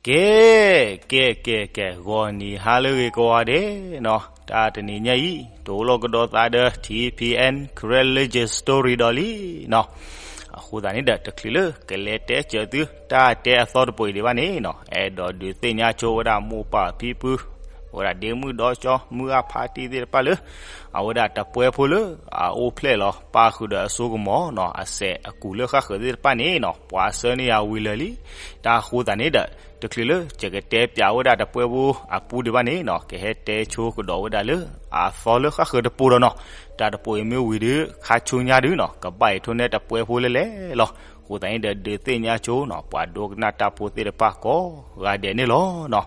ကဲ ကဲ ကဲ ကဲ ဂီၤနံၤဟါလၢအဂ့ၤကိးဂၤဒဲးနီၤ, တၢ်တနံၤညါအံၤ တအိၣ်လီၤကဒီးသးဒီး ထံဖံအဲၣ် Karen Legend Story ဒီးလံနီၤ. အဃိသတးန့ၣ်ဒီး တချုးလၢကလဲၤတဲစၢၤသု တၢ်တဲအသီတပိၤအံၤဒံးဘၣ်န့ၣ်နီၤ, အဲၣ်ဒိးဒုးသ့ၣ်ညါဆိဝဲဒၣ်မိၢ်ပၢ်ဖံဖု, အဝဲဒၣ်ဒ့မုၣ်ဒီကၠီ မုၢ်ဂၢ်ဖါတံၢ်သ့ၣ်တဖၣ်လၢ အဝဲဒၣ်တပှဲဖိလၢအအိၣ်ဖျဲၣ်လီၤ ပၣ်ဃုာ်ဒီးအစိကမီၤနီၤ, အစဲးအကူးလၢဃၣ်ဃၢၤသ့ၣ်တဖၣ်န့ၣ်နီၤ, ပှၤဆှၢန့ၢ်ယၤဝံၤလၢာ်လံ. တၢ်အဃိသတးန့ၣ်ဒီး တချုးလၢယကတဲပၠးဝဲဒၣ်တပှဲဖိအပူၤဒံးဘၣ်န့ၣ်နီၤ, ကဟဲတဲဆိကဒီးဝဲဒၣ်လၢ အသီလၢဃၣ်ဃၢၤတပိၤဒီးနီၤ, တၢ်တပိၤအံၤမ့ၢ်ဝံၤဒီး ခါဆူညါဒုးနီၤ ကဘၣ်အံၤထိၣ်န့ၢ်တပှဲဖိလၢလဲၣ်လီၤ. အဃိသတးန့ၣ်ဒီး ဒုးသ့ၣ်ညါဆိနီၤ ပှၤဒိကနၣ်တၢ်ဖိသ့ၣ်တဖၣ်ကိးဂၤဒဲးန့ၣ်လီၤနီၤ.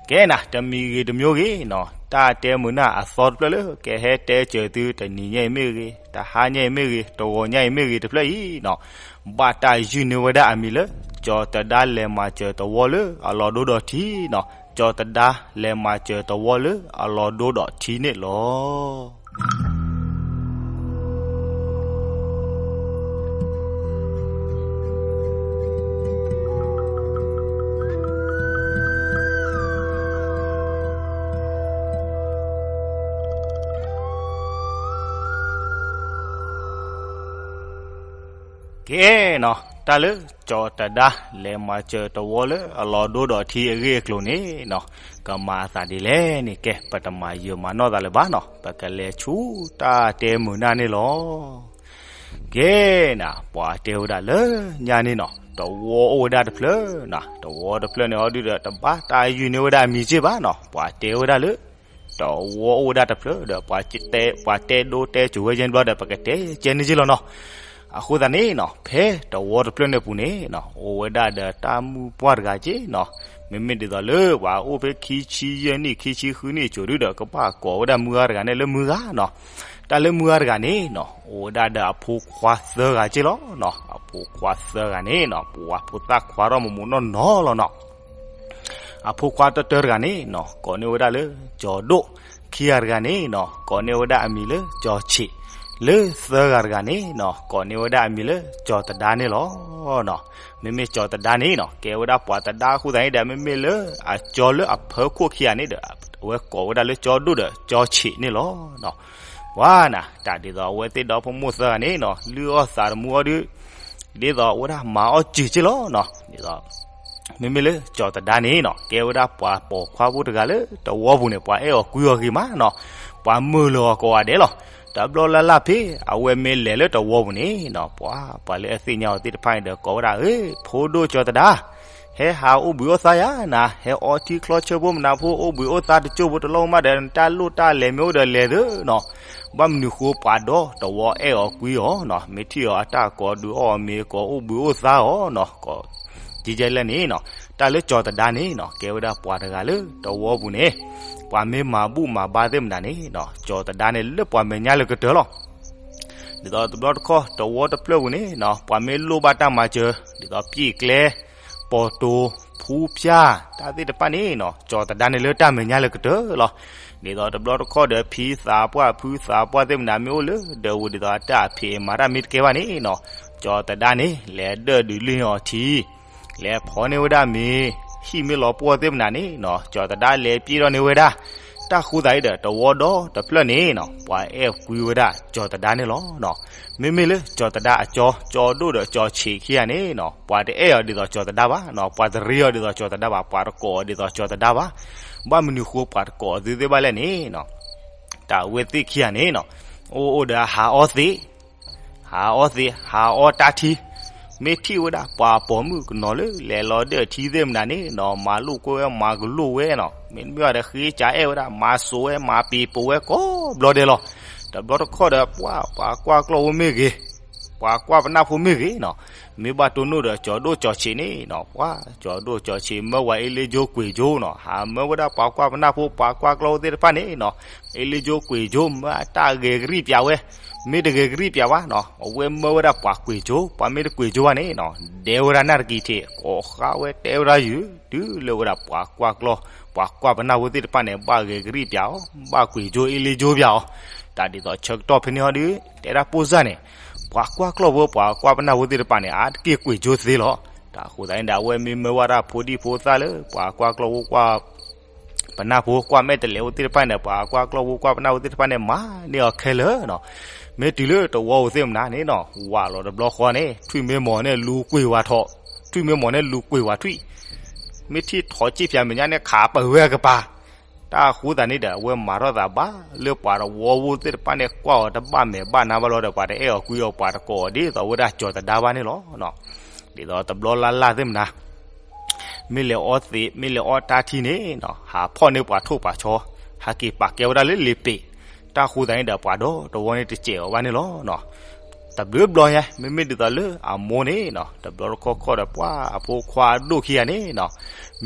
ကဲနၤ တမံၤဂ့ၤတမံၤဂ့ၤနီၤ, တၢ်တဲမုာ်နၢ်အသီတဖျၢၣ်လၢ ကဟဲတဲစၢၤသု တနံၤညါအံၤမ့ၢ်ဂ့ၤ, တဟါညါအံၤမ့ၢ်ဂ့ၤ, တဂီၤညါအံၤမ့ၢ်ဂ့ၤ တဖျၢၣ်အံၤနီၤ, ဘၣ်တၢ်ယုၢ်န့ၢ်ဝဲဒၣ်အမံၤလၢ ကၠီၤတဒါလဲၤမၤစၢၤတဝီလၢအလီၤဒိဒီးထံနီၤ, ကၠီၤတဒါလဲၤမၤစၢၤတဝီလၢအလီၤဒိဒီးထံန့ၣ်လီၤ. ကဲနီၤ, တၢ်လၢကၠီၤတဒါ လဲၤမၤစၢၤတဝီလၢအလီၤဒိဒီးထံအဂ့ၢ်အကျိၤန့ၣ်နီၤ, ကမၤအသးဒ်လဲၣ်န့ၣ် ကဲ ပတမၤယၢၤမၤနီၢ်သးလၢၤဘၣ်နီၤ, ပကလဲၤဆူတၢ်တဲမုာ်နၢ်န့ၣ်လီၤ. ကဲနၤ, ပှၤတဲဝဲဒၣ်လၢညါန့ၣ်နီၤ, တဝီအိၣ်ဝဲဒၣ်တဖျၢၣ်နၤ, တဝီတဖျၢၣ်န့ၣ်အီၤဒုဒီး တဘၣ်တၢ်ယုၢ်န့ၢ်ဝဲဒၣ်အမံၤစ့ၢ်ဘၣ်နီၤ, ပှၤတဲဝဲဒၣ်လၢ တဝီအိၣ်ဝဲဒၣ်တဖျၢၣ်ဒီး ပှၤတဲဒိတဲစိာ်ဝဲယဲၢ်ဘျီဒီး ပကတဲကဲန့ၣ်က့လီၤနီၤ. အဃိသတးန့ၣ်နီၤ, ဖဲတဝီတဖျၢၣ်န့ၣ်အပူၤန့ၣ်နီၤ, အိၣ်ဝဲဒၣ်ဒီးတၢ်မုၣ်ပှၢ်တဂၤက့နီၤ, မ့မ့ၢ်ဒ်သိးလၢပှၤအိၣ်ဖဲခံဆံယဲၢ်နံၣ် ခံဆံဃုနံၣ်အစိၤဒုဒီး ကဘၣ်ကိးဝဲဒၣ်မုၢ်ဂၤတဂၤန့ၣ်လၢမုၢ်ဂၤနီၤ. တၢ်လၢမုၢ်ဂၤတဂၤန့ၣ်နီၤ, အိၣ်ဝဲဒၣ်ဒီးအဖိခွါသၢဂၤက့လီၤနီၤ. အဖိခွါသၢဂၤန့ၣ်နီၤ, ပှၤဖိသၣ်ခွါထီၣ်မုၢ်မုၢ်နီၢ်နီၢ်လီၤနီၤ. အဖိခွါတၢတၢတဂၤန့ၣ်နီၤ, ကိးန့ၢ်ဝဲဒၣ်လၢကၠီၤဒိၣ်, ခံဂၤတဂၤန့ၣ်နီၤ, ကိးန့ၢ်ဝဲဒၣ်အမံၤလၢကၠီၤဆံး, လၢသၢဂၤတဂၤန့ၣ်နီၤ, ကိးန့ၢ်ဝဲဒၣ်အမံၤလၢကၠီၤတဒါန့ၣ်လီၤနီၤ. မ့မ့ၢ်ကၠီၤတဒါန့ၣ်နီၤ, ကဲဝဲဒၣ်ပှၤတဒါအဃိသတးန့ၣ်ဒီး မ့မ့ၢ်လၢအကၠီၤလၢအဖၢခိၣ်ခံဂၤန့ၣ်ဒီး အဝဲကိးဝဲဒၣ်လၢကၠီၤဒိၣ်ဒီးကၠီၤဆံးန့ၣ်လီၤနီၤ. ပှၤနၤ, တၢ်ဒ်သိးအဝဲသ့ၣ်ဒီဖိမိၢ်သၢဂၤန့ၣ်နီၤ, လုၢ်အီၣ်သးတမူအီၤဒုး ဒ်သိးအဝဲဒၣ်မၤအီၣ်စၢၤက့လီၤနီၤ. ဒ်သိး မ့မ့ၢ်လၢကၠီၤတဒါန့ၣ်နီၤ, ကဲဝဲဒၣ်ပှၤပိာ်ခွါဖိတဂၤလၢတဝီပူၤန့ၣ်, ပှၤအဲၣ်အီၤကွံအီၤဂ့ၤမးနီၤ, ပှၤမုာ်လၢအီၤကိးဂၤဒဲးလီၤ. တဘျီလၢ်လၢ်ဖဲအဝဲမ့ၢ်လဲၤလၢတဝီပူၤန့ၣ်နီၤ, ပှၤ ပှၤလၢအသ့ၣ်ညါအီၤသ့ၣ်တဖၣ်န့ၣ်ဒီး ကိးဝဲဒၣ် ဧ့ ဖိဒိၣ်ကၠီၤတဒါ, ဟဲဟးအိၣ်ဘှံးအိၣ်သါယၤနၤ, ဟဲအီထံချီဆၢဖိမနၤဖိ အိၣ်ဘှံးအိၣ်သါတစိၢ်ဖိတလီၢ်မးဒီး နတၢ်လိၣ်တၢ်လဲၤမ့ၢ်အိၣ်ဒီးလဲၤသ့နီၤ. ဘၣ်မနုၤဃိပှၤဒီတဝီအဲၣ်အီၤကွံအီၤနီၤ, မ့ၢ်ထံၣ်အီၤအတၢ်ကိးဒုးအီၣ်အီၤမ့ၤ ကိးအိၣ်ဘှံးအိၣ်သါအီၤနီၤ, ကိး ကဲလဲၣ်န့ၣ်နီၤ, တၢ်လၢကၠီၤတဒါန့ၣ်နီၤ, ကဲဝဲဒၣ်ပှၤတဂၤလၢတဝီပူၤန့ၣ်, ပှၤမ့ၢ်မၤဘူၣ်မၤဘါသ့ၣ်မနၤန့ၣ်နီၤ, ကၠီၤတဒါန့ၣ်လၢပှၤမဲာ်ညါလၢကတၢၢ်လီၤ. ဒ်သိးတဘျီတခီၣ်တဝီတဖျၢၣ်ပူၤန့ၣ်နီၤ, ပှၤမ့ၢ်လိၣ်ဘၣ်တၢ်မၤစၢၤ ဒ်သိးပျံၣ်ကျဲ, ပိာ်တိၤ, ဖူပျၢ် တၢ်သ့ၣ်တဖၣ်န့ၣ်နီၤ, ကၠီၤတဒါန့ၣ်လၢတၢ်မဲာ်ညါလၢကတၢၢ်လီၤ. ဒ်သိးတဘျီတခီၣ်ဒီး ဖံသးပှၢ်ဖုသးပှၢ်သ့ၣ်မနၤမ့ၢ်အိၣ်လၢဒၢးဝူၤ ဒ်သိးအတၢ်အဖံးအမၤတၢ်မ့ၢ်တကဲဘၣ်န့ၣ်နီၤ, ကၠီၤတဒါန့ၣ် လဲၤဒၢၣ်ဒုးလံအီၤထံ လဲၤဖီန့ၢ်ဝဲဒၣ်မ့ၤ, ဟံၣ်မ့ၢ်လီၤပှီၢ်သ့ၣ်မနၤန့ၣ်နီၤ, ကၠီၤတဒါလဲၤပျံၤထီၣ်န့ၢ်ဝဲဒၣ်. တၢ်ဃိသတးဒီး တဝီဒီတဖျၢၣ်န့ၣ်နီၤ, ပှၤအဲၣ်ကွံဝဲဒၣ်ကၠီၤတဒါန့ၣ်လီၤ. မ့မ့ၢ်လၢကၠီၤတဒါအကၠီ, ကၠီၤဒိၣ်ဒီးကၠီၤဆံးခံဂၤန့ၣ်နီၤ, ပှၤတအဲၣ်အီၤဒ်သိးကၠီၤတဒါဘၣ်နီၤ, ပှၤတရ့အီၤဒ်သိးကၠီၤတဒါဘၣ်, ပှၤတကိးအီၤဒ်သိးကၠီၤတဒါဘၣ်. ဘၣ်မနုၤဃိပှၤတကိးအီၤသုသ့ၣ်တဖၣ်လဲၣ်န့ၣ်နီၤ, တၢ်အဝဲသ့ၣ်ခံဂၤန့ၣ်နီၤ, အိၣ်အိၣ်ဒီးဟးအီသံး ဟးအီသံး, ဟးအီတၢ်ထံ, မ့ၢ်ထံၣ်ဝဲဒၣ်ပှၤပိာ်မုၣ်ကနီၤလၢ လဲၤလီၤဒၢၣ်ထံသ့ၣ်မနၤန့ၣ်နီၤ, မၤလိာ်ကွဲဝဲ မၤကလိာ်ဝဲနီၤ, မ့တမ့ၢ်ဘၣ်ဒီးဃ့ကးအဲၣ်ဝဲဒၣ်, မၤစိာ်ဝဲမၤပံၤပိာ်ဝဲကိးဘျီဒဲးလီၤ. တဘျီတခီၣ်ဒီး ပှၤ ပှၤကွၢ်ကျီၢ်ဖိမ့ၢ်ဂ့ၤ, ပှၤကွၢ်ပနၢ်ဖိမ့ၢ်ဂ့ၤနီၤ, မ့ၢ်ဘၣ်တိၢ်နီၣ်ဒီးကၠီၤဒိၣ်ကၠီၤဆံးန့ၣ်နီၤ, ပှၤ ကၠီၤဒိၣ်ကၠီၤဆံး မၢဝဲအ့လ့ကၠိကွံာ်ကၠိနီၤ, ဟးမၢဝဲဒၣ်ပှၤကွၢ်ပနၢ်ဖိ ပှၤကွၢ်ကျီၢ်ဖိသ့ၣ်တဖၣ်န့ၣ်နီၤ, အ့လ့ကၠိကွံာ်ကၠိ မၢအတၢ်ဂဲၤကရံၣ်ပၠးဝဲ, မ့ၢ်တဂဲၤကရံၣ်ပၠးဘၣ်နီၤ, အဝဲမၢဝဲဒၣ်ပှၤကွံာ်ကၠိ, ပှၤမ့ၢ်တကွံာ်ကၠိဘၣ်န့ၣ်နီၤ, ဒဲဝဲဒၣ်နၢ်တကံၤထံး ကိးဃာ်ဝဲတဲဝဲဒၣ်ယုၢ် တုၤလၢဝဲဒၣ်ပှၤကွၢ်ကျီၢ် ပှၤကွၢ်ပနၢ်ဖိသ့ၣ်တဖၣ်န့ၣ် ဘၣ်ဂဲၤကရံၣ်ပၠးအီၤ, ဘၣ်ကွံာ်ကၠိအ့လ့ကၠိပၠးအီၤ, တၢ်ဒ်သိးဆၢကတီၢ်ဖဲန့ၣ်ဟီဒုး တဲဒၣ်ပိၢ်စၢ်န့ၣ်, ပှၤကွၢ်ကျီၢ်ဖိ ပှၤကွၢ်ပနၢ်ဖိသ့ၣ်တဖၣ်န့ၣ် အါတက့ၢ်ကွံာ်ကၠိသ့လီၤ. တၢ်ဃိသတးန့ၣ်ဒီး အဝဲမ့ၢ်မၢဝဲဒၣ်ဖိဒံဖိသၣ်လၢ ပှၤကွၢ်ကျီၢ်ဝူကွၢ် ပနၢ်ဖိ ကွၢ်မဲာ်တဲးလဲးအိၣ်သ့ၣ်တဖၣ်န့ၣ်ဒီး ပှၤကွၢ်ကျီၢ်ဝူကွၢ်ပနၢ်ဖိသ့ၣ်တဖၣ်န့ၣ် မၤန့ၢ်အီၤခဲလၢာ်နီၤ. မ့ၢ်တုၤလၢတဝီပူၤသ့ၣ်မနၤန့ၣ်နီၤ ဝးလီၤတဘျီဃီန့ၣ် ထွံၣ်မ့ၢ်မီၤန့ၣ်လူၤကွံာ်ဝဲထီၣ်, ထွံၣ်မ့ၢ်မီၤန့ၣ်လူၤကွံာ်ဝဲထွံၣ်, မ့ၢ်ထံၣ်ထိးစံၣ်ဖၠးမဲာ်ညါန့ၣ် ခးပဝဲအကပၤ တၢ်ဃိသတးန့ၣ်ဒီး အဝဲမၤထီၣ်သးဘၣ်လၢပှၤတဝီဖိသ့ၣ်တဖၣ်န့ၣ် ကွၢ်အီၤတဘၣ်မဲာ်ဘၣ်နါဘၣ်လီၤဒီး ပှၤတအဲၣ်အီၤကွံအီၤ ပှၤတကိးအီၤဒ်သိးဝဲဒၣ်ကၠီၤသဒါဘၣ်န့ၣ်လီၤ. ဒ်သိးတဘျီလၢ်လၢ်သ့ၣ်မနၤ မ့ၢ်လဲၤအီသံး မ့ၢ်လဲၤအီတၢ်ထံန့ၣ်နီၤ ဟးဖီၣ်န့ၢ်ပှၤထိၣ်ပှၤဆီ, ဟးက့ၤပာ်ကဲဝဲဒၣ်လၢလံာ်ပ့ၤ, တၢ်ဃိသတးန့ၣ်ဒီး ပှၤဒီတဝီန့ၣ်တစဲးအီၤဘၣ်န့ၣ်လီၤ. တဘျုးဘျီညါ မ့မ့ၢ်ဒ်သိးလၢအမိၢ်န့ၣ်နီၤ တဘျီတခီၣ်ခီၣ်ဒီး ပှၤအဖိခွါအဒိၣ်ခံဂၤန့ၣ်နီၤ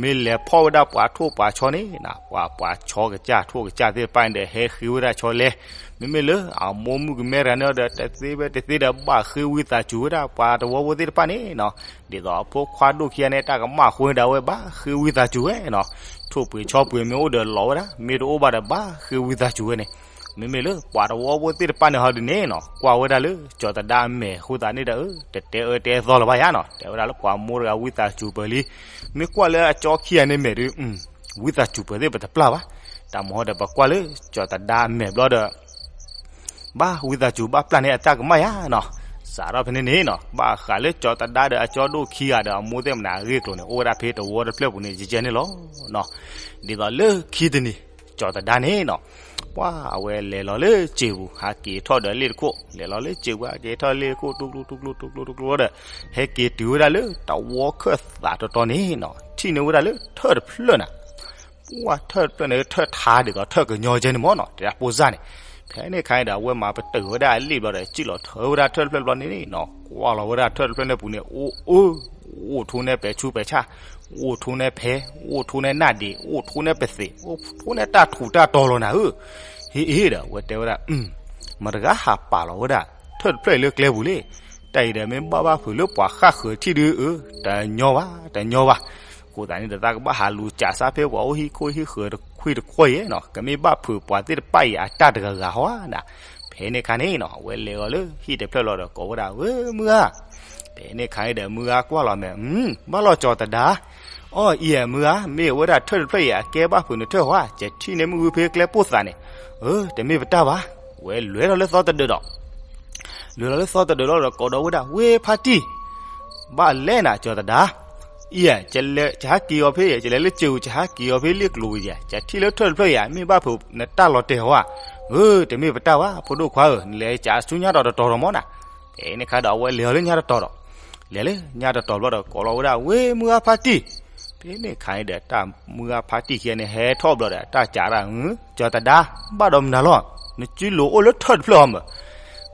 မ့ၢ်လဲၤဖီၣ်ဝဲဒၣ်ပှၤထိၣ်ပှၤဆီန့ၣ်နီၤ ပှၤပှၤဆီကစၢ်ထိၣ်ကစၢ်သ့ၣ်တဖၣ်န့ၣ်ဒီး ဟဲဃ့ဝဲဒၣ်ဆီလဲ, မ့မ့ၢ်လၢအမိၢ်မုၣ်ကမဲတဂၤန့ၣ်ဒီး တသ့ဝဲတသ့ဒီး ဘၣ်ဃ့ဝံသးစူၤဝဲဒၣ်ပှၤတဝီဖိသ့ၣ်တဖၣ်န့ၣ်နီၤ ဒ်သိးအဖိခွါဒိၣ်ခံဂၤန့ၣ် တၢ်ကမၣ်ဃိန့ၣ်ဒီး အဝဲဘၣ်ဃ့ဝံသးစူၤဝဲနီၤ, ထိၣ်ပှ့ၤဆီပှ့ၤမ့ၢ်အိၣ်ဒီးလီၤဝဲဒၣ်, မ့ၢ်တအိၣ်ဘၣ်ဒီးဘၣ်ဃ့ဝံသးစူၤဝဲန့ၣ်, မ့မ့ၢ်လၢပှၤတဝီဖိသ့ၣ်တဖၣ်န့ၣ်ဟီဒုးန့ၣ်နီၤ ကွၢ်ဝဲဒၣ်လၢကၠီၤသဒါအမဲာ်အဃိသတးန့ၣ်ဒီး တတဲအၢတဲသီလၢၤဘၣ်ယါနီၤ, တဲဝဲဒၣ်လၢပှၤမိၢ်တဂၤဝံသးစူၤပၢၤလံ, မ့ၢ်ကွၢ်လၢအကၠီခံဂၤန့ၣ်မဲာ်ဒုး ဝံသးစူၤပၢၤသ့ၣ်ပတပျၢ်ဘၣ်, တၢ်မၤဟီဒီးပကွၢ်လၢကၠီၤသဒါအမဲာ်ဘျီဒီး ဘၣ်ဝံသးစူၤဘၣ်ပျၢ်န့ၢ်အတၢ်ကမၣ်ယါနီၤ, စးထီၣ်ဖဲန့ၣ်န့ၣ်နီၤ ဘၣ်ဃးလၢကၠီၤသဒါဒီးအကၠီဒိၣ်ခံဂၤဒီးအမိၢ်သ့ၣ်မနၤအဂ့ၢ်အကျိၤန့ၣ် အိၣ်ဝဲဒၣ်ဖဲတဝီတဖျၢၣ်ပူၤန့ၣ် ယဲကဲန့ၣ်လီၤ. ဒ်သိးလၢခံတနံၤ ကၠီၤသဒါန့ၣ်နီၤ ပှၤအဝဲလဲၤလီၤလၢစံာ်ပူၤ ဟးက့ၤထီၣ်ဒီးလ့ၣ်တခိၣ်, လဲၤလီၤလၢစံာ်ပူၤ ဟးက့ၤထီၣ်လ့ၣ်တခိၣ် တူၢ်ကျူတူၢ်ကျူတူၢ်ကျူတူၢ်ကျူဒီး ဟဲက့ၤတုၤဝဲဒၣ်လၢတဝီခၢၣ်သးတီတီန့ၣ်နီၤ ထံၣ်န့ၢ်ဝဲဒၣ်လၢထၢၣ်တဖျၢၣ်နၤ ပှၤထၢၣ်တဖျၢၣ်န့ၣ် ထၢၣ်ထါဒ်သိးထၢၣ်ကညီကဲန့ၣ်မ့ၢ်နီၤ တဲဒၣ်ပိၢ်စၢ်န့ၣ်, ဖဲန့ၣ်ခါန့ၣ်ဒီး အဝဲမၤပတုာ်ဝဲဒၣ်အလ့ၣ်ဘျီဒီး စံၣ်လီၤထၢဝဲဒၣ်ထၢၣ်တဖျၢၣ်ဘျီန့ၣ်နီၤ ကွၢ်လီၤဝဲဒၣ်ထၢၣ်တဖျၢၣ်န့ၣ်ပူၤန့ၣ် အိၣ်အၢ အိၣ်ထိန့ၢ်ပဲာ်ဆူပဲာ်ဆၣ်, အိၣ်ထိန့ၢ်ဖဲ, အိၣ်ထိန့ၢ်နၢ်ဒံး, အိၣ်ထိန့ၢ်ပသံး, အိၣ်ထိန့ၢ်တၢ်ထူးတၢ်တီၤလီၤနၤဧၢ, ဟ့ၣ်အ့ၣ်ဒီး အဝဲတဲဝဲဒၣ် မတၤဂၤဟးပာ်လီၤဝဲဒၣ် ထၢၣ်တဖျၢၣ်အံၤလၢကျဲပူၤလဲၣ်, တၢ်အံၤဒီးမ့ၢ်ဘၣ်ဘၣ်ဖုးလၢပှၤဃၣ်ဃၢၤထံၣ်ဒုးအၢ, တညီဘၣ် တညီဘၣ်, အဃိသတးန့ၣ်ဒီး သးကဘၣ်ဟးလူၤစးစၢ်ဖဲပှၤအိၣ်ဟံၣ်ခိၣ်ဟံၣ်ဃၢၤတခွံတခွီအံၤနီၤ ကမ့ၢ်ဘၣ်ဖုးပှၤသ့ၣ်တဖၣ်အံၤအတၢ်တဂၤဂၤဟီဧါနၤ, ဖဲန့ၣ်ခါန့ၣ်နီၤ အဝဲလဲၤဂီၤလၢဟံၣ်တဖျၢၣ်လီၤဒီးကိးဝဲဒၣ် ဝဲမုၢ်ဂၤ, ဖဲန့ၣ်ခါန့ၣ်ဒီး မုၢ်ဂၤကွၢ်လီၤမဲာ် ဘၣ်လီၤကၠီၤသဒါ, အီ အံၤမုၢ်ဂၤ မ့ၢ်ဝဲဒၣ်ထၢၣ်တဖျၢၣ်အံၤ အကဲဘၣ်ဖုးနထၢၣ်ဟီဧါ, ယထံၣ်န့ၢ်မုၢ်ဂုၢ်ဖဲကျဲပိၢ်သးန့ၣ်, အၢ တမ့ၢ်ပတၢ်ဘၣ်, ဝဲလဲၤထီၣ်လၢသီတဒၢးဒီး လဲၤလီၤလၢသီတဒၢးလီၤဒီး ကိးဒီးဝဲဒၣ် ဝဲဖါတံၢ်, ဘၣ်လဲၣ်နၤ ကၠီၤသဒါ, အံၤ ယဟဲက့ၤအီၤဖဲ ယလဲၤလၢစ့ၢ်ပူၤ ယဟဲက့ၤအီၤဖဲလ့ၣ်ကျိၤဝံၤယၤ ယထံၣ်လၢထၢၣ်တဖျၢၣ်အံၤ မ့ၢ်ဘၣ်ဖုးနတၢ်လီၤတဲာ်ဟီဧါ, အၢ တမ့ၢ်ပတၢ်ဘၣ် ဖိဒိၣ်ခွါဧၢ, နလဲၤစးဆူညါဒီးတတီၤဒီးမ့ၢ်နၤ, ဖဲန့ၣ်ခါဒီးအဝဲလဲၤအီၤလၢညါတတီၤဒီး, လဲၤလၢညါတတီၤဘျီဒီး ကိးလီၤဝဲဒၣ် ဝဲမုၢ်ဂၤဖါတံၢ်, ဖဲန့ၣ်ခါန့ၣ်ဒီး တၢ်မုၢ်ဂၤဖါတံၢ်ခံဂၤန့ၣ် ဟဲထီၣ်ဘျီဒီး တၢ်စးဒၣ် ကၠီၤသဒါ, ဘၣ်ဒီးမနုၤလီၤ, နစုလိၤအိၣ်လၢထၢၣ်တဖျၢၣ်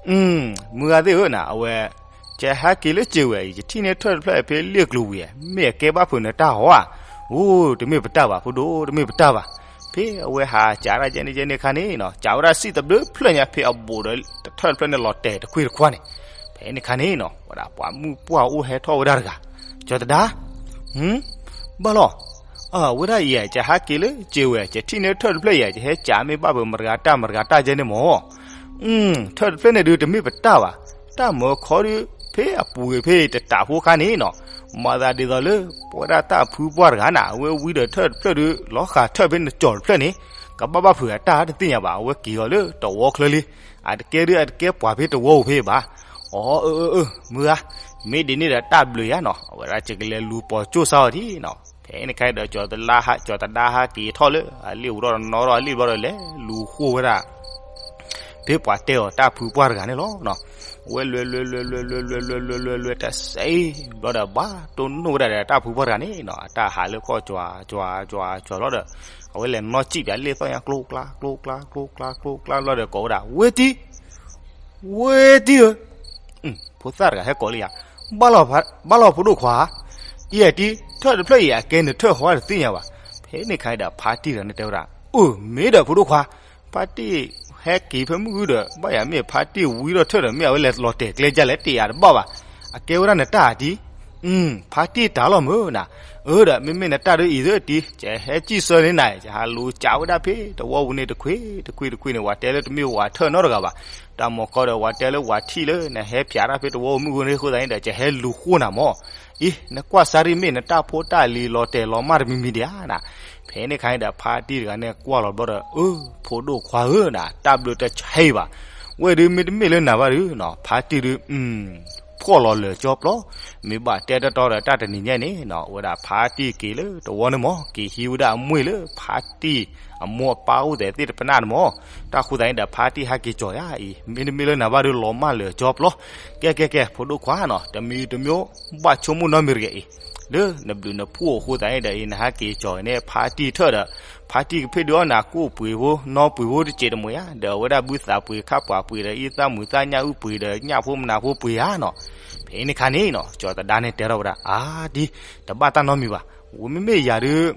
အီၤမး မုၢ်ဂၤသ့ၣ်ဧၢနၤ အဝဲ, ယဟဲက့ၤလၢစ့ၢ်ဝဲ ယထံၣ်န့ၢ်ထၢၣ်တဖျၢၣ်ဖဲလ့ၣ်ကျိၤဝံၤ မ့ၢ်အကဲဘၣ်ဖုးနတၢ်ဟီဧါ, အိ တမ့ၢ်ပတၢ်ဘၣ် ဖိဒိၣ် တမ့ၢ်ပတၢ်ဘၣ်, ဖဲအဝဲဟးစးဒၣ်ယဲန့ၣ်ယဲန့ၣ်ခါန့ၣ်နီၤ စးဝဲဒၣ်စံၣ်တဘျုးဖျၢၣ်ညါ ဖဲအဘူးဒီးထၢၣ်တဖျၢၣ်န့ၣ်လီၤတဲာ်တခွံတခွါန့ၣ်, ဖဲန့ၣ်ခါန့ၣ်နီၤ ဝဲဒၣ်ပှၤမုၣ်ပှၢ်အိၣ်ဟဲထီၣ်ဝဲဒၣ်တဂၤ, ကၠီၤသဒါ, ဘၣ်လီၤ အဝဲဒၣ်အံၤ ယဟဲက့ၤလၢစ့ၢ်ဝဲ ယထံၣ်န့ၢ်ထၢၣ်တဖျၢၣ်အံၤ ယဟဲစးမ့ၢ်ဘၣ်ဖုးမတၤဂၤတၢ်မတၤဂၤတၢ်ယဲန့ၣ်မး, ထၢၣ်တဖျၢၣ်န့ၣ်ဒုးတမ့ၢ်ပတၢ်ဘၣ်, တၢ်မၢခီဒုး ဖဲအပူၤဂ့ၤဖဲတတးဖိခါန့ၣ်နီၤ, မၤသးဒ်သိးလၢ ပဝဲဒၣ်တၢ်ဖုပှၢ်တဂၤနၤ အဝဲဝံဒီးထၢၣ်တဖျၢၣ်ဒုး လီၤဃာ်ထၢၣ်ဖဲနကၠီၤတဖျၢၣ်န့ၣ်, ကဘၣ်ဘၣ်ဖုးအတၢ်တသ့ၣ်ညါဘၣ် အဝဲက့ၤအီၤလၢတဝီချၢလံ, အတကဲဒုးအတကဲပှၤဖဲတဝီပူၤဖဲဘၣ်, အၢ အၢ အၢ မုၢ်ဂၤ, မ့ၢ်ဒ်န့ၣ်ဒီးတၢ်ဘျုးယါနီၤ အဝဲဒၣ်ကကလဲၤလူၤပိာ်ကၠိၣ်စၢ်အီၤထံနီၤ, ဖဲန့ၣ်ခါဒီး ကၠီၤသဒါဟးက့ၤထီၣ်လၢ အလ့ၣ်အူဒီးနီၣ်ထီၣ်အလ့ၣ်ဘျီဒီးလဲၤလူၤဃိဝဲဒၣ် ဖဲပှၤတဲအီၤတၢ်ဖုပှၢ်တဂၤန့ၣ်လီၤ, အဝဲလဲၤလဲၤလဲၤလဲၤလဲၤလဲၤလဲၤလဲၤလဲၤလဲၤတစဲး, ဘျီဒီးဘၣ်တိၢ်နီၣ်ဝဲဒၣ်ဒီးတၢ်ဖုပှၢ်တဂၤန့ၣ်နီၤ အတၢ်ဟးလၢခီၣ်ကွၢ်ကွၢ်ကွၢ်ကွၢ်လီၤဒီး, အဝဲလဲၤနီၣ်စံၣ်ပၠးလ့ၣ်သီၣ်ညါကျိကျါကျိကျါကျိကျါကျိကျါဘျီဒီးကိးဝဲဒၣ် ဝ့တံၢ်, ဝ့တံၢ်ဧၢ ဖိသၣ်တဂၤဟဲကိးလၢယၤ, ဘၣ်လီၤဖိဒိၣ်ခွါ, အံၤတံၢ် ထၢၣ်တဖျၢၣ်အံၤ အကဲနထၢၣ်ဟီတသ့ၣ်ညါဘၣ်, ဖဲန့ၣ်ခါဒီးဖါတံၢ်တဂၤန့ၣ်တဲဝဲဒၣ်, အိၣ်မ့ၢ်ဒီးဖိဒိၣ်ခွါ, ဖါတံၢ်ဟဲက့ၤဖဲမုၢ်ဂုၢ်ဒီး ဘၣ်ယၤမ့ၢ်ဖါတံၢ်ဝံထီၣ်ထၢၣ်ဒီး မ့ၢ်အဝဲလဲၤလီၤတဲာ်ကျဲယါလဲၣ်တ့ၢ်ယၤတဘၣ်ဘၣ်, အကဲဝဲဒၣ်နတၢ်တံၢ် ဖါတံၢ်တၢ်လီၤမုၢ်နၤ, အၢဒီး မ့မ့ၢ်နတၢ်ဒ်အံၤသ့ၣ်တံၢ် ကဟဲစံၣ်ဆၢန့ၣ်နၤ, ယဟးလူၤကးဝဲဒၣ်ဖဲတဝီပူၤန့ၣ် တခွံတခွံတခွံန့ၣ် ဝၤတဲလၢတမ့ၢ်ဝၤထၢၣ်နီတဂၤဘၣ်, တၢ်မီၤခီဒီး ဝၤတဲလၢဝၤထံၣ်လၢနဟဲဖျါတၢ်ဖဲတဝီပူၤမုၢ်အဃိန့ၣ်အဃိသတးန့ၣ်ဒီး ကဟဲလူၤဃိနၤမၢ်, အံၤ နကွၢ်စၢ်ရံၣ်မ့ၢ်နတၢ်ဖိတၢ်လံၤလီၤတဲာ်လီၤမၢ်တမံၤမံၤဒံးဧါနၤ, ဖဲန့ၣ်ခါန့ၣ်ဒီး ဖါတံၢ်တဂၤန့ၣ်ကွၢ်လီၤဘျီဒီး အၢ ဖိဒိၣ်ခွါဧၢနၤ, တၢ်ဘျုးတဆံးဘၣ်, ဝဲဒုးမ့တမ့ၢ်လၢနၤဘၣ်ဒုးနၤ, ဖါတံၢ်ဒုး ဖှီၣ်လီၤလၢာ်ကၠီပျီ, မ့ၢ်ဘၣ်တဲတီတီဒီးတၢ်တနံၤညါန့ၣ်နၤ, ဝဲဒၣ်ဖါတံၢ်က့ၤလၢတဝီန့ၣ်မၢ်, က့ၤဟံးဝဲဒၣ်အမွ့ၢ်လၢဖါတံၢ်အမိၢ်အပၢ်အိၣ်သဲးသ့ၣ်တဖၣ်န့ၣ်မၢ်, တၢ်ဃိသတးန့ၣ်ဒီး ဖါတံၢ်ဟဲက့ၤကၠီၤယၤအံၤ မ့တမ့ၢ်လၢနၤဘၣ်ဒုးလီၤမၢ်လၢာ်ကၠီပျီ, ကဲကဲကဲ ဖိဒိၣ်ခွါနၤ, တမံၤတမံၤ ဘၣ်ဆိကမိၣ်နီတမံၤတဂ့ၤအံၤ, လၢနဘျုးနဖှိၣ်အဃိသတးန့ၣ်ဒီးအံၤ နဟဲက့ၤကၠီၤန့ၣ်ဖါတံၢ်ထၢၣ်ဒီး ဖါတံၢ်ကဖ့ၣ်ဒုးအီၣ်နၤကိၣ်ပှ့ၤဖိနီပှ့ၤဖိတစဲးတမှဲၤဧါ, ဒီးအဝဲဒၣ်ဘုသးပှ့ၤခါပှၤပှ့ၤဒီးအံၤသၣ်မုာ်သၣ်ညၣ်အုၣ်ပှ့ၤဒီးညၣ်ဖိမနၤဖိပှ့ၤဧါနၤ, ဖဲန့ၣ်ခါန့ၣ်နၤ ကၠီၤသဒါန့ၣ်တဲထီၣ်ဝဲဒၣ် အါဒ် တဘၣ်တၢ်နီတမံၤဘၣ်, ဝဲမ့မ့ၢ်ယၤဒုး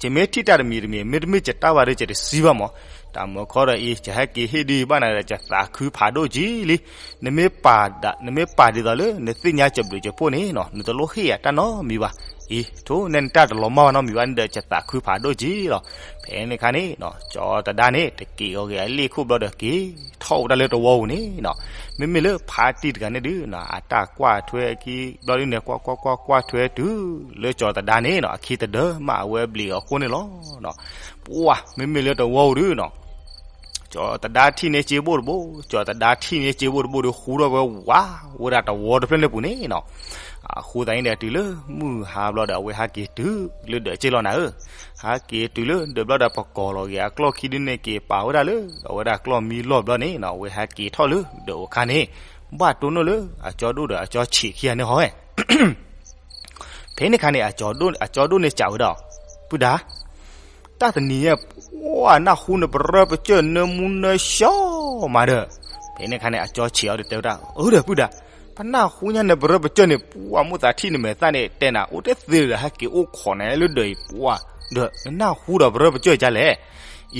ယမ့ၢ်ထံၣ်တၢ်တမံၤတမံၤ မ့တမ့ၢ်ယတၢ်ဘၣ်ဒီးယတစံးဘၣ်မၢ်, တၢ်မၢခီဒီးအံၤ ယဟဲက့ၤဟ့ၣ်ဒုးဘၣ်နၤဒီး ယသးခုဖးဒိၣ်ကံလံ, နမ့ၢ်ပာ်ဒ်သိးလၢနသ့ၣ်ညါယဘျုးယဖှိၣ်န့ၣ်နၤ နတလိၣ်ဟ့ၣ်ယၤတၢ်နီတမံၤဘၣ်, အံၤ ထိၣ်န့ၣ်နတၢ်တလီၤမၢ်ဘၣ်နီတမံၤဘၣ်န့ၣ်ဒီး ယသးခုဖးဒိၣ်ကံလီၤ, ဖဲန့ၣ်ခါန့ၣ်နၤ ကၠီၤသဒါန့ၣ် တက့ၤအီၤဂ့ၤအလ့ၣ်ခိၣ်ဘျီဒီးက့ၤထီၣ်ဝဲဒၣ်လၢတဝီပူၤန့ၣ်နၤ, မ့မ့ၢ်လၢဖါတံၢ်တဂၤန့ၣ်ဒုးနၤ အတၢ်ကွၢ်ထွဲအခံဘျီဒုးန့ၣ် ကွၢ်ကွၢ်ကွၢ်ကွၢ်ထွဲတုၤလၢကၠီၤသဒါန့ၣ်နၤ အခံတဒၢမးအဝဲဘျံးအီၤအဃိန့ၣ်လီၤ, ပှၤ မ့မ့ၢ်လၢတဝီပူၤဒုးနၤ ကၠီၤသဒါထံၣ်န့ၢ်စ့ဘိၣ်တဘိ, ကၠီၤသဒါထံၣ်န့ၢ်စ့ဘိၣ်တဘိဒီး ဃူထီၣ်ဝဲဝးဝဲဒၣ်တဝီတဖျၢၣ်န့ၣ်ပူၤန့ၣ်နၤ, အဃိသတးန့ၣ်ဒီး တုၤလၢမုၢ်ဟါဘျီဒီး အဝဲဟဲက့ၤတုၤလၢဒၢးစ့လီၤနၤဧၢ, ဟဲက့ၤတုၤလၢဒၢးဘျီဒီး ပကိးလီၤက့ၤအကျီၢ်ခံဒုန့ၣ် က့ၤပာ်ဝဲဒၣ်လၢ အဝဲဒၣ်ကျီၢ်မံလီၢ်ဘျီန့ၣ်နၤ အဝဲဟဲက့ၤထီၣ်လၢဒၢးအခါန့ၣ်, ဘၣ်တိၢ်နီၣ်လၢအကၠီဒိၣ်ဒီးအကၠီဆံးခံဂၤန့ၣ်ဟီဝဲ ဖဲန့ၣ်ခါန့ၣ် အကၠီဒိၣ်န့ၣ်စံးဝဲဒၣ်, ပုၢ်ဒါ, တၢ်တနံၤညါ ပှၤနၢ်ဟူနပရၢပစၢၢ်နၢမူနၢဆှီမးဒီး, ဖဲန့ၣ်ခါန့ၣ် အကၠီဆံးအီၤဒီးတဲဝဲဒၣ်, အၢဒီးပုၢ်ဒါ, ပနၢ်ဟူညါနပရၢပစၢၢ်န့ၣ် ပှၤမိၢ်သးထံၣ်နမဲာ်သၣ်န့ၣ် တဲနၤအိၣ်တသ့ဒီး ဟဲက့ၤအိၣ်ခိးနၤလၢဒၢးအံၤပှၤ, ဒီးနနၢ်ဟူဒီးပရၢပစၢၢ်ဒ်လဲၣ်,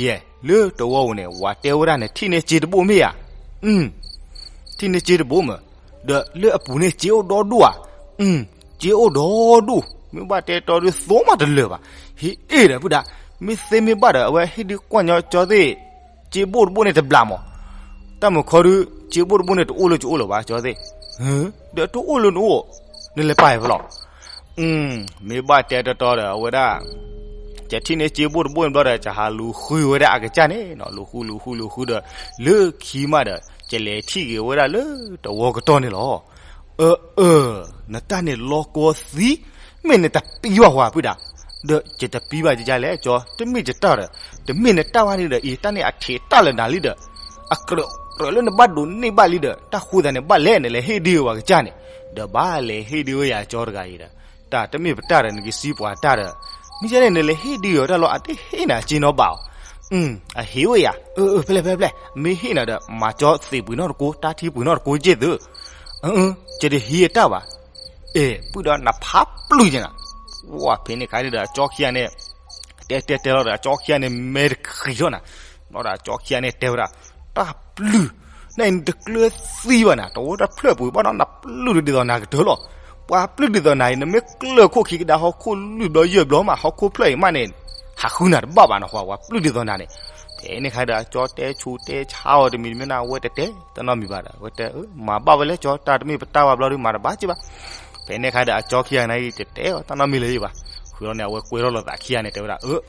ယဲၢ် လၢတဝီပူၤန့ၣ် ဝၤတဲဝဲဒၣ်နထံၣ်န့ၢ်စ့တဘိၣ်မ့ၢ်ဧါ, ထံၣ်န့ၢ်စ့တဘိၣ်မ့ၢ်, ဒီးလၢအပူၤန့ၣ်စ့အိၣ်ဒီဒူၣ်ဧါ, စ့အိၣ်ဒီဒူၣ်, မ့ၢ်ဘၣ်တဲတီဒုးသိမးတလၢာ်ဘၣ်, ဟ့ၣ်အ့ၣ်ဒီးပုၢ်ဒါ, မ့ၢ်သ့မ့ၢ်ဘၣ်ဒီး အဝဲဟ့ၣ်ဒုးကွၢ်ညီကၠီသ့ၣ်, စ့ဘိၣ်တဘိၣ်န့ၣ်တဘျးမး, တၢ်မုၢ်ခီဒုး စ့ဘိၣ်တဘိၣ်န့ၣ်တအိၣ်လၢကအိၣ်လၢၤဘၣ်ကၠီသ့ၣ်, ဒီးတအိၣ်လၢနအိၣ်, နလဲၤပာ်အံၤဖဲလဲၣ် မ့ၢ်ဘၣ်တဲတီတီဒီး အဝဲဒၣ် ယထံၣ်န့ၢ်စ့ဘိၣ်တဘိၣ်န့ၣ်ဘျီဒီး ယဟးလူၤဃုဝဲဒၣ်အကစၢ်န့ၣ်နၤ, လူၤဃုလူၤဃုလူၤဃုဒီး လၢခံမးဒီး ယလဲၤထံၣ်က့ၤဝဲဒၣ်လၢတဝီကတီၢ်န့ၣ်လီၤ. အၢ အၢ နတၢ်န့ၣ်လီၤကီသံ, မ့ၢ်နတပံဘၣ်ဝဲပုၢ်ဒါ, ဒီးယတပံဘၣ်ဒ်လဲၣ်ကၠီ, တမ့ၢ်ယတၢ်ဒီး, တမ့ၢ်နတၢ်ဘၣ်န့ၣ်ဒီး အံၤတၢ်န့ၣ်အထံးတၢ်လၢနၤလံဒီး, အကြၢးကြၢးလၢနဘၣ်ဒိးန့ၢ်ဘၣ်လံဒီး တၢ်ဃိသတးန့ၣ် ဘၣ်လဲၣ်နလဲၤဟ့ၣ်ဒုးဝဲကစၢ်န့ၣ်, ဒီးဘၣ်လဲၤဟ့ၣ်ဒုးဝဲယၤကၠီတဂၤအံၤဒီး, တၢ်တမ့ၢ်ပတၢ်ဒီး နကစံးပှၤတၢ်ဒီး, မ့ၢ်ယဲန့ၣ် နလဲၤဟ့ၣ်ဒုးအီၤတၢ်လီၤ အတဟ့ၣ်နၤစ့နီဘၣ်အီၤ, အဟ့ၣ်ဝဲယၤ, အၢ အၢ ဖဲလဲၣ် ဖဲလဲၣ် ဖဲလဲၣ် မ့ၢ်ဟ့ၣ်နၤဒီး မၤကၠီသံးပှ့ၤနီၣ်တကိး တၢ်ထံပှ့ၤနီၣ်တကိးက့ၢ်သု, အၢ ယတဟံးအတၢ်ဘၣ်, အဲ ပုၢ်ဒီးနဖးပျုၢ်ယဲနၤ, ဝဲဖဲန့ၣ်ခါန့ၣ်ဒီး အကၠီခံဂၤန့ၣ် တဲတဲတဲလီၤဒီး အကၠီခံဂၤန့ၣ် မဲာ်တဃံးထီၣ်နၤ, ဘျီဒီးအကၠီခံဂၤန့ၣ်တဲဝဲဒၣ်, တၢ်ပျုၢ်, နအံၤနတကျၢၤသံဘၣ်နၤ, တဝီတဖျၢၣ်ပူၤဘၣ်နီၤ နပျုၢ်ဒ်သိးနၤကတၢၢ်လီၤ, ပှၤပျုၢ်ဒ်သိးနၤအံၤ နမ့ၢ်ကျၢၤခိၣ်ခံကဒါဟီၣ်ခိၣ်လွံၢ်ဘျီယဲၢ်ဘျီမး ဟီၣ်ခိၣ်ဖျၢၣ်အံၤမးန့ၣ်, ဟးဃုနၤတဘၣ်ဘၣ်နီၤ ပှၤပျုၢ်ဒ်သိးနၤန့ၣ်, ဖဲန့ၣ်ခါဒီး အကၠီတဲဆူးတဲဆါအီၤတမံၤတမံၤန့ၣ် အဝဲတတဲတနီတမံၤဘၣ်ဒီး အဝဲတဲ မၤဘၣ်ဝဲလဲၣ်ကၠီ တၢ်တမ့ၢ်ပတၢ်ဘၣ်ဘျီဒီး မၤတဘၣ်က့ၤဘၣ်, ဖဲန့ၣ်ခါဒီး အကၠီခံဂၤန့ၣ်အံၤ တတဲအီၤတၢ်နီတမံၤလၢၤဘၣ်, ဃုာ်လီၤန့ၣ် အဝဲကွဲထီၣ်လိာ်သးခံဂၤန့ၣ် တဲဝဲဒၣ် အၢ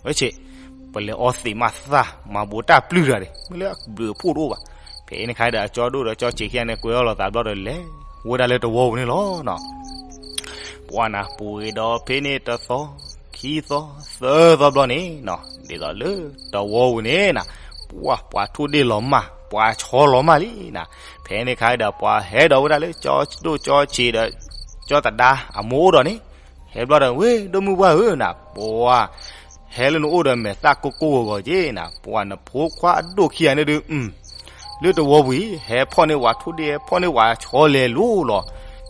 ဝဲဆ့ၣ်, ပလဲၤအီသံးမးသၣ် မၤဘူးတၢ်ပျုၢ်တဂၤန့ၣ် မ့ၢ်လၢအဘျုးအဖှိၣ်တအိၣ်ဘၣ်, ဖဲန့ၣ်ခါဒီး အကၠီဒိၣ်ဒီးကၠီဆံးခံဂၤန့ၣ် ကွဲထီၣ်လိာ်သးဘျီဒီး လဲၤဝဲဒၣ်လၢတဝီပူၤန့ၣ်လီၤနီၤ. ပှၤနၤပူၤဂ့ၤဒီးဖဲန့ၣ်တသီ, ခံသီ, သၢသီဘျီန့ၣ်နီၤ, ဒ်သိးလၢတဝီပူၤန့ၣ်နၤ, ပှၤ ပှၤထူၣ်ဒ့ၣ်လီၤမၢ်, ပှၤဆီလီၤမၢ်လံနၤ, ဖဲန့ၣ်ခါဒီး ပှၤဟဲဒီးဝဲဒၣ်လၢကၠီဒိၣ်ကၠီဆံးဒီး ကၠီသဒါအမိၢ်အိၣ်ဒီးန့ၣ်, ဟဲဘျီဒီး ဝ့ၢ် ဒိၣ်မုၢ်ပှၢ်ဧၢနၤ, ပှၤ ဟဲလၢနအိၣ်ဒီးမဲာ်သၣ်ကိၢ်ကိၢ်ဂီၤဂီၤက့ၤနၤ, ပှၤနဖိခွါအဒိၣ်ခံဂၤန့ၣ်ဒုး လၢတဝီပူၤအံၤ ဟဲဖီၣ်န့ၢ်ဝဲထူၣ်ဒ့ၣ် ဟဲဖီၣ်န့ၢ်ဝဲဆီလဲၤလိၤလီၤ,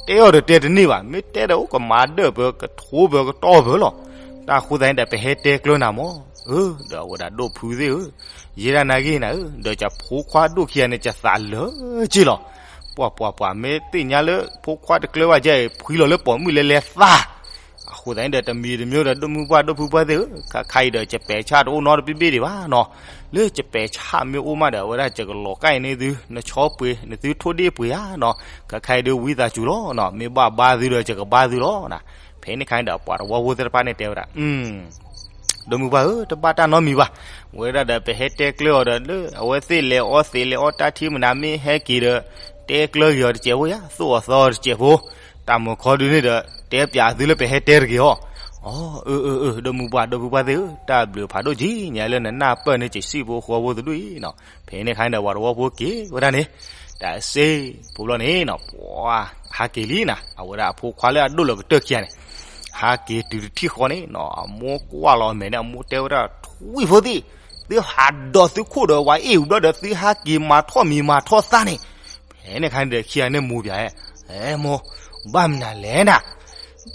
တဲအီၤဒီးတဲတန့ၢ်ဘၣ်, မ့ၢ်တဲဒီးအိၣ်ကမၤဒၢၣ်ပၢၤကထိပၢၤကတီၢ်ပၢၤလီၤ, တၢ်ဃိသတးန့ၣ်ဒီး ပဟဲတဲကျၢၤနၤမၢ်, အၢ ဒီးအဝဲဒၣ်ဒိၣ်ဖုသ့ၣ်ဧၢ, ယဲဒၣ်နၤဂ့ၤနၤဧၢ, ဒီးယဖိခွါဒိၣ်ခံဂၤန့ၣ် ယသးလၢာ်က့ၤလီၤ, ပှၤပှၤပှၤ မ့ၢ်သ့ၣ်ညါလၢဖိခွါတကျၢၤဘၣ်ကဲအံၤ ဖှံလီၤလၢပိာ်မုၣ်လဲၤလဲၤသး. အဃိသတးန့ၣ်ဒီး တမံၤတမံၤဒီး ဒိၣ်မုၢ်ပှၢ်ဒိၣ်ဖုပှၢ်သ့ၣ်ဧၢ, ခါခါအံၤဒီး ယပဲာ်ဆၣ်တအိၣ်နီတဘ့ၣ်ဘ့ၣ်ဒံးဘၣ်နီၤ. လၢယပဲာ်ဆၣ်မ့ၢ်အိၣ်မးဒီး အဝဲဒၣ်ယကလီၤကၣ်အံၤန့ၢ်သု နဆီပှ့ၤ နသုထိၣ်ဒ့ၣ်ပှ့ၤဧါနီၤ. ခါခါအံၤဒီးဝံသးစူၤလီၤနီၤ, မ့ၢ်ဘၣ်ဘါသုဒီးယကဘါသုလီၤနီၤ. ဖဲန့ၣ်ခါန့ၣ်ဒီး ပှၤတဝီဖိသ့ၣ်တဖၣ်န့ၣ်တဲဝဲဒၣ် ဒိၣ်မုၢ်ပှၢ်ဧၢ, တဘၣ်တၢ်နီတမံၤဘၣ်. ဝဲဒၣ်ဒီး ပဟဲတဲကျၢၤအီၤဒီး လၢအဝဲသ့ၣ်လဲၤအီသံးလဲၤအီတၢ်ထံမနုၤ မ့ၢ်ဟဲက့ၤဒီး တဲကျၢၤက့ၤအီၤတစဲးဖိယါ, သိၣ်အီၤသီအီၤတစဲးဖိ, တၢ်မုၢ်ခီဒုန့ၣ်ဒီး တဲပၠးသုလၢပဟဲတဲတဂ့ၤအီၤ. အီ, အၢ အၢ အၢ ဒိၣ်မုၢ်ပှၢ်ဒိၣ်ဖုပှၢ်သ့ၣ်ဧၢ, တၢ်ဘျုးဖးဒိၣ်ကံၤညါလၢနနၢ်ပၢၢ်န့ၢ်က့ၤစံၣ်ဖိဃီဖိသဒူၣ်အံၤနီၤ. ဖဲန့ၣ်ခါန့ၣ်ဒီး ပှၤတဝီဖိက့ၤဝဲဒၣ်န့ၣ် တၢ်စ့ဖိဘျီန့ၣ်နီၤ, ပှၤဟးက့ၤလံနီၤ, အဝဲဒၣ်အဖိခွါလၢအဒိၣ်လၢကတၢၢ်ခံဂၤန့ၣ် ဟးက့ၤတုၤတထံၣ်ဃီန့ၣ်နီၤ, အမိၢ်ကွၢ်လီၤအမဲာ်န့ၣ် အမိၢ်တဲဝဲဒၣ် ထွံၣ်ဖိသ့ၣ်, သုဟးဒီးသုခိၣ်ဒီးဝၤအ့ၣ်ဝံၤဘျီဒီး သုဟးက့ၤမၤထီၣ်မံၤမၤထီၣ်သၣ်န့ၣ်. ဖဲန့ၣ်ခါန့ၣ်ဒီး ခံဂၤန့ၣ်မိၢ်ပၠး, အဲမိၢ်, ဘၣ်မနုၤလဲၣ်နၤ,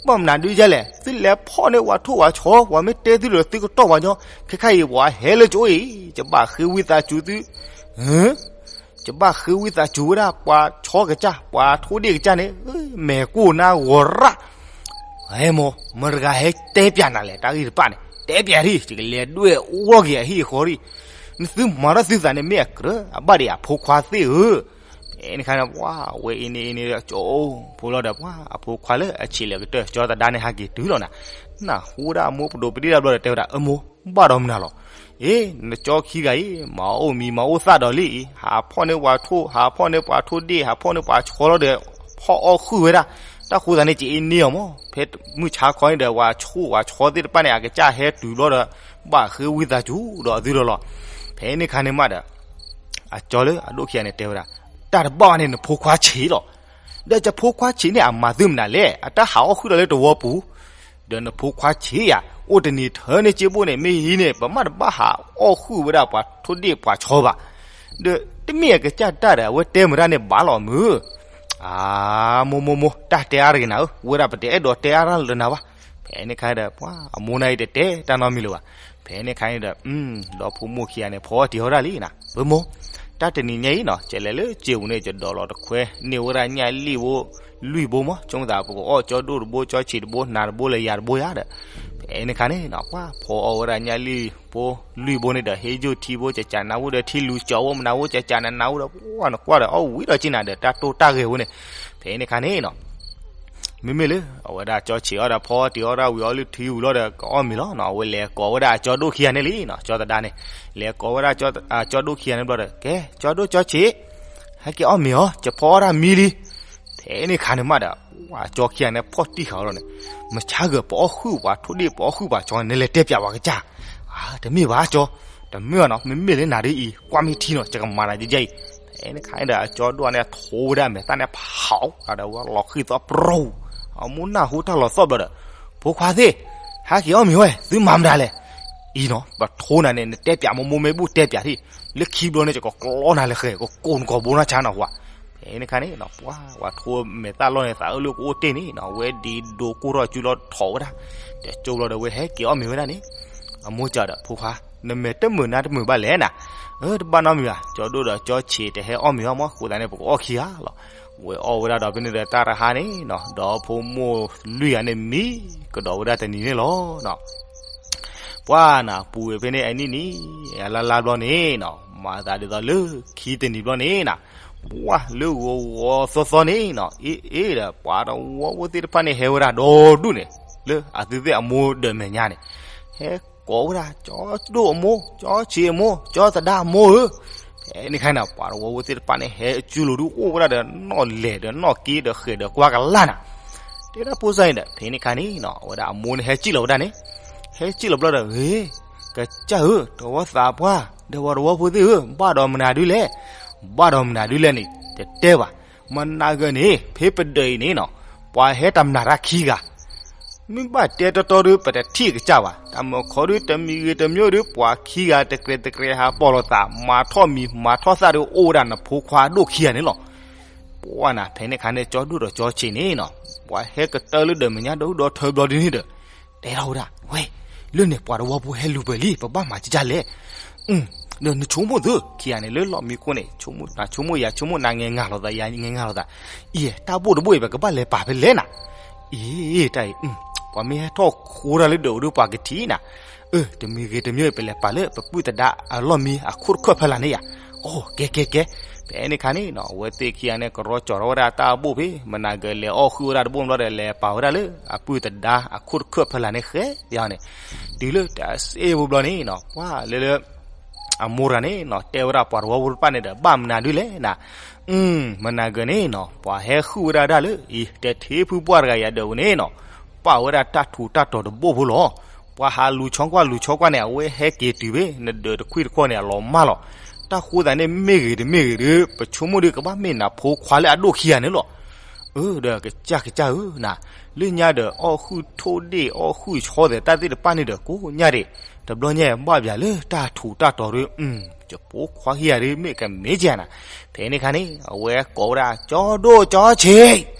ဘၣ်မနုၤဒုးယဲလဲၣ်, သုလဲၤဖီၣ်န့ၢ်ပှၤထိၣ်ပှၤဆီ, ပှၤမ့ၢ်တဲသုဒီးသုကတီၢ်ပှၤညီ, ခဲခါအံၤပှၤဟဲလၢကအိၣ်အံၤ, ယဘၣ်ဃ့ဝံသးစူၤသု ယဘၣ်ဃ့ဝံသးစူၤဝဲဒၣ် ပှၤဆီကစၢ် ပှၤထိၣ်ဒ့ၣ်ကစၢ်န့ၣ်, မဲာ်ကိၢ်နါဂီၤရၣ်, အဲမိၢ်, မတၤတဂၤဟဲတဲပၠးနၤလဲၣ်, တၢ်ဂ့ၢ်တဖၣ်န့ၣ် တဲပၠးဒံး, ယကလဲၤဒွဲၣ်အီၣ်က့ၤအဟံၣ်အဃီဒံး, နသုမၤထီၣ်သုသးန့ၣ် မ့ၢ်အကြၢးအဘၣ်ဒံးအဖိခွါသ့ၣ်ဧၢ. ဖဲန့ၣ်ခါန့ၣ် ပှၤဝဲအံၤန့ၣ်အံၤန့ၣ်ဒီး ကၠိဖိလီၤဒီး ပှၤအဖိခွါလၢအဆံးလၢကတၢၢ် ကၠီသဒါန့ၣ် ဟးက့ၤတုၤလီၤနၤ, နၢ်ဟူဝဲဒၣ်အမိၢ်ပဒိးပဒ့ၣ်တၢ်ဘျီဒီး တဲဝဲဒၣ် အမိၢ်, ဘၣ်ဒီးမနုၤလီၤ, အ့ နကၠီခံဂၤအံၤ မၤအိၣ်မံၤမၤအိၣ်သၣ်ဒီးလံအံၤ, ဟးဖီၣ်န့ၢ်ပှၤထိၣ် ဟးဖီၣ်န့ၢ်ပှၤထိၣ်ဒ့ၣ် ဟးဖီၣ်န့ၢ်ပှၤဆီလီၤဒီး ဖီၣ်အီၣ်ဃုာ်ဝဲဒၣ်, တၢ်ဃိသးန့ၣ် ကအ့န့ၢ်အီၤမး, ဖဲမုၢ်ဆါခီန့ၣ်ဒီး ပှၤထိၣ်ပှၤဆီသ့ၣ်တဖၣ်န့ၣ် အကစၢ်ဟဲတုၤဘျီဒီး ဘၣ်ဃ့ဝံသးစူၤဒီးအသုလီၤလီၤ. ဖဲန့ၣ်ခါန့ၣ်မးဒီး အကၠီလၢအဒိၣ်ခံဂၤန့ၣ် တဲဝဲဒၣ်, တၢ်တဘၣ်ဘၣ်န့ၣ် နဖိခွါဆံးလီၤ, ဒီးယဖိခွါဆံးန့ၣ် အမၤသုမနုၤလဲၣ်, အတၢ်ဟးအီၣ်ဃုာ်ဒီးလၢတဝီပူၤ, ဒီးနဖိခွါဆံးယၤ အိၣ်တနံၤထၢန့ၢ်က့ဘိၣ်န့ၣ် မ့ၢ်အံၤန့ၣ် ပမ့ၢ်တဘၣ်ဟးအီၣ်ဃုာ်ဝဲဒၣ်ပှၤထိၣ်ဒ့ၣ်ပှၤဆီဘၣ်, ဒီးတမ့ၢ်အကစၢ်တၢ်ဒီး အဝဲတဲမတၤန့ၣ်ဘၣ်လီၤမုၢ်. အၢ မိၢ်မိၢ်မိၢ်, တၢ်တဲအါတဂ့ၤနၤဧၢ, ဝဲဒၣ်ပတအဲၣ်ဒိးတဲအါတၢ်လၢနၤဘၣ်. ဖဲန့ၣ်ခါဒီး ပှၤအမိၢ်န့ၣ်အံၤတတဲတၢ်နီတမံၤလၢၤဘၣ်. ဖဲန့ၣ်ခါန့ၣ်ဒီး ဒီဖိမိၢ်ခံဂၤန့ၣ် ဖီအီၣ်တံၤအီၣ်ဒၣ်လံနီၤ, ဝဲမိၢ်, တၢ်တနံၤညါအံၤနီၤ ကလဲၤလၢစ့ပူၤန့ၣ် ယဒိးလီၤတခွဲန့ၢ်ဝဲဒၣ်ညၣ်လံၣ်ဖိလွံၢ်ဘိမး, ဆိကမိၣ်သးပကအီၣ်ကၠီဒိၣ်တဘိ ကၠီဆံးတဘိ နၤတဘိလၢယၤတဘိယါဒီး, ဖဲန့ၣ်ခါန့ၣ်နီၤ ပှၤဖီအီၣ်ဝဲဒၣ်ညၣ်လံၣ်ဖိလွံၢ်ဘိန့ၣ်ဒီး ဟ့ၣ်ယိၣ်ထံဖိ ကကးနးဝဲဒီး ထံလူၤကၠီဖိ မနၤဝဲ ကကးနးနးဝဲဒီး ပှၤနကွၢ်ဒီးအီၣ်ဝံၤဒီးက့နၤဒီး တၢ်တိၢ်တၢ်ဂဲၤဝဲန့ၣ်, ဖဲန့ၣ်ခါန့ၣ်နီၤ မ့မ့ၢ်လၢ အဝဲဒၣ်ကၠီဆံးအီၣ်ဒီးဖီအီၣ်တံၤအီၣ်ဒၣ်ဝံၤအီၣ်လုၢ်ထံဝံၤလီၤဒီး ကအီၣ်မ့ၤလီၤနီၤ, အဝဲလဲၤကိးဝဲဒၣ်အကၠီဒိၣ်ခံဂၤန့ၣ်လံနီၤ, ကၠီသဒါန့ၣ် လဲၤကိးဝဲဒၣ်အကၠီဒိၣ်ခံဂၤန့ၣ်ဘျီဒီး ကဲ ကၠီဒိၣ်ကၠီဆံး, ဟဲက့ၤအီၣ်မ့ၤအီၤ ယဖီအီၣ်ဒၣ်မံလံ. ဖဲန့ၣ်ခါန့ၣ်မးဒီး ပှၤကၠီခံဂၤန့ၣ် ဖီၣ်တံၢ်ဃာ်ဝဲလီၤန့ၣ်, မဆါဂၢၢ် ပအီၣ်ဃုာ်ပှၤထိၣ်ဒ့ၣ် ပအီၣ်ဃုာ်ပှၤကၠီန့ၣ် နလဲၤတဲပၠးပှၤကစၢ်, တမ့ၢ်ဘၣ်ကၠီ, တမ့ၢ်ဘၣ်နီၤ, မ့မ့ၢ်လၢနၤဒ်အံၤ ကွၢ်မ့ၢ်ထံနီၤ ယကမၤနၤယဲအံၤ. ဖဲန့ၣ်ခါန့ၣ်ဒီး အကၠီဒိၣ်န့ၣ် ထိဝဲဒၣ်မဲာ်သၣ်န့ၣ် ဖးအီၣ်ဒီးဝဲလီၤဃံၢ်သီပရိ, အမိၢ်နၢ်ဟူတၢ်လီၤသီၣ်ဘျီဒီး ဖိခွါသ့ၣ်, ဟဲက့ၤအီၣ်မ့ၤဝဲ သုမၤမတၤလဲၣ်. အံၤနီၤ ပထိနၤန့ၣ် နတဲပၠးမိၢ်မိၢ်မ့ၢ်ဘူၣ်တဲပၠးထံၣ်, လၢခံဘျီန့ၣ် ယကကျီနၤလၢဃဲၤ ကကိးနကိာ်ဘိနီၢ်ဆါနီၤဟူဧါ. ဖဲန့ၣ်ခါန့ၣ်နီၤ ပှၤ ပှၤထိမဲာ်သၣ်လီၢ်န့ၣ် သးအုးလၢကအိၣ်တ့ၢ်န့ၣ်နီၤ ဝဲဒ်ဒိကိၢ်ထီၣ်စုလီၤထီၣ်ဝဲဒၣ်, ဒီးကၠိဘျီဒီး ဝဲဟဲက့ၤအီၣ်မ့ၤဝဲဒၣ်န့ၣ်, အမိၢ်စံးဒီး ဖိခွါ, နမဲာ်တမုာ်နါတမုာ်ဘၣ်လဲၣ်နၤ. အၢ တဘၣ်နီတမံၤဘၣ်, ကၠီဒိၣ်ဒီးကၠီဆံးတဟဲအီၣ်မ့ၤအီၣ်မး ဃိသတးန့ၣ် ပကအီၣ်ခံဂၤလီၤ. ဝဲအီၣ်ဝဲဒၣ်ဒီးဖဲန့ၣ်ဒီး တၢ်တဟါန့ၣ်နီၤ ဒီဖိမိၢ်လွံၢ်ဂၤန့ၣ် မံကဒီးဝဲဒၣ်တနံၤန့ၣ်လီၤနီၤ. ပှၤနၤ ပူၤဝဲဖဲန့ၣ်အနံၣ်နံၣ် အလါလါဘျီန့ၣ်နီၤ မၤသးဒ်သိးလၢခံတနံၤဘျီန့ၣ်နၤ, ပှၤလၢဂီၤဂီၤသီသီန့ၣ်နီၤ အ့ၣ်အ့ၣ်ဒီး ပှၤတဝီဖိသ့ၣ်တဖၣ်န့ၣ် ဟဲဝဲဒၣ်ဒီဒူၣ်န့ၣ် လၢအသုသ့ၣ်အမိၢ်ဒၢးမဲာ်ညါန့ၣ်, ဟဲကိးဝဲဒၣ် ကၠီဒိၣ်အမိၢ် ကၠီဆံးအမိၢ် ကၠီသဒါအမိၢ်ဧၢ. ဖဲန့ၣ်ခါန့ၣ် ပှၤတဝီဖိသ့ၣ်တဖၣ်န့ၣ် ဟဲအစုလိၤဒုးအိၣ်ဝဲဒၣ်ဒီး နီၣ်လဲၢ်ဒီးနီၣ်က့ဒီးဃဲၤဒီးကွၢ်ကလၢ်နၤ, တဲဒၣ်ဖိစၢ်န့ၣ်ဒီး ဖဲန့ၣ်ခါန့ၣ်နီၤ အဝဲဒၣ်အမိၢ်န့ၣ် ဟဲစံၣ်လီၤဝဲဒၣ်န့ၣ်, ဟဲစံၣ်လီၤဘျီဒီး ဂ့ၤ ကစၢ်ဧၢ တဝီသးပှၢ် ဒီးပှၤတဝီဖိသ့ၣ်ဧၢ ဘၣ်ဒီးမနုၤဒုလဲၣ်, ဘၣ်ဒီးမနုၤဒုလဲၣ်န့ၣ် တတဲဘၣ်. မနၤဂၤန့ၣ် ဖဲပဒၢးအံၤန့ၣ်နီၤ ပှၤဟဲတၢ်မနုၤတၢ်ခံဂၤ မ့ၢ်ဘၣ်တဲတီတီဒီး ပတထံၣ်ကစၢ်ဘၣ်. တၢ်မုၢ်ခီဒီး တမံၤဂ့ၤတမံၤဒီး ပှၤခံဂၤတကြဲးတကြဲးဟးပိာ်လိာ်သး မၤထီၣ်မံၤမၤထီၣ်သၣ်ဒီး အိၣ်ဝဲဒၣ်နဖိခွါဒိၣ်ခံဂၤန့ၣ်လီၤ. ပှၤနၤ ဖဲန့ၣ်ခါန့ၣ် ကၠီဒိၣ်ဒီးကၠီဆံးန့ၣ်နီၤ ပှၤဟဲကတၢၢ်လၢဒၢးမဲာ်ညါဒီးဒိၣ်ဒီထၢဘျီဒ်န့ၣ်ဒီး တဲထီၣ်ဝဲဒၣ် ဝဲ လၢန့ၣ်ပှၤတဝီဖိဟဲလူၤပၢၢ်လံ ပဘၣ်မၤကကၢ်လဲၣ်. အု ဒီးနဆိကမိၣ်သု ခံဂၤန့ၣ်လၢလီၢ်မံခိၣ်န့ၣ် ဆိကမိၣ်နၤဆိကမိၣ်ယၤဆိကမိၣ်နၤ ငဲၤငၤလိာ်သးယၤငဲၤငၤလိာ်သး, အံၤ တၢ်ဘိၣ်တဘိၣ်အံၤ ပကဘၣ်လဲၤပာ်ဖဲလဲၣ်နၤ, အံၤ တၢ်အံၤ ပှၤမ့ၢ်ဟဲထီၣ်ဃိတၢ်လၢဒၢးအိၣ်ဒီးပှၤကထံၣ်နၤ, အၢ တမံၤဂ့ၤတမံၤအံၤ ပလဲၤပာ်လၢပပုၢ်သဒါအလီၢ်မံအခိၣ်တခၢၣ်ဖဲလၢ်န့ၣ်ယၤ, အိ ကဲကဲကဲ, ဖဲန့ၣ်ခါန့ၣ်နီၤ အဝဲသ့ၣ်ခံဂၤန့ၣ် ကရီကၠီၤထီၣ်ဝဲဒၣ်တၢ်ဘိၣ်ဖဲ မနၤဂ့ၤလဲၤအီၣ်ဃုာ်ဝဲဒၣ်တဘိၣ်ဘျီဒီး လဲၤပာ်ဝဲဒၣ်လၢအပုၢ်သဒါအခိၣ်တခၢၣ်ဖဲလၢ်န့ၣ်ဃဲယၤန့ၣ်, တုၤလၢတၢ်စ့ဖိဘျီန့ၣ်နီၤ ပှၤလၢလၢ အမိၢ်တဂၤန့ၣ်နီၤ တဲဝဲဒၣ်ပှၤတဝီဖိတဖၣ်န့ၣ်ဒီး ဘၣ်မနုၤဒုလဲၣ်နၤ, အု မနၤဂ့ၤန့ၣ်နီၤ ပှၤဟဲဃုာ်ဝဲဒၣ်ဒၣ်လၢ အံၤ တထံဖုပှၢ်တဂၤအံၤအဒၢးပူၤန့ၣ်နီၤ, ပာ်ဝဲဒၣ်တၢ်ထူးတၢ်တီၤတဘိၣ်ဖိလီၤ. ပှၤဟးလူၤဆီကွၢ်လူၤဆီကွၢ်န့ၣ် အဝဲဟဲက့ၤတုၤဖဲ နဒၢးတခွံၣ်တခီန့ၣ် အလီၤမၢ်လီၤ. တၢ်ဃိသးန့ၣ်မ့ၢ်ဂ့ၤတမ့ၢ်ဂ့ၤဒီး ပဆိကမိၣ်ဒီးကဘၣ်မ့ၢ်နဖိခွါလၢအဒိၣ်ခံဂၤန့ၣ်လီၤ. အၢ ဒီးကစၢ်ကစၢ်ဧၢနၤ, လၢညါဒီးအီၣ်ဃုာ်ထိၣ်ဒ့ၣ်အီၣ်ဃုာ်ဆီသဲးတၢ်သ့ၣ်တဖၣ်န့ၣ်ဒီး ကိးညါဒံး တဘျီညါဘၣ်ဘၣ်လၢတၢ်ထူးတၢ်တီၤဒီး ယဖိခွါခံဂၤဒီး မ့ၢ်ကမ့ၢ်ကဲနၤ, ဖဲန့ၣ်ခါန့ၣ် အဝဲကိးဝဲဒၣ် ကၠီဒိၣ်ကၠီဆံး,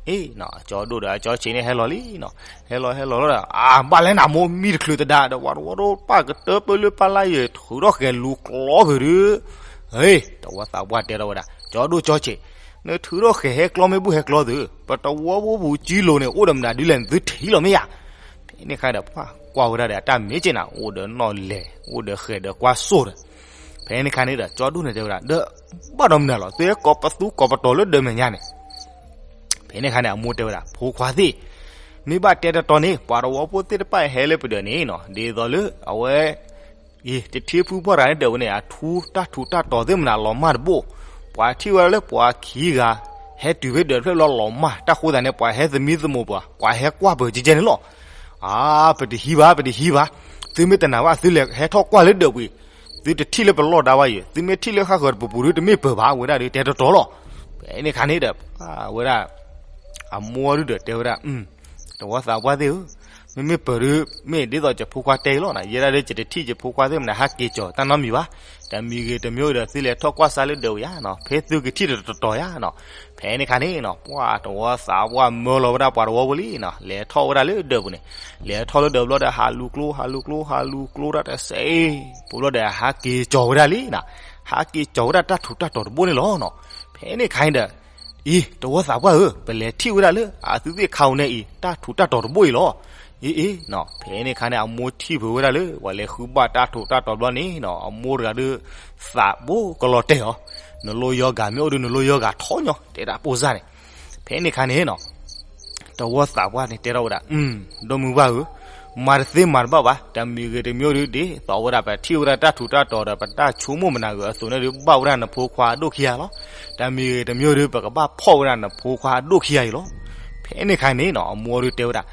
အ့ ကၠီဒိၣ်ဒီးကၠီဆံးန့ၣ် ဟဲလီၤလံနီၤ, ဟဲလီၤဟဲလီၤလီၤဒီး အါ ဘၣ်လဲၣ်နၤ မိၢ်မံတချုးသဒါဒီး ပှၤတဝီတဖၣ်ကတၢၢ်ပၢၢ်လၢပၢ်လၢ်ယဲၤ ထုးထီၣ်ဃဲၤလူၤကျီဖုးဒီး ဟ့ တဝီသးပှၢ်တဲထီၣ်ဝဲဒၣ် ကၠီဒိၣ်ကၠီဆံး, နထုးထီၣ်ဃဲၤဟဲကျီမ့ၢ်ဘူၣ်ဟဲကျီသု, ပတဝီဖိပူၤကၠံလိၤန့ၣ် အိၣ်ဒီးမနုၤဒ်လဲၣ်န့ၣ် သုထံၣ်လီၤမ့ၢ်ယၤ. ဖဲန့ၣ်ခါဒီး ပှၤကွၢ်ဝဲဒၣ်ဒီး အတၢ်မ့ၢ်ကဲနၤ အိၣ်ဒီးနီၣ်လဲၢ် အိၣ်ဒီးဃဲၤဒီးကွၢ်စိၣ်ဒီး ဖဲန့ၣ်ခါန့ၣ်ဒီး ကၠီဒိၣ်န့ၣ်တဲဝဲဒၣ် ဒီး ဘၣ်ဒီးမနုၤလီၤ သုဟဲကိးပသူကိးပတီၤလၢဒၢးမဲာ်ညါန့ၣ် ဖဲန့ၣ်ခါန့ၣ် အမိၢ်တဲဝဲဒၣ် ဖိခွါသ့ၣ်, မ့ၢ်ဘၣ်တဲတတီၤန့ၣ် ပှၤတဝီဖိသ့ၣ်တဖၣ်ဟဲလၢပဒၢးန့ၣ်နီၤ ဒ်သိးလၢအဝဲ အံၤ တထံဖုပှၢ်တဂၤန့ၣ်ဒၢးဝဲန့ၣ် အထူးတၢ်ထူးတၢ်တီၤသ့ၣ်မနုၤလီၤမၢ်တဘိၣ်, ပှၤထံၣ်ဝဲဒၣ်လၢပှၤခံဂၤ ဟဲတုၤဖဲဒၢးတဖျၢၣ်လီၤလီၤမၢ် တၢ်ဃိသးန့ၣ် ပှၤဟဲသမံသမိးပှၤ ပှၤဟဲကွၢ်ပၢၤကဲကဲန့ၣ်လီၤ. အါ ပတဟံးဘၣ် ပတဟံးဘၣ်, သုမ့ၢ်တနာ်ဘၣ် သုလဲၤဟဲထီၣ်ကွၢ်လၢဒၢးပူၤအံၤ, သုတထံၣ်လၢပလီၢ်ဒါဘၣ်အံၤ, သုမ့ၢ်ထံၣ်လၢဃၣ်ဃၢၤတပူၤပူၤဒီး တမ့ၢ်ပၢၤဘၣ် ဝဲဒၣ်ဒီး တဲတတီၤလီၤ. ဖဲန့ၣ်ခါန့ၣ်ဒီး ဝဲဒၣ် အမိၢ်ဒုဒီးတဲဝဲဒၣ် တဝီသးပှၢ်သ့ၣ်ဧၢ, မ့မ့ၢ်ပၢၤဒီး မ့ၢ်ဒ်သိးယဖိခွါတဲအံၤလီၤနၤ, ယဲဒၣ်ဒီးယတထံၣ်ယဖိခွါသ့ၣ်မနုၤ ဟးက့ၤကၠီၤတၢ်နီတမံၤဘၣ်, တမံၤဂ့ၤတမံၤဒီး သုလဲၤထီၣ်ကွၢ်စၢ်လၢဒၢးပူၤယၤနီၤ, ဖဲသုကထံၣ်တတီၤတီၤယၤနီၤ, ဖဲန့ၣ်ခါန့ၣ်နီၤ ပှၤတဝီသးပှၢ်မၢလီၤဝဲဒၣ်ပှၤတဝီဖိလံနီၤ, လဲၤထီၣ်ဝဲဒၣ်လၢဒၢးပူၤန့ၣ်, လဲၤထီၣ်လၢဒၢးဘျီဒီး ဟးလူၤကျိ ဟးလူၤကျိ ဟးလူၤကျိတၢ်တစဲး, ပူၤဘျီဒီး ဟးက့ၤကၠီၤဝဲဒၣ်လံနီၤ, ဟးက့ၤကၠီၤဝဲဒၣ်တၢ်ထူးတၢ်တီၤတဘိၣ်န့ၣ်လီၤနီၤ, ဖဲန့ၣ်ခါန့ၣ်ဒီး အံၤ တဝီသးပှၢ်ဧၢ, ပလဲၤထံၣ်ဝဲဒၣ်လၢအသုသ့ၣ်ခါဧိၤန့ၣ်အံၤ တၢ်ထူးတၢ်တီၤတဘိၣ်အံၤလီၤ. အ့ အ့ ဖဲန့ၣ်ခါန့ၣ် အမိၢ်ထံၣ်ဖုးဝဲဒၣ်လၢ ပှၤလဲၤဃုဘၣ်တၢ်ထူးတၢ်တီၤဘျီန့ၣ်နီၤ, အမိၢ်တဂၤဒီး သးဘိကလီၤတဲာ်အီၤ, နလိယီၤဂာ်မ့ၢ်အိၣ်ဒီး နလိယီၤဂာ်ထီၣ်ညီ တဲဒၣ်ပိၢ်စၢ်န့ၣ်, ဖဲန့ၣ်ခါန့ၣ်နီၤ တဝီသးပှၢ်န့ၣ်တဲထီၣ်ဝဲဒၣ်, ဒိၣ်မုၢ်ပှၢ်ဧၢ, မၤတသ့မၤတဘၣ်ဘၣ်, တမံၤဂ့ၤတမံၤဒီး ဒ်သိးဝဲဒၣ်ပထံၣ်ဝဲဒၣ်တၢ်ထူးတၢ်တီၤဒီး ပတၢ်ဆိကမိၣ်မနၤဂ့ၤအသိးန့ၣ်ဒီး ဘၣ်ဝဲဒၣ်နဖိခွါအဒိၣ်ခံဂၤလီၤ. တမံၤဂ့ၤတမံၤဒီး ပကဘၣ်ဖီၣ်ဝဲဒၣ်နဖိခွါအဒိၣ်ခံဂၤအံၤလီၤ. ဖဲန့ၣ်ခါန့ၣ်နီၤ အမိၢ်ဒီးတဲဝဲဒၣ်,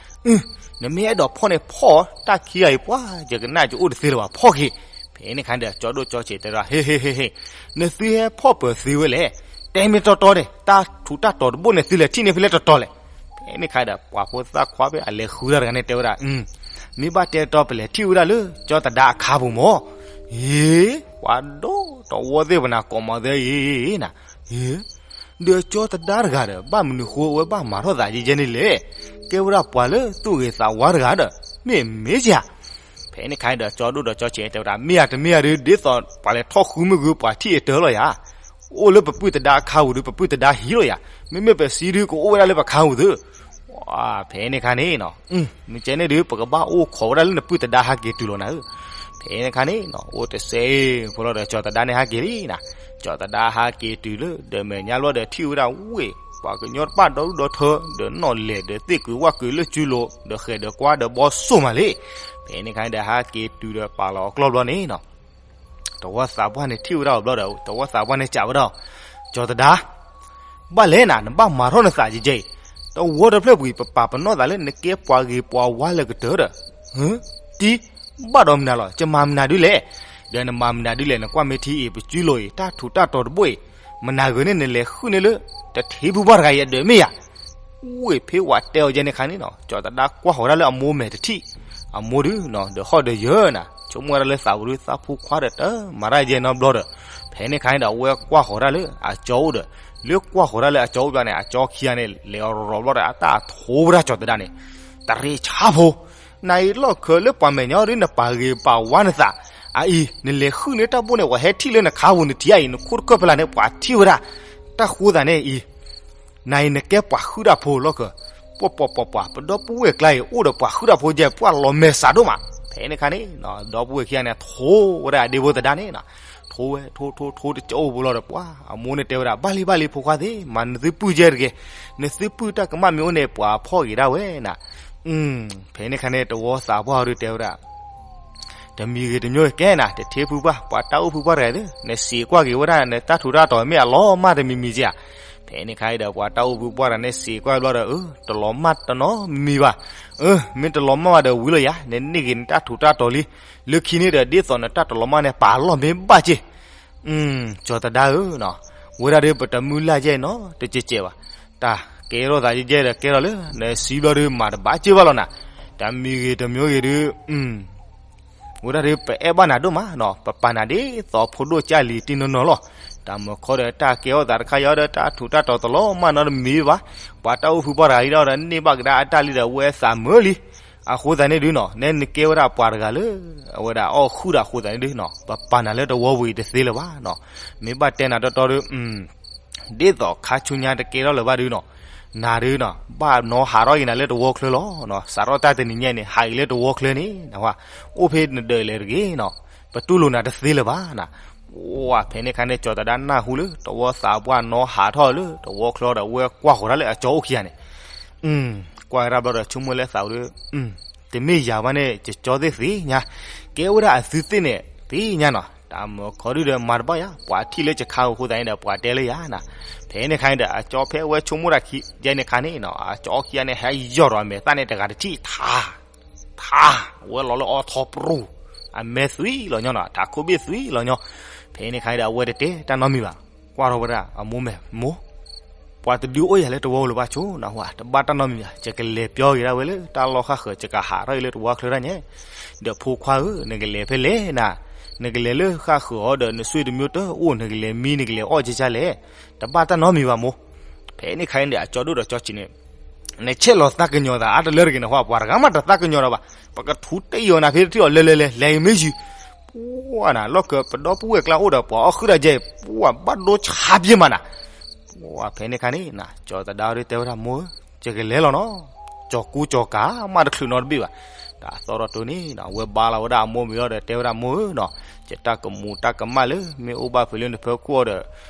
နမ့ၢ်အဲၣ်ဒိးဖီၣ်န့ၣ်ဖီၣ်, တၢ်ခံဂၤအံၤပှၤ ယကနၣ်ယအိၣ်တသ့လၢၤဘၣ် ဖီၣ်က့ၤ. ဖဲန့ၣ်ခါဒီး ကၠီဒိၣ်ကၠီဆံးတဲဒၣ်, ဟ့ ဟ့ ဟ့ ဟ့ နသုဟဲဖီၣ်ပၢၤသ့ဝဲလဲၣ်, တဲမ့ၢ်တီတီန့ၣ် တၢ်ထူးတၢ်တီၤတဘိၣ်န့ၣ် သုလဲၤထံၣ်န့ၢ်ဖဲလဲၣ်တီတီလဲၣ်. ဖဲန့ၣ်ခါဒီး ပှၤဖိသၣ်ခွါဖဲအလဲၤဃုတၢ်တဂၤန့ၣ်တဲဝဲဒၣ်, မ့ၢ်ဘၣ်တဲတီ ပလဲၤထံၣ်ဝဲဒၣ်လၢ ကၠီသဒါအခါပူၤမၢ်. ဟ့ ပှၤဒိၣ်တဝီသ့ၣ်ပနၤကိးမီၤသ့အံၤနၤ, ဟ့ ဒီးကၠီသဒါတဂၤဒီး ဘၣ်မနုၤဃိအဝဲဘၣ်မၤထီၣ်သးယဲယဲန့ၣ်လဲၣ်, ကဲဝဲဒၣ်ပှၤလၢသူၣ်ဂ့ၤသးဝါတဂၤဒီး မ့ၢ်မ့ၢ်ဧါ. ဖဲန့ၣ်ခါဒီး ကၠီဒိၣ်ဒီးကၠီဆံးတဲဝဲဒၣ်, မ့ၢ်ဧါတမ့ၢ်ဧါဒီး ဒ်သိးပှၤလဲၤထီၣ်ဃုမ့ၢ်ဂ့ၤ ပှၤထံၣ်အတၢၢ်လီၤယၤ, အိၣ်လၢပပုၢ်သဒါအခါပူၤဒီး ပပုၢ်သဒါဟံးလီၤယၤ, မ့မ့ၢ်ပစံးဒုးကအိၣ်ဝဲဒၣ်လၢပခါပူၤသု. ဖဲန့ၣ်ခါန့ၣ်နီၤ, မ့ၢ်ကဲန့ၣ်ဒီး ပကဘၣ်အိၣ်ခိးဝဲဒၣ်လၢနပုၢ်သဒါဟးက့ၤတုၤလီၤနၤဧၢ. ဖဲန့ၣ်ခါန့ၣ်နီၤ အိၣ်တစဲးဖိလီၤဒီး ကၠီသဒါန့ၣ်ဟးက့ၤလံနၤ. ကၠီသဒါဟးက့ၤတုၤလၢဒၢးမဲာ်ညါလီၤဒီး ထံၣ်ဝဲဒၣ်ဝ့ၢ် ပှၤကညီတဖၣ်ဒီဒူၣ်ဒီထၢ ဒီးနီၣ်လဲၢ်ဒီးသ့ၣ်ကုၤဝၣ်ကုၤလၢကုလိၤ ဒီးဃဲၤဒီးကွၢ်ဒီးဘီစိၣ်မးလံ. ဖဲန့ၣ်ခါန့ၣ်ဒီး ဟးက့ၤတုၤဒီးပာ်လီၤအကျီၢ်ဘျီန့ၣ်နီၤ တဝီသးပှၢ်န့ၣ်ထံၣ်ဝဲဒၣ်အီၤဘျီဒီး တဝီသးပှၢ်န့ၣ်စံးဝဲဒၣ်, ကၠီသဒါ, ဘၣ်လဲၣ်နၤ နဘၣ်မၤထီၣ်နသးယဲယဲအံၤ, တဝီတဖျၢၣ်ပူၤအံၤ ပပာ်ပနီၣ်သးလၢနကဲပှၤဂ့ၤပှၤဝါလၢကတၢၢ်ဒီး, တံၤ, ဘၣ်ဒီးမနုၤလီၤ ယမၤမနုၤဒ်လဲၣ်. ဒီးနမၤမနုၤဒ်လဲၣ် နကွၢ်မ့ၢ်ထံအံၤ ပစုလိၤအံၤ တၢ်ထူးတၢ်တီၤတဘိၣ်အံၤ, မနၤဂ့ၤန့ၣ် နလဲၤဃုန့ၢ်လၢ တထံဖုပှၢ်တဂၤအံၤအဒၢးမ့ၢ်ဧါ. ဝ့ၢ်ဖဲဝဲတဲအီၤယဲန့ၣ်ခါန့ၣ်နီၤ ကၠီသဒါကွၢ်ဃီၤဒၣ်လၢအမိၢ်မဲာ်တထံၣ်, အမိၢ်ဒုးနီၤ ဒီးဟီၣ်ဒီးယၢၤနၤ ဆိကမိၣ်ဝဲဒၣ်လၢသးပူၤဒုး သးဖိခွါဒီးတမၤတၢ်ယဲနီတဘျီဒီး, ဖဲန့ၣ်ခါန့ၣ်ဒီး အဝဲကွၢ်ဃီၤဒၣ်လၢအကၠီအိၣ်ဒီး, လၢကွၢ်ဃီၤဒၣ်လၢအကၠီအိၣ်ဘျီန့ၣ် အကၠီခံဂၤန့ၣ် လဲၤအီၤရီၤရီၤဘျီဒီး အတၢ်ထိဝဲဒၣ်ကၠီသဒါန့ၣ်, တရ့ဆါဖိ, နအံၤလီၢ်ခၢလၢပှၤမဲာ်ညါအီၤဒုး နပာ်ဂ့ၤပာ်ဝါနသး အအံၤ နလဲၤဟုၣ်န့ၢ်တၢ်ဘိၣ်န့ၣ် ပှၤဟဲထံၣ်လၢနခါပူၤ နထံၣ်အံၤ နခိၣ်တခၢၣ်ဖဲလၢ်န့ၣ် ပှၤထံၣ်ဝဲဒၣ် တၢ်ဃိသးန့ၣ်အံၤ နအံၤနကဲပှၤဟုၣ်တၢ်ဖိလီၢ်ကၢၤ, ပှၤပှၤပှၤပှၤ ပဒီပုၢ်ဝဲၢ်ကျါအံၤ အိၣ်ဒီးပှၤဟုၣ်တၢ်ဖိယဲၢ် ပှၤလီၤမဲာ်စးဒိၣ်မး. ဖဲန့ၣ်ခါန့ၣ် ဒီပုၢ်ဝဲၢ်ခံဂၤန့ၣ် ထိဝဲဒၣ်အဒ့ဖိသဒါန့ၣ်, ထိဝဲ ထိထိထိတကအိၣ်ပူၤလီၤဒီး ပှၤအမိၢ်န့ၣ်တဲဝဲဒၣ် ဘၣ်လံဘၣ်လံ ဖိခွါသ့ၣ် မၤနသုပုၢ်ယဲၢ်တဂ့ၤ, နသုပုၢ်တၢ်ကမၣ်မ့ၢ်အိၣ်န့ၣ် ပှၤဖီၣ်ဂ့ၤဒၣ်ဝဲနၤ. ဖဲန့ၣ်ခါန့ၣ် တဝီသးပှၢ်အီၤဒုးတဲဝဲဒၣ် တမံၤဂ့ၤတမံၤဂ့ၤကဲနၤ တထ့ဖုပှၢ် ပှၤတၢ်အိၣ်ဖုပှၢ်တဂၤသ့ၣ် နစံးကွၢ်က့ၤဝဲဒၣ် နတၢ်ထူးတၢ်တီၤမ့ၢ်အလီၤမၢ်တမံၤမံၤက့ဧါ. ဖဲန့ၣ်ခါအံၤဒီး ပှၤတၢ်အိၣ်ဖုပှၢ်တဂၤန့ၣ် စံးကွၢ်ဘျီဒီး အၢ တလီၤမၢ်တနီတမံၤဘၣ်. အၢ မ့ၢ်တလီၤမၢ်ဘၣ်ဒီးဝံၤလီၤယၤ နန့ၢ်ဂ့ၤနတၢ်ထူးတၢ်တီၤလံ. လၢခံန့ၣ်ဒီး ဒ်သိးနတၢ်တလီၤမၢ်န့ၣ် ပာ်လီၢ်မ့ၢ်ဘၣ်က့ၢ် ကၠီၤသဒါဧၢ, ဝဲဒၣ်ဒီးပတမုၢ်လၢ်ယဲၢ်နီတကဲးကဲးဘၣ်. တၢ်ကဲထီၣ်သးယဲၢ်ဒီးကဲထီၣ်လၢ နစံးဘျီဒီးမၤတဘၣ်က့ၢ်ဘၣ်လီၤနၤ. တမံၤဂ့ၤတမံၤဂ့ၤဒီး ဝဲဒၣ်ဒီးပအဲၣ်ဘၣ်နၤဒိၣ်မးနီၤ, ပပာ်နၤဒ်သိးဖိဒိၣ်ကၢ်လံၤတံၢ်နီၢ်နီၢ်လီၤ. တၢ်မၤခီဒီးတၢ်ကဲထီၣ်သးတခါယၤဒီး တၢ်ထူးတၢ်တီၤတလီၤမၢ်နီတမံၤဘၣ်. ပှၤတၢ်အိၣ်ဖုပှၢ်တဂၤအံၤဒီးန့ၢ်ဘၣ်ကဒါအတၢ်လံဒီး ဝဲသးမုာ်လံ. အဃိသတးန့ၣ်ဒုနီၤ နဲနကဲဝဲဒၣ်ပှၤတဂၤလၢ အဝဲဒၣ်အီၣ်ဃုာ်ဒီးအဃိသတးန့ၣ်ဒုနီၤ ပပာ်နၤလၢတဝီပူၤအံၤတသ့လၢၤဘၣ်နီၤ. မ့ၢ်ဘၣ်တဲနၤတီတီဒီး ဒ်သိးခါဆူညါတကဲထီၣ်လၢၤဘၣ်ဒုနီၤ, နၤဒုနီၤ ဘၣ်နီဟးထီၣ်က့ၤနၤလၢတဝီချၢလီၤ. စးထီၣ်တၢ်တနံၤညါန့ၣ် ဟးက့ၤလၢတဝီချၢန့ၣ် အိၣ်ဖဲနဒၢးလဲၤတဂ့ၤနီၤ, ပတူၢ်လိာ်နၤတသ့လၢၤဘၣ်နၤ. ဝဲဖဲန့ၣ်ခါန့ၣ် ကၠီၤသဒါနၢ်ဟူလၢ တဝီသးပှၢ်နီဟးထီၣ်လၢတဝီချၢဒီး ဝဲကွၢ်ဃီၤတၢ်လၢအကၠီအိၣ်ခံဂၤန့ၣ် ကွၢ်ဝဲဒၣ်ဘျီဒီး ဆိကမိၣ်လၢသးဝဲဒီး တမ့ၢ်ယၤဘၣ်န့ၣ် ယကၠီသ့ၣ်သ့ၣ်ညါ, ကဲဝဲဒၣ်အသုသ့ၣ်န့ၣ် သ့ၣ်ညါနီၤ. တၢ်မၤခီဒုဒီးမၤတဘၣ်ယၤ ပှၤထံၣ်လၢယခါအဃိသတးန့ၣ်ဒီး ပှၤတဲလၢယၤနၤ. ဖဲန့ၣ်ခါန့ၣ်ဒီး အကၠီဖဲဝဲဆိကမိၣ်တၢ်ခံယဲန့ၣ်ခါန့ၣ်နီၤ အကၠီခံဂၤန့ၣ် ဟဲယီၢ်ဒီးအမဲာ်သၣ်န့ၣ်တဂၤတထံၣ်ထါ ထါ ဝဲလီၤလၢအီထီပြူၤ အမဲာ်သွံၣ်လီၤညီနီၤ ထးခိၣ်ဘ့ၣ်သွံၣ်လီၤညီ. ဖဲန့ၣ်ခါန့ၣ်ဒီး အဝဲတတဲတၢ်နီတမံၤဘၣ်. ကွၢ်ထီၣ်ဝဲဒၣ်အမိၢ်မဲာ် မိၢ် ပှၤတဒုးအိၣ်ယၤလၢတဝီလၢၤဘၣ်ဆိနီၤ တဘၣ်တၢ်နီတမံၤဘၣ် ယကလဲၤပျီက့ၤဒၣ်ဝဲလၢတၢ်လီၢ်ဃၣ်ဃၢၤ ယကဟးထီၣ်က့ၤလၢတဝီချၢဒၣ်ညါ. ဒီးဖိခွါဧၢ နကလဲၤဖဲလဲၣ်နၤ, နကလဲၤလၢဃၣ်ဃၢၤအီၤဒီး နဆွေတမျိုးတအိၣ် နကလဲၤမံနကလဲၤအီၣ်ကၢကၢလဲၣ်, တဘၣ်တၢ်နီတမံၤဘၣ်မိၢ်. ဖဲန့ၣ်ခါန့ၣ်ဒီး အကၠီဒိၣ်ဒီးကၠီဆံးန့ၣ် နဆဲးလီၤသးကညီၤသးအါတလၢတဂ့ၤန့ၣ် ဟီ ပှၤတဂၤမးတသးကညီၤဒီးဘၣ်. ပကထူတယီၤနၤဖဲတထံၣ်အီၤ လဲၤလဲၤလဲၤ လဲၤအံၤမ့ၢ်ယုၤ ပှၤနၤ လီၢ်ကၢပဒီပုၢ်ဝဲၢ်ကျါအိၣ်ဒီး ပှၤအီၣ်ဃုာ်တၢ်ယဲၢ် ပှၤဘၣ်ဒိဆါပျ့ၤမးနၤ. ပှၤဖဲန့ၣ်ခါန့ၣ် ကၠီၤသဒါဒုတဲဝဲဒၣ် မိၢ်ဧၢ, ယကလဲၤလီၤနီၤ, ကၠီၤကူကၠီၤကၤမးတချုးနီတဘ့ၣ်ဘၣ်. တၢ်သီၣ်ထီၣ်တိၢ်န့ၣ် အဝဲဘါလီၤဝဲဒၣ်အမိၢ်မံၤလီၤဒီးတဲဝဲဒၣ် မိၢ်ဧၢနီၤ, ယတၢ်ကမူးတၢ်ကမၣ်လၢ မ့ၢ်အိၣ်ဘၣ်ဖဲလၢနဖၢခိၣ်အီၤဒီး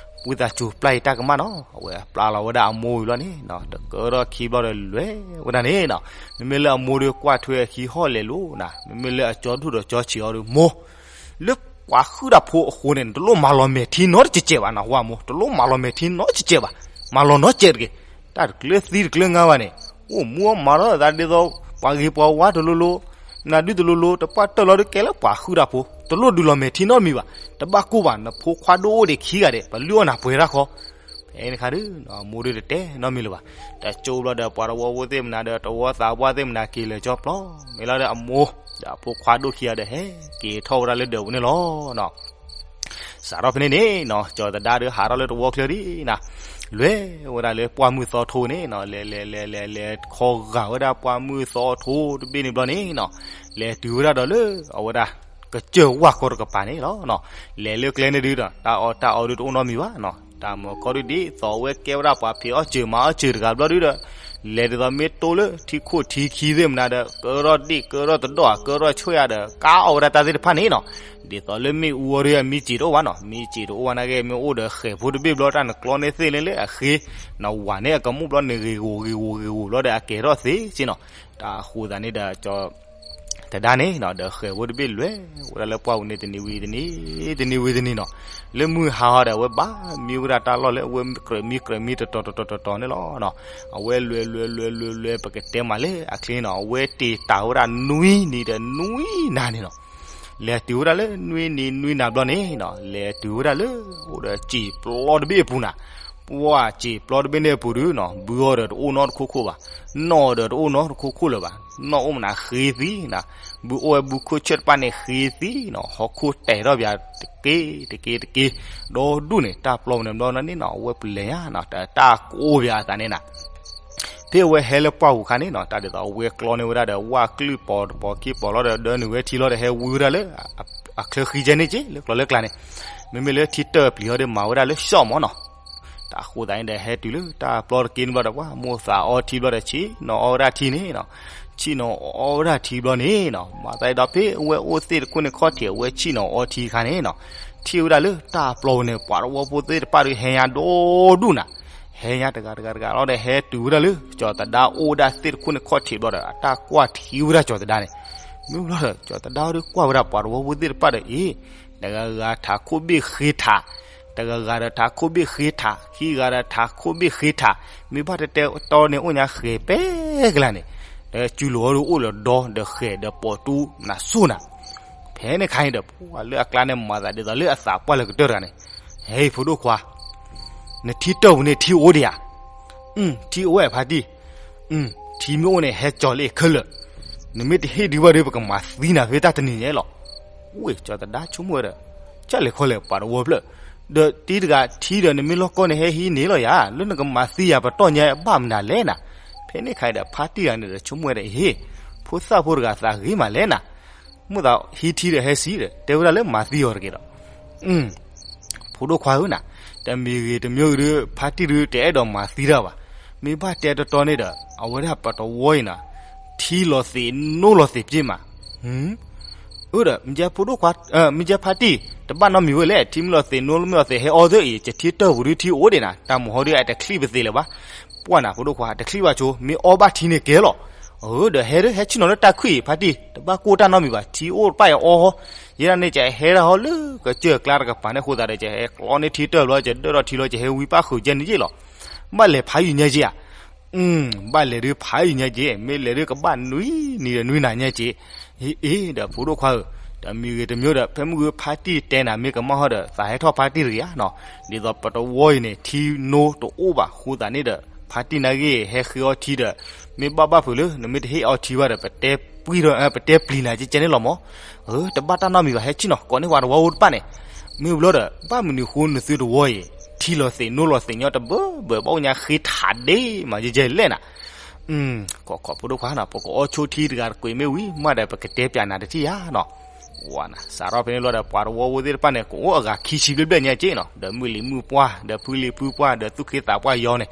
ဝံသးစူၤပျၢ်ယတၢ်ကမၣ်နီၤ. အဝဲပျၢ်လီၤဝဲဒၣ်အမိၢ်ဝံၤလီၤန့ၣ် တကၢထီၣ်ခံဘျီဒီးလွဲၢ်ဝဲဒၣ်န့ၣ်နီၤ. မ့မ့ၢ်လၢအမိၢ်ဒီးကွၢ်ထွဲအခံဟီၣ်လဲၤလိၤနၤ, မ့မ့ၢ်လၢအကၠီဒိၣ်ဒီးကၠီဆံးအီၤဒီး မိၢ် လၢပှၤဟုၣ်တၢ်ဖိအဃိန့ၣ် နတလိၣ်မၤလီၤမဲာ်ထံနီတစဲးဘၣ်နၤ ဟါမိၢ်, တလိၣ်မၤလီၤမဲာ်ထံနီတစဲးဘၣ်, မၤလီၤနီတစဲးတဂ့ၤ. တၢ်တကျၢၤသံတကျၢၤငါဘၣ်န့ၣ် အိၣ်မူအီၣ်မၤထီၣ်သးဒ်သိး ပှၤဂ့ၤပှၤဝါတလိၤလိၤ, နဒုတလိၤလိၤ, တပာ်တၢၢ်လီၤဒုးကဲလၢပှၤဟုၣ်တၢ်ဖိ, တလိၣ်ဒုးလီၤမဲာ်ထံနီတမံၤဘၣ်. တဘၣ်ကိၢ်ဘၣ် နဖိခွါဒိၣ်အိၣ်ဒံးခံဂၤဒဲး ပလုၢ်အီၣ်နၤပှဲၤတၢ်ဃီ. ဖဲန့ၣ်ခါဒုး အမိၢ်ဒုးတတဲနီတမံၤလၢၤဘၣ်. တကၠိဘျီဒီး ပှၤတဝီဖိသ့ၣ်မနၤဒီး တဝီသးပှၢ်သ့ၣ်မနၤက့ၤလၢာ်ကၠီပျီ, မ့ၢ်လီၤဒီးအမိၢ် ဒီးအဖိခွါဒိၣ်ခံဂၤဒီး ဟဲက့ၤထီၣ်ဝဲဒၣ်လၢဒၢးပူၤန့ၣ်လီၤ. စးထီၣ်ဖဲန့ၣ်န့ၣ်နီၤ ကၠီၤသဒါဒီးဟးထီၣ်လၢတဝီချၢဒံးနၤ, လဲၤဝဲဒၣ်လၢပှၢ်မုၢ်သီထိန့ၣ်နီၤ, လဲၤလဲၤလဲၤလဲၤလဲၤ ခီဂာ်ဝဲဒၣ်ပှၢ်မုၢ်သီထိတဘ့ၣ်န့ၣ်ဘျီန့ၣ်နီၤ, လဲၤတုၤဝဲဒၣ်ဒီးလၢအဝဲဒၣ် ကစၢၢ်ဝၢ်ကီတကပၤန့ၣ်လီၤ. လဲၤလၢကျဲန့ၣ်ဒုးဒီး တၢ်အီၣ်တၢ်အီဒုးတအိၣ်နီတမံၤဘၣ်နီၤ. တၢ်မၤခီဒုးဒ်သိးအဝဲကဲဝဲဒၣ်ပှၤဖံးအီၣ်စၢၤမၤအီၣ်စၢၤတဂၤဘျီဒုးဒီး လဲၤဒ်သိးမ့ၢ်တိၢ်လၢထံခိၣ်ထံခံသ့ၣ်မနၤဒီး ကၢထီၣ်ဒ့ၣ်ကၢထီၣ်တဒီၣ် ကၢထီၣ်ဆွဲၣ်ဧါဒီး ကါအီၣ်ဝဲဒၣ်တၢ်သ့ၣ်တဖၣ်န့ၣ်နီၤ. ဒ်သိးလၢမ့ၣ်အူအီၤဒုး မံစံာ်တအိၣ်ဘၣ်နီၤ. မံစံာ်တအိၣ်ဘၣ်နာ်က့ မ့ၢ်အိၣ်ဒီးဃဲၤဖိတဘ့ၣ်ဘျီ တၢ်နကျီန့ၢ်သ့ၣ်လၢလၢအဃ့ နဝၤန့ၢ်အကမူၣ်ဘျီ နဂ့ၤဂိာ်ဂ့ၤဂိာ်ဂ့ၤဂိာ်ဘျီဒီး အကဲထီၣ်သ့စ့ၢ်နီၤ. တၢ်အဃိသတးန့ၣ်ဒီး ကၠီၤ သဒါန့ၣ်နီၤ ဒီးဃဲၤဖိတဘ့ၣ်လဲၤဝဲဒၣ်လၢပှၢ်ပူၤန့ၣ် တနံၤဝံၤတနံၤ တနံၤဝံၤတနံၤနီၤ. လၢမုၢ်ဟါဟီဒီး အဝဲဘၣ်မံဝဲဒၣ်တၢ်လီၢ်လၢအဝဲကြၢးမံကြၢးမံတတီၤတတီၤတတီၤန့ၣ်လီၤ. အဝဲလဲၤလဲၤလဲၤလဲၤလဲၤ ပကတဲမးလၢအချ့နီၤ အဝဲတ့ၢ်တၢ်ဝဲဒၣ်နွံနံၤဒီးနွံနၤန့ၣ်နီၤ. လဲၤတုၤဝဲဒၣ်လၢနွံနံၤနွံနၤဘျီန့ၣ်နီၤ လဲၤတုၤဝဲဒၣ်လၢ အိၣ်ဒီးစံာ်ပျီတဘ့ၣ်အပူၤနၤ. ပှၢ်စံာ်ပျီတဘ့ၣ်န့ၣ်အပူၤဒုးနီၤ ဘုအီၤဒီးတအိၣ်နီတခိၣ်ခိၣ်ဘၣ်. နီၣ်ဒီးတအိၣ်နီတခိၣ်ခိၣ်လၢၤဘၣ်. နီၣ်အိၣ်မနုၤဃ့သံနၤ. ဘုအိၣ်ဝဲဘုခိၣ်ဆၢၣ်တဖၣ်န့ၣ်ဃ့သံနီၤ ဟီၣ်ခိၣ်တဲာ်ထီၣ်ပၠးတက့ၢ်တက့ၢ်တက့ၢ် ဒီဒူၣ်န့ၣ် တၢ်ပျီပူၤန့ၣ်ဘျီန့ၣ်နီၤ အဝဲပလဲၤညါနီၤ တၢ်ကိးပၠးအသးန့ၣ်နၤ. ဖဲအဝဲဟဲလၢပှၢ်ပူၤအခါန့ၣ်နီၤ တၢ်ဒ်သိးအဝဲကျီန့ၢ်ဝဲဒၣ်ဒီး ဝၣ်ကလုၢ်ပီၤတပီၤခံပီၤလီၤဒီး ဒၢနုာ်ဝဲထံလီၤဒီး ဟဲဝံဝဲဒၣ်လၢ အချၢဃံကဲန့ၣ်က့ လၢကျီလၢကျါန့ၣ်, မ့မ့ၢ်လၢထံတၢၢ်ပျံၤဟီဒီး မၤဝဲဒၣ်လၢ ရှော့ မၢ်နီၤ. တၢ်ဃိသးန့ၣ်ဒီး ဟဲတုၤလၢတၢ်ပျီတက့န့ၣ်ဘျီဒီး ပှၤမိၢ်သးအီထံဘျီဒီး ဆ့ၣ်နီၤအီဝဲဒၣ်ထံန့ၣ်နီၤ, ဆ့ၣ်နီၤအီဝဲဒၣ်ထံဘျီန့ၣ်နီၤ မၤသးဒ်သိးဖဲအဝဲအိၣ်သ့ၣ်တခိၣ်န့ၣ်ခီၣ်ထံး အဝဲဆ့ၣ်နီၤအီထံအခါန့ၣ်နီၤ, ထံၣ်ဝဲဒၣ်လၢတၢ်ပျီပူၤန့ၣ် ပှၤတဝီဖိသ့ၣ်တဖၣ်ဒီး ဟဲညါဒိၣ်ဒိၣ်နၤ, ဟဲညါတဂၤတဂၤတဂၤလီၤဒီး ဟဲတုၤဝဲဒၣ်လၢ ကၠီၤသဒါအိၣ်ဝဲဒၣ်သ့ၣ်တခိၣ်န့ၣ်ခီၣ်ထံးဘျီဒီး အတၢ်ကွၢ်ထံဝဲဒၣ်ကၠီၤသဒါန့ၣ်, မ့ၢ်ဘျီဒီး ကၠီၤသဒါဒီးကွၢ်ဝဲဒၣ်ပှၤတဝီဖိသ့ၣ်တဖၣ်ဒီး အ့ တဂၤဂၤထးခိၣ်ဘ့ၣ်ဃ့ထး, တဂၤဂၤဒီးထးခိၣ်ဘ့ၣ်ဃ့ထး, ခံဂၤဒီးထးခိၣ်ဘ့ၣ်ဃ့ထး, မ့ၢ်ဘၣ်တဲတဲတီန့ၣ်အိၣ်ညါဃဲၤပဲကလါန့ၣ်, ဒီးစုလိာ်ဝဲဒီးအိၣ်လၢဒီ ဒီးဃဲၤဒီးပိာ်တူနၤစိၢ်နၤ, ဖဲန့ၣ်ခါန့ၣ်ဒီး ပှၤလၢအကျါန့ၣ် မၤသးဒ်သိးလၢအသးပှၢ်လၢကတၢၢ်တဂၤန့ၣ်, ဟဲ ဖိဒိၣ်ခွါ နထံတၢၢ်ပူၤန့ၣ်ထံအိၣ်ဒံးဧါ. ထံအိၣ်ဝဲဖါတံၢ်, ထံမ့ၢ်အိၣ်န့ၣ် ဟဲကၠီၤလၢခဲလၢာ်, နမ့ၢ်တဟ့ၣ်ဒုးဘၣ်ဒီး ပကမၤသံနၤဖဲတၢ်တနံၤညါလီၤ. ဝ့ၢ် ကၠီၤသဒါဆိကမိၣ်ဝဲဒီး ကၢ်လဲၤခီလဲၤပှၤတဝီဖျၢၣ်, ဒီးတံၤတဂၤထံဒီး နမ့ၢ်လီၢ်ကီၢ်န့ၣ် ဟဲဟံးန့ၢ်လီၤယၤ လၢနကမၤသံယၤပတီၢ်ညါဘၣ်မနုၤလဲၣ်နၤ. ဖဲန့ၣ်ခါဒီး ဖါတံၢ်တဂၤန့ၣ်ဒီးဆိကမိၣ်ဝဲဒီး အ့ ဖိသၣ်ဖိတဂၤသးဂ့ၤမးလဲၣ်နၤ, မ့ၢ်သးဟံးထံဒီးဟဲစံးဒီး တဲဝဲဒၣ်လၢမၤသံအီၤတဂ့ၤဒီး ဖိဒိၣ်ခွါဧၢနၤ, တမံၤဂ့ၤတမံၤဂ့ၤဒီး ဖါတံၢ်ဒုးတအဲၣ်ဒိးမၤသံတၢ်ဘၣ်. မ့ၢ်ဘၣ်တဲတီတီန့ၣ်ဒီး အဝဲဒၣ်ပတဝီအံၤနၤ, ထံလီၤသ့းနိလီၤသ့းပ့ၢ်မး. အၢဒီး မ့ၢ်ကဲဖိဒိၣ်ခွါ, မ့ၢ်ကဲဖါတံၢ် တဘၣ်နီတမံၤဝဲလဲၣ်, ထံမ့ၢ်လီၤသ့းနိလီၤသ့းဟဲအီသ့ၣ်အံၤ ကထံတၢၢ်ပူၤဒုးထံအိၣ်ဒံးနၤ, တၢ်မုၢ်ဟီဒုးအတချံၣ်ပသ့လၢၤဘၣ်. ပှၢ်နၤဖိဒိၣ်ခွါ တချံၣ်ဘၣ်ဆိ မ့ၢ်အီဘၣ်ထံန့ၣ်ကဲလီၤ. အၢဒီး ဟဲဒုးဟဲဆ့ၣ်နီၤလၢတၢ်ခွံၣ်အံၤ ဖါတံၢ် တဘၣ်ကိၢ်တၢ်နီတမံၤဘၣ်, ထံအိၣ်တဖၣ်အံၤအီဟီ, ယဲဒၣ်န့ၣ် ကဟဲဒၣ်ဟီလၢကစၢၢ်ကျါတကပၤန့ၣ်အဃိသတးဒီး ကဟဲကျီန့ၢ်ထံတၢၢ်ဘျီ ကဒၢၣ်ထီၣ်ထံလီၤ ကဟဲဝံပၣ်ဃုာ်ကဲန့ၣ်ယ့ၣ်လီၤ. ဘၣ်လဲၤဖးယံာ်ညါက့ဧါ. ဘၣ်လဲၤဒုးဖးယံာ်ညါက့, မ့ၢ်လဲၤဒုးကဘၣ်နွံနံၤဒီးနွံနၤညါက့. အ့ဒီးဖိဒိၣ်ခွါဧၢ, တမံၤဂ့ၤတမံၤဒီး ဖဲမုၢ်ဂ့ၤဖါတံၢ်တဲနၤမ့ၢ်ကမၣ်ဟီဒီး သးဟဲထီၣ်ဖါတံၢ်တဂ့ၤဧါနီၤ. ဒ်သိးပတဝီအံၤန့ၣ် ထံနိတအိၣ်ဘၣ်အဃိသတးန့ၣ်ဒီး ဖါတံၢ်နာ်ဂ့ၤ ဟဲဃ့အီထံဒီး မ့ၢ်ဘၣ်ဘၣ်ဖုးလၢ နမ့ၢ်တဟ့ၣ်အီထံဘၣ်ဒီး ပတဲပှံၢ်ထီၣ် ပတဲပျံၤနၤကဲကဲန့ၣ်လီၤမၢ်. အၢ တဘၣ်တၢ်နီတမံၤဘၣ် ဟဲဆ့ၣ်နီၤ ကိးန့ၢ်ပှၤတဝီဖိတဖၣ်န့ၣ်. မ့ၢ်ဘျီဒီး ဘၣ်မနုၤဃိနသုတဝီအံၤ ထံလီၤသ့းနိလီၤသ့းညီတဘၢဘၢ ဘၣ်အိၣ်ညါဃ့ထးဒ့မးယဲယဲလဲၣ်နၤ. ခိးခိးဖိဒိၣ်ခွါနီၤ ပကအီဆိထံတဂၤတကွံာ်မ့ၢ်ဝံၤ မ့ၢ်ဒီးပကတဲပျးနၤတထံၣ်ဧါနီၤ. ဝၤနၤ စးထီၣ်ဖဲန့ၣ်ဘျီဒီး ပှၤတဝီဖိသ့ၣ်တဖၣ်န့ၣ် ကအိၣ်အဂၤခံဆံဘျဲၣ်ဘျဲၣ်ညါက့နီၤ ဒီးမုၢ်လံၤမုၢ်ပှၢ် ဒီးဖုလံၤဖုပှၢ် ဒီးသူၣ်ခ့သးပှၢ်ယီၤန့ၣ်.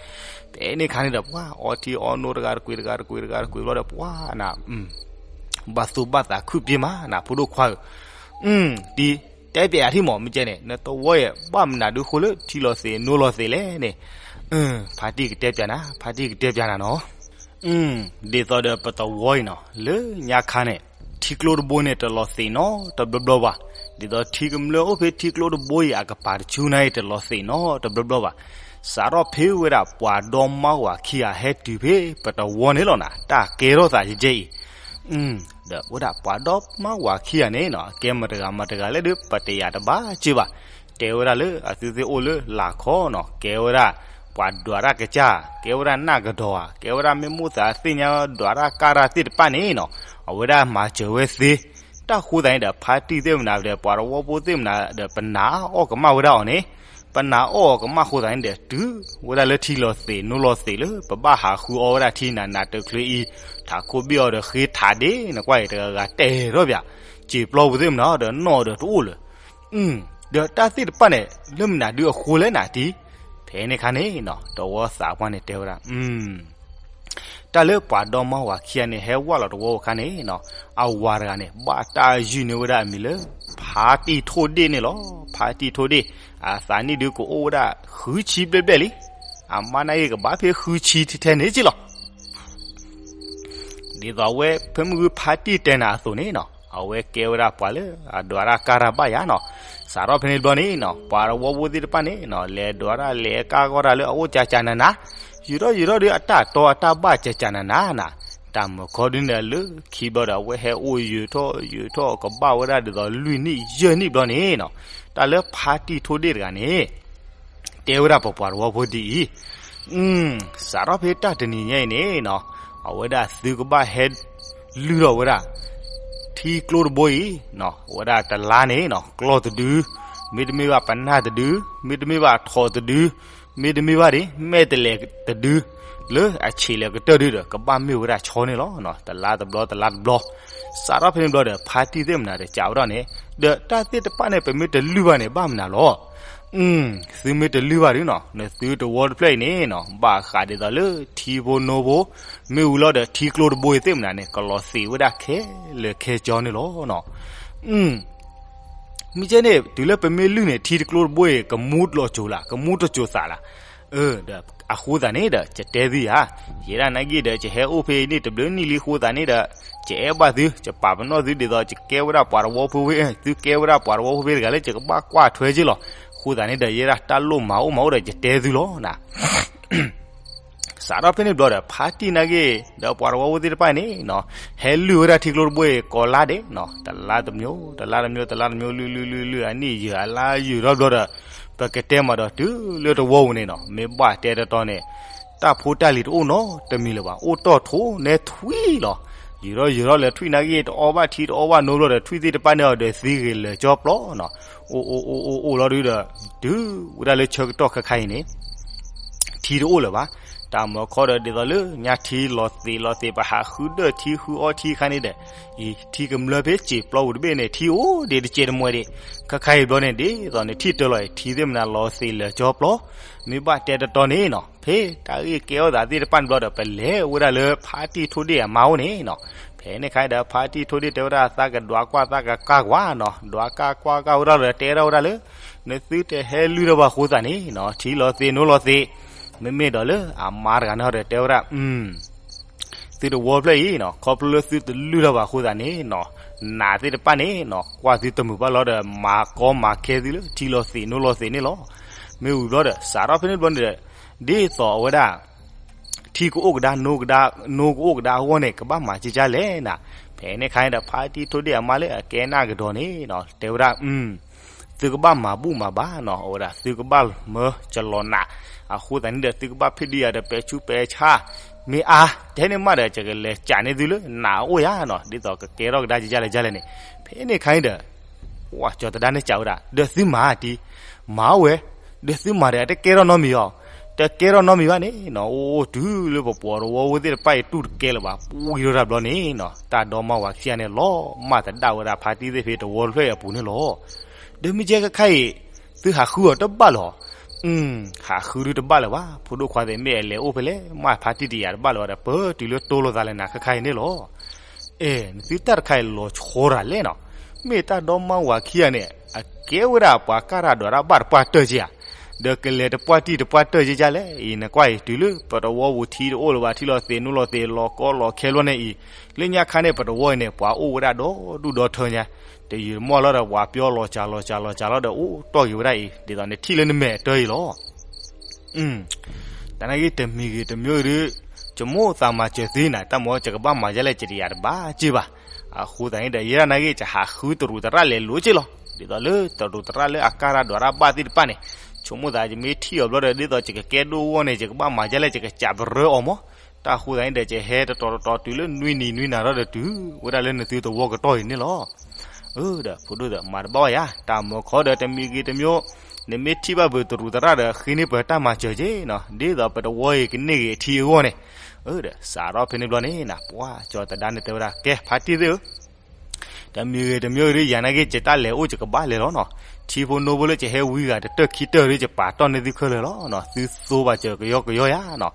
ဖဲန့ၣ်ခါန့ၣ်ဒီး ပှၤအီထံအီနိတဂၤတကွံာ်တဂၤတကွံာ်တဂၤတကွံာ်ဘျီဒီး ပှၤနၤ ဘၣ်သူဘၣ်သးခုၣ်ပ့ၤမးနၤ ဖိဒိၣ်ခွါဧၢ. တံၤ တဲပျးယၤထံၣ်မး မ့ၢ်ကဲန့ၣ် နတဝီအံၤ ဘၣ်မနုၤဒုးဃိလၢထံလီၤသ့းနိလီၤသ့းလဲၣ်န့ၣ်. ဖါတံၢ်ကတဲပျးနၤ ဖါတံၢ်ကတဲပျးနၤနီၤ. ဒ်သိးဒီးပတဝီအံၤနီၤ လၢညါခါန့ၣ် ထံကျိတဘိန့ၣ် တလီၤသ့းနီတဘျီဘျီဘၣ်. ဒ်သိးထံကမျၢၢ်အိၣ်ဖဲထံကျိတဘိအံၤ အကပၤတဆူနၤအံၤ တလီၤသ့းနီတဘျီဘျီဘၣ်. စးထီၣ်ဖဲဝဲဒၣ်ပှၤဒီမါဝၤခံဂၤဟဲတုၤဖဲပတဝီန့ၣ်လီၤနၤ တၢ်ကဲထီၣ်သးယဲယဲအံၤ. ဒီးဝဲဒၣ်ပှၤဒီမါဝၤခံဂၤန့ၣ်နီၤ ကဲမတၤတဂၤမတၤတဂၤလဲၣ်ဒီး ပတယာ်တဘၣ်စ့ၢ်ဘၣ်. တဲဝဲဒၣ်လၢအသုသ့ၣ်အိၣ်လၢလာ်ခီနီၤ ကဲဝဲဒၣ်ပှၤဒွးတၢ်ကစၢ် ကဲဝဲဒၣ်နၢ်ကဒီးဧါ ကဲဝဲဒၣ်မ့ၢ်မိၣ်သးသ့ၣ်ညါဒွးတၢ်ကၢ်တၢ်သ့ၣ်တဖၣ်န့ၣ်နီၤ အဝဲဒၣ်မၤစၢၤဝဲသ့. တၢ်ဃိသတးန့ၣ်ဒီး ဖါတံၢ်သ့ၣ်မနုၤဒီး ပှၤတဝီဖိသ့ၣ်မနုၤဒီး ပနာ်အီၣ်ကမၣ်ဝဲဒၣ်အီၤန့ၣ် ပနာ်အီၣ်အီၤကမၣ်ဃိသတးန့ၣ်ဒီး တုၤဝဲဒၣ်လၢထံလီၤသ့းနိလီၤသ့းလၢ ပဘၣ်ဟးဃုအီဝဲဒၣ်ထံနၤနၤတချုးအံၤ ထးခိၣ်ဘ့ၣ်အီၤဒီးဃ့ထးဒ့ နကွၢ်အံၤ တဂၤဂၤတဲာ်ထီၣ်ပၠး စံာ်ပျီပူၤသ့ၣ်မနုၤဒီး နီၣ်ဒီးတအိၣ်လၢၤ. ဒီးတၢ်သ့ၣ်တဖၣ်န့ၣ် လၢမနုၤဒုးအဃိလဲၣ်နၤတံၤ. ဖဲန့ၣ်ခါန့ၣ်နီၤ တဝီသးပှၢ်န့ၣ်တဲဝဲဒၣ် တၢ်လၢပှၤဒီမါဝၤခံဂၤန့ၣ် ဟဲဝဲလီၤတဝီအခါန့ၣ်နီၤ အဝၤတဂၤန့ၣ် ဘၣ်တၢ်ယုၢ်န့ၢ်ဝဲဒၣ်အမံၤလၢ ဖါတံၢ်ထိၣ်ဒ့ၣ်န့ၣ်လီၤ. ဖါတံၢ်ထိၣ်ဒ့ၣ် အသးနံၣ်ဒုးကအိၣ်ဝဲဒၣ်ဃုဆံဘျဲၣ်ဘျဲၣ်လံ. အမါနာ်ဂ့ၤကဘၣ်ဖဲဃုဆံထဲထဲန့ၣ်က့လီၤ. ဒ်သိးအဝဲဖဲမုၢ်ဂုၢ်ဖါတံၢ်တဲနၤအသိးန့ၣ်နီၤ အဝဲကဲဝဲဒၣ်ပှၤလၢအဒွးတၢ်ကၢ်တၢ်ဘၣ်ယၤနီၤ. စးထီၣ်ဖဲန့ၣ်တဘျီန့ၣ်နီၤ ပှၤတဝီဖိသ့ၣ်တဖၣ်န့ၣ်နီၤ လဲၤဒွးတၢ်လဲၤကၢ်ဂီၢ်တၢ်လၢအအိၣ်ကၠးကၠးနၤနၤ ယုာ်ထီၣ်ယုာ်ထီၣ်ဒီးအတၢ်တီအတၢ်ဘၣ်ကၠးကၠးနၤနၤနၤ. တၢ်မုၢ်ခီဒုန့ၣ်လၢခံဘျီဒီး အဝဲဟဲအိၣ်ယုာ်ထီၣ်ယုာ်ထီၣ်ကဘၣ်ဝဲဒၣ်ဒ်သိးလွံၢ်နံၣ်ယဲၢ်နံၣ်ဘျီန့ၣ်နီၤ တၢ်လၢဖါတံၢ်ထိၣ်ဒ့ၣ်တဂၤန့ၣ် တဲဝဲဒၣ်ပပှၤတဝီဖိဒ်အံၤ စးထီၣ်ဖဲတၢ်တနံၤညါအံၤန့ၣ်နီၤ အဝဲဒၣ်သုကဘၣ်ဟဲလုၢ်ထီၣ်ဝဲဒၣ် ထံကျိတဘိအံၤ အဝဲဒၣ်တလါန့ၣ်နီၤ ကျီၢ်တဒု မ့တမ့ၢ်ဘၣ်ပနၢ်တဒု မ့တမ့ၢ်ဘၣ်ထိးတဒု မ့တမ့ၢ်ဘၣ်ဒ် မဲာ်တဲးလဲးတဒု လၢအဆံးလဲၣ်ကတၢၢ်ဒုဒီး ကဘၣ်မ့ၢ်ဝဲဒၣ်ဆီန့ၣ်လီၤ. တလါတဘျီ တလါတဘျီ, စးထီၣ်ဖဲန့ၣ်ဘျီဒီး ဖါတံၢ်သ့ၣ်မနၤဒီး ကးဝဲဒၣ်န့ၣ်, ဒီးတၢ်သ့ၣ်တဖၣ်န့ၣ် ပမ့ၢ်တလုၢ်ဘၣ်န့ၣ် ဘၣ်မနုၤလီၤ. သုမ့ၢ်တလုၢ်ဘၣ်ဒုနီၤ, နသုတဝီတဖျၢၣ်အံၤန့ၣ်နီၤ, ဘၣ်ဃးဒ်သိးလၢထံဖိနိဖိ, မ့ၢ်ဝံၤလီၤဒီးထံကျိတဘိအံၤသ့ၣ်မနၤန့ၣ် ကလီၤသ့ၣ်ဝဲဒၣ်ခဲလၢာ်ခဲဆ့န့ၣ်လီၤ. မ့ၢ်ကဲန့ၣ် တုၤလၢပမ့ၢ်လုၢ်န့ၣ် ထံတကျိတဘိအံၤ ကမူတလီၤစိၤလၢ်, ကမူတစိၤသးလၢ်. ဒီးအဃိသတးန့ၣ်ဒီး ယတဲသုဧါ, ယဲဒၣ်နာ်က့ဒီး ယဟဲအိၣ်ဖဲအံၤန့ၣ် တဘျုးနံၣ်လံအဃိသတးန့ၣ်ဒီး ယအဲၣ်ဘၣ်သု, ယပာ်ပနီၣ်သုဒ်သိး ယကဲဝဲဒၣ်ပှၤတဝီဖိဖဲ, သုကဲဝဲဒၣ်ပှၤတဝီဖိဖဲတဂၤလၢ ယကဘၣ်ကွၢ်ထွဲက့လီၤ. အဃိသတးန့ၣ်ဒီး ယဲဒၣ်တၢ်လိၣ်မၤအိၣ်မၤအိၣ်ဒီး ယတဲသုလီၤနၤ. စးထီၣ်ဖဲန့ၣ်ဘျီဒီး ဖါတံၢ်နာ်က့ ဒီးပှၤတဝီဖိသ့ၣ်တဖၣ်န့ၣ်နီၤ, ဟဲလုၢ်ဝဲဒၣ်ထံကျိတဘိအံၤ ကိးလါဒဲးနီၤ, တလါတမျိုး, တလါတမျိုး, တလါတမျိုး, လုၢ်လုၢ်လုၢ်လုၢ် အနံၣ်ယုာ်အလါယုာ်ထီၣ်ဘျီဒီး ပကတဲမးဒီးတုၤလၢတဝီပူၤန့ၣ်နီၤ, မ့ၢ်ဘၣ်တဲတတီန့ၣ် တၢ်ဖိတၢ်လံၤတအိၣ်နီတမံၤလၢၤဘၣ်, အိၣ်တီၢ်ထိးနဲထွံၣ်လီၤ. ယုာ်ထီၣ်ယုာ်ထီၣ်လၢထွံၣ်နာ်က့ တအီၣ်ဘၣ်ထံတအီၣ်ဘၣ်နိဘျီဒီး ထွံၣ်သ့ၣ်တဖၣ်န့ၣ်အီၤဒီးသံဂ့ၤလၢာ်ကၠီပျီနီၤ. အိၣ်အိၣ်အိၣ်အိၣ်အိၣ်လီၤဒုဒီး တုၤဝဲဒၣ်လၢဆၢကတီၢ်ခဲခါအံၤန့ၣ် ထံတအိၣ်လၢၤဘၣ်. တၢ်မၤခီဒီးဒ်သိးလၢညါထံလီၤသ့ၣ်လီၤသ့ၣ် ပဟးဃုဒၢၣ်ထံဃုအီထံခါန့ၣ်ဒီး အံၤထံကမျၢၢ်ဖဲစ့ၢ်ပျီပူၤတဘ့ၣ်န့ၣ် ထံအိၣ်ဒံးတစဲးတမှဲၤဒံး. ခဲခါအံၤဘျီန့ၣ် ဒ်သိးန့ၣ်ထံတၢလီၤအံၤ ထံသ့ၣ်မနၤလီၤသ့ၣ်လၢာ်ကၠီပျီ, မ့ၢ်ဘၣ်တဲတတီန့ၣ်နီၤ ဖဲတၢ်ဂ့ၢ်ကဲထီၣ်သးသ့ၣ်တဖၣ်န့ၣ်ဘျီဒီး ပလဲၤဝဲဒၣ်လၢဖါတံၢ်ထိၣ်ဒ့ၣ်အမါအိၣ်န့ၣ်နီၤ. ဖဲန့ၣ်ခါဒီး ဖါတံၢ်ထိၣ်ဒ့ၣ်တဲဝဲဒၣ် သးကဒွးကွၢ်သးကကၢ်ကွၢ်နီၤ, ဒွးကၢ်ကွၢ်ကၢ်ဝဲဒၣ်ဒီးတဲထီၣ်ဝဲဒၣ်လၢ နသုတဟဲလုၢ်ထီၣ်ဘၣ်အဃိသတးန့ၣ်နီၤ, ထံလီၤသ့ၣ်နိလီၤသ့ၣ်, မ့မ့ၢ်ဒီးလၢအမါတဂၤန့ၣ်ဒီးတဲဝဲဒၣ် သုတဝီဖျၢၣ်အံၤနီၤ, ခီဖျိလၢသုတလုၢ်ထီၣ်ဘၣ်အဃိသတးန့ၣ်နီၤ, နးသ့ၣ်တဖၣ်န့ၣ်နီၤ ကွၢ်သုတမုာ်ဘၣ်လီၤဒီး မၤကီမၤခဲသုလၢထံလီၤသ့ၣ်နိလီၤသ့ၣ်န့ၣ်လီၤ. မ့ၢ်ဝံၤဘျီဒီး စးထီၣ်ဖဲန့ၣ်ဘျီန့ၣ်ဒီး ဒ်သိးအဝဲဒၣ် ထံကအိၣ်ကဒါ နိကဒါ နိကအိၣ်ကဒါအဂီၢ်န့ၣ် ကဘၣ်မၤကကၢ်လဲၣ်နၤ. ဖဲန့ၣ်ခါန့ၣ်ဒီး ဖါတံၢ်ထိၣ်ဒ့ၣ်အမါလၢအကဲနၢ်ကဒီးန့ၣ်နီၤ တဲဝဲဒၣ် သုကဘၣ်မၤဘူၣ်မၤဘါနီၤ, အဝဲဒၣ်သုကဘၣ်မၢကလီၤနး, အဃိသတးန့ၣ်ဒီး သုကဘၣ်ဖံးဒံးယၤဒီးပဲာ်ဆူးပဲာ်ဆါ, မ့ၢ်အါ တဲန့ၣ်မးဒီး ယကလဲၤကးန့ၢ်သုလၢနးအအိၣ်ယၤနီၤ, ဒ်သိးကကဲထီၣ်ကဒါကကၢ်လဲၣ်ကၢ်လဲၣ်န့ၣ်. ဖဲန့ၣ်ခါန့ၣ်ဒီး ပှၤကၠီၤသဒါန့ၣ်ကးဝဲဒၣ် ဒီးသုမၤတံၢ်, မၤဝဲ, ဒီးသုမၤဒီး အတကဲထီၣ်နီတမံၤအီၤ, တကဲထီၣ်နီတမံၤဘၣ်န့ၣ်နီၤ, အိၣ်အိၣ်တုၤလၢပပှၤတဝီဝဲသ့ၣ်တဖၣ်အံၤ တူၢ်တကဲလၢၤဘၣ်, ပှံၤထီၣ်တၢ်ဘျီန့ၣ်နီၤ, တၢ်ဒီမါဝၤခံဂၤန့ၣ် လီၤမၢ်သဒၣ်ဝဲဒၣ်ဖါတံၢ်သ့ၣ်ဖဲတဝီတဖျၢၣ်အံၤအပူၤန့ၣ်လီၤ. ဒီးမ့ၢ်ကဲခဲခါအံၤ သုဟးဃုအီၤတဘၣ်လၢၤ, ဟးဃုဒုတဘၣ်လၢၤဘၣ်, ဖိဒိၣ်ခွါသ့ၣ်မ့ၢ်အလဲၤအိၣ်ဖဲလဲၣ် မၢ်ဖါတံၢ်တယာ်တဘၣ်လၢၤဘၣ်ဒီး ပတုၤလၢတိလိာ်သးလၢနၤခဲခါအံၤန့ၣ်လီၤ. အဲ နသုတၢ်တခါအံၤလီၤဆီတၢ်လဲၣ်နီၤ, မ့ၢ်တၢ်ဒီမါဝၤခံဂၤန့ၣ် အကဲဝဲဒၣ်ပှၤကၢ်တၢ်ဒွးတၢ်ဘၣ်တပှၢ်တၢၢ်က့ဧါ, ဒီးကလဲၤတပှၢ်တံၢ်တပှၢ်တၢၢ်က့ကလဲၣ်, အံၤနကွၢ်အံၤ တုၤလၢပတဝီပူၤထံတအိၣ်လၢၤဘၣ်, ထံလီၤသ့ၣ်နိလီၤသ့ၣ် လီၤကီလီၤခဲလီၤန့ၣ်အံၤ, လၢညါခါန့ၣ် ပတဝီအံၤန့ၣ် ပှၤအိၣ်ဝဲဒၣ်ဒီဒူၣ်ဒီထၢညါ, တယုၢ်တမီၢ်လီၤဒီး ပှၤပျီလီၤစှၤလီၤစှၤလီၤစှၤလီၤဒီး အိၣ်တီၢ်က့ၤဝဲဒၣ်အံၤ ဒ်သိးန့ၣ်ထံၣ်လၢနမဲာ်အတၢ်အံၤလီၤ. တၢ်နာ်က့တမံၤဂ့ၤတမံၤဂ့ၤဒီး ယမိၣ်သးမၤစၢၤသုနၤ, တၢ်မ့ၢ်ယကဘၣ်မၤဒ်လဲၣ် ယတယာ်တဘၣ်က့ဘၣ်. အဃိသတးန့ၣ်ဒီး ယဲဒၣ်နာ်က့ ယဟးဃုတရူးသရၣ်လဲၤလိာ်က့လီၤ. ဒ်သိးလၢတရူးသရၣ်လၢအကၢ်တၢ်ဒွးတၢ်ဘၣ်သ့ၣ်တဖၣ်န့ၣ်, ဆိကမိၣ်သးယမ့ၢ်ထံၣ်အီၤဘျီဒီး ဒ်သိးယကကဲဒိၣ်အဂီၢ်န့ၣ် ယကဘၣ်မၤဒ်လဲၣ် ယကစးပရၢအီၤမး. တၢ်အဃိသတးန့ၣ်ဒီး ယဟဲတတီၤတတီၤတုၤလၢနွံနံၤနွံနၤထီၣ်ဒီးတုၤဝဲဒၣ်လၢနသုတဝီကတီၢ်အံၤန့ၣ်လီၤ. အၢ ဒီးဖိဒိၣ်သ့ၣ်မၤတဘၣ်ဘၣ်ယၤ, တၢ်မ့ၢ်ခီဒီးတမံၤဂ့ၤတမံၤ, နမ့ၢ်ထံၣ်ဘၣ်ဘၣ်တရူးသရၣ်ဒီး ဃ့န့ၢ်ပှၤတၢ်မၤစၢၤက့နီၤ, ဒ်သိးပတဝီအံၤကန့ၢ်ဂ့ၤအထံအဂီၢ်န့ၣ်. အၢ ဒီးစးထီၣ်ဖဲန့ၣ်ဘျီန့ၣ် ပှၤကၠီၤသဒါန့ၣ်တဲဝဲဒၣ် ကဲ ဖါတံၢ်သ့ၣ်ဧၢ, တမံၤဂ့ၤတမံၤဂ့ၤဒီး ယၤနာ်က့ ယတၢ်လဲၤအိၣ်ယကဘၣ်လဲၤလီၤနီၤ, ထံဖိနိဖိလၢယဟဲဝံဂၤတတၢၢ်ခံတၢၢ်ဒီး ယပာ်တီၢ်န့ၢ်သုခဲလၢာ်လီၤနီၤ, သုသိဘၣ်စၢၤကယီကယီယၤနီၤ.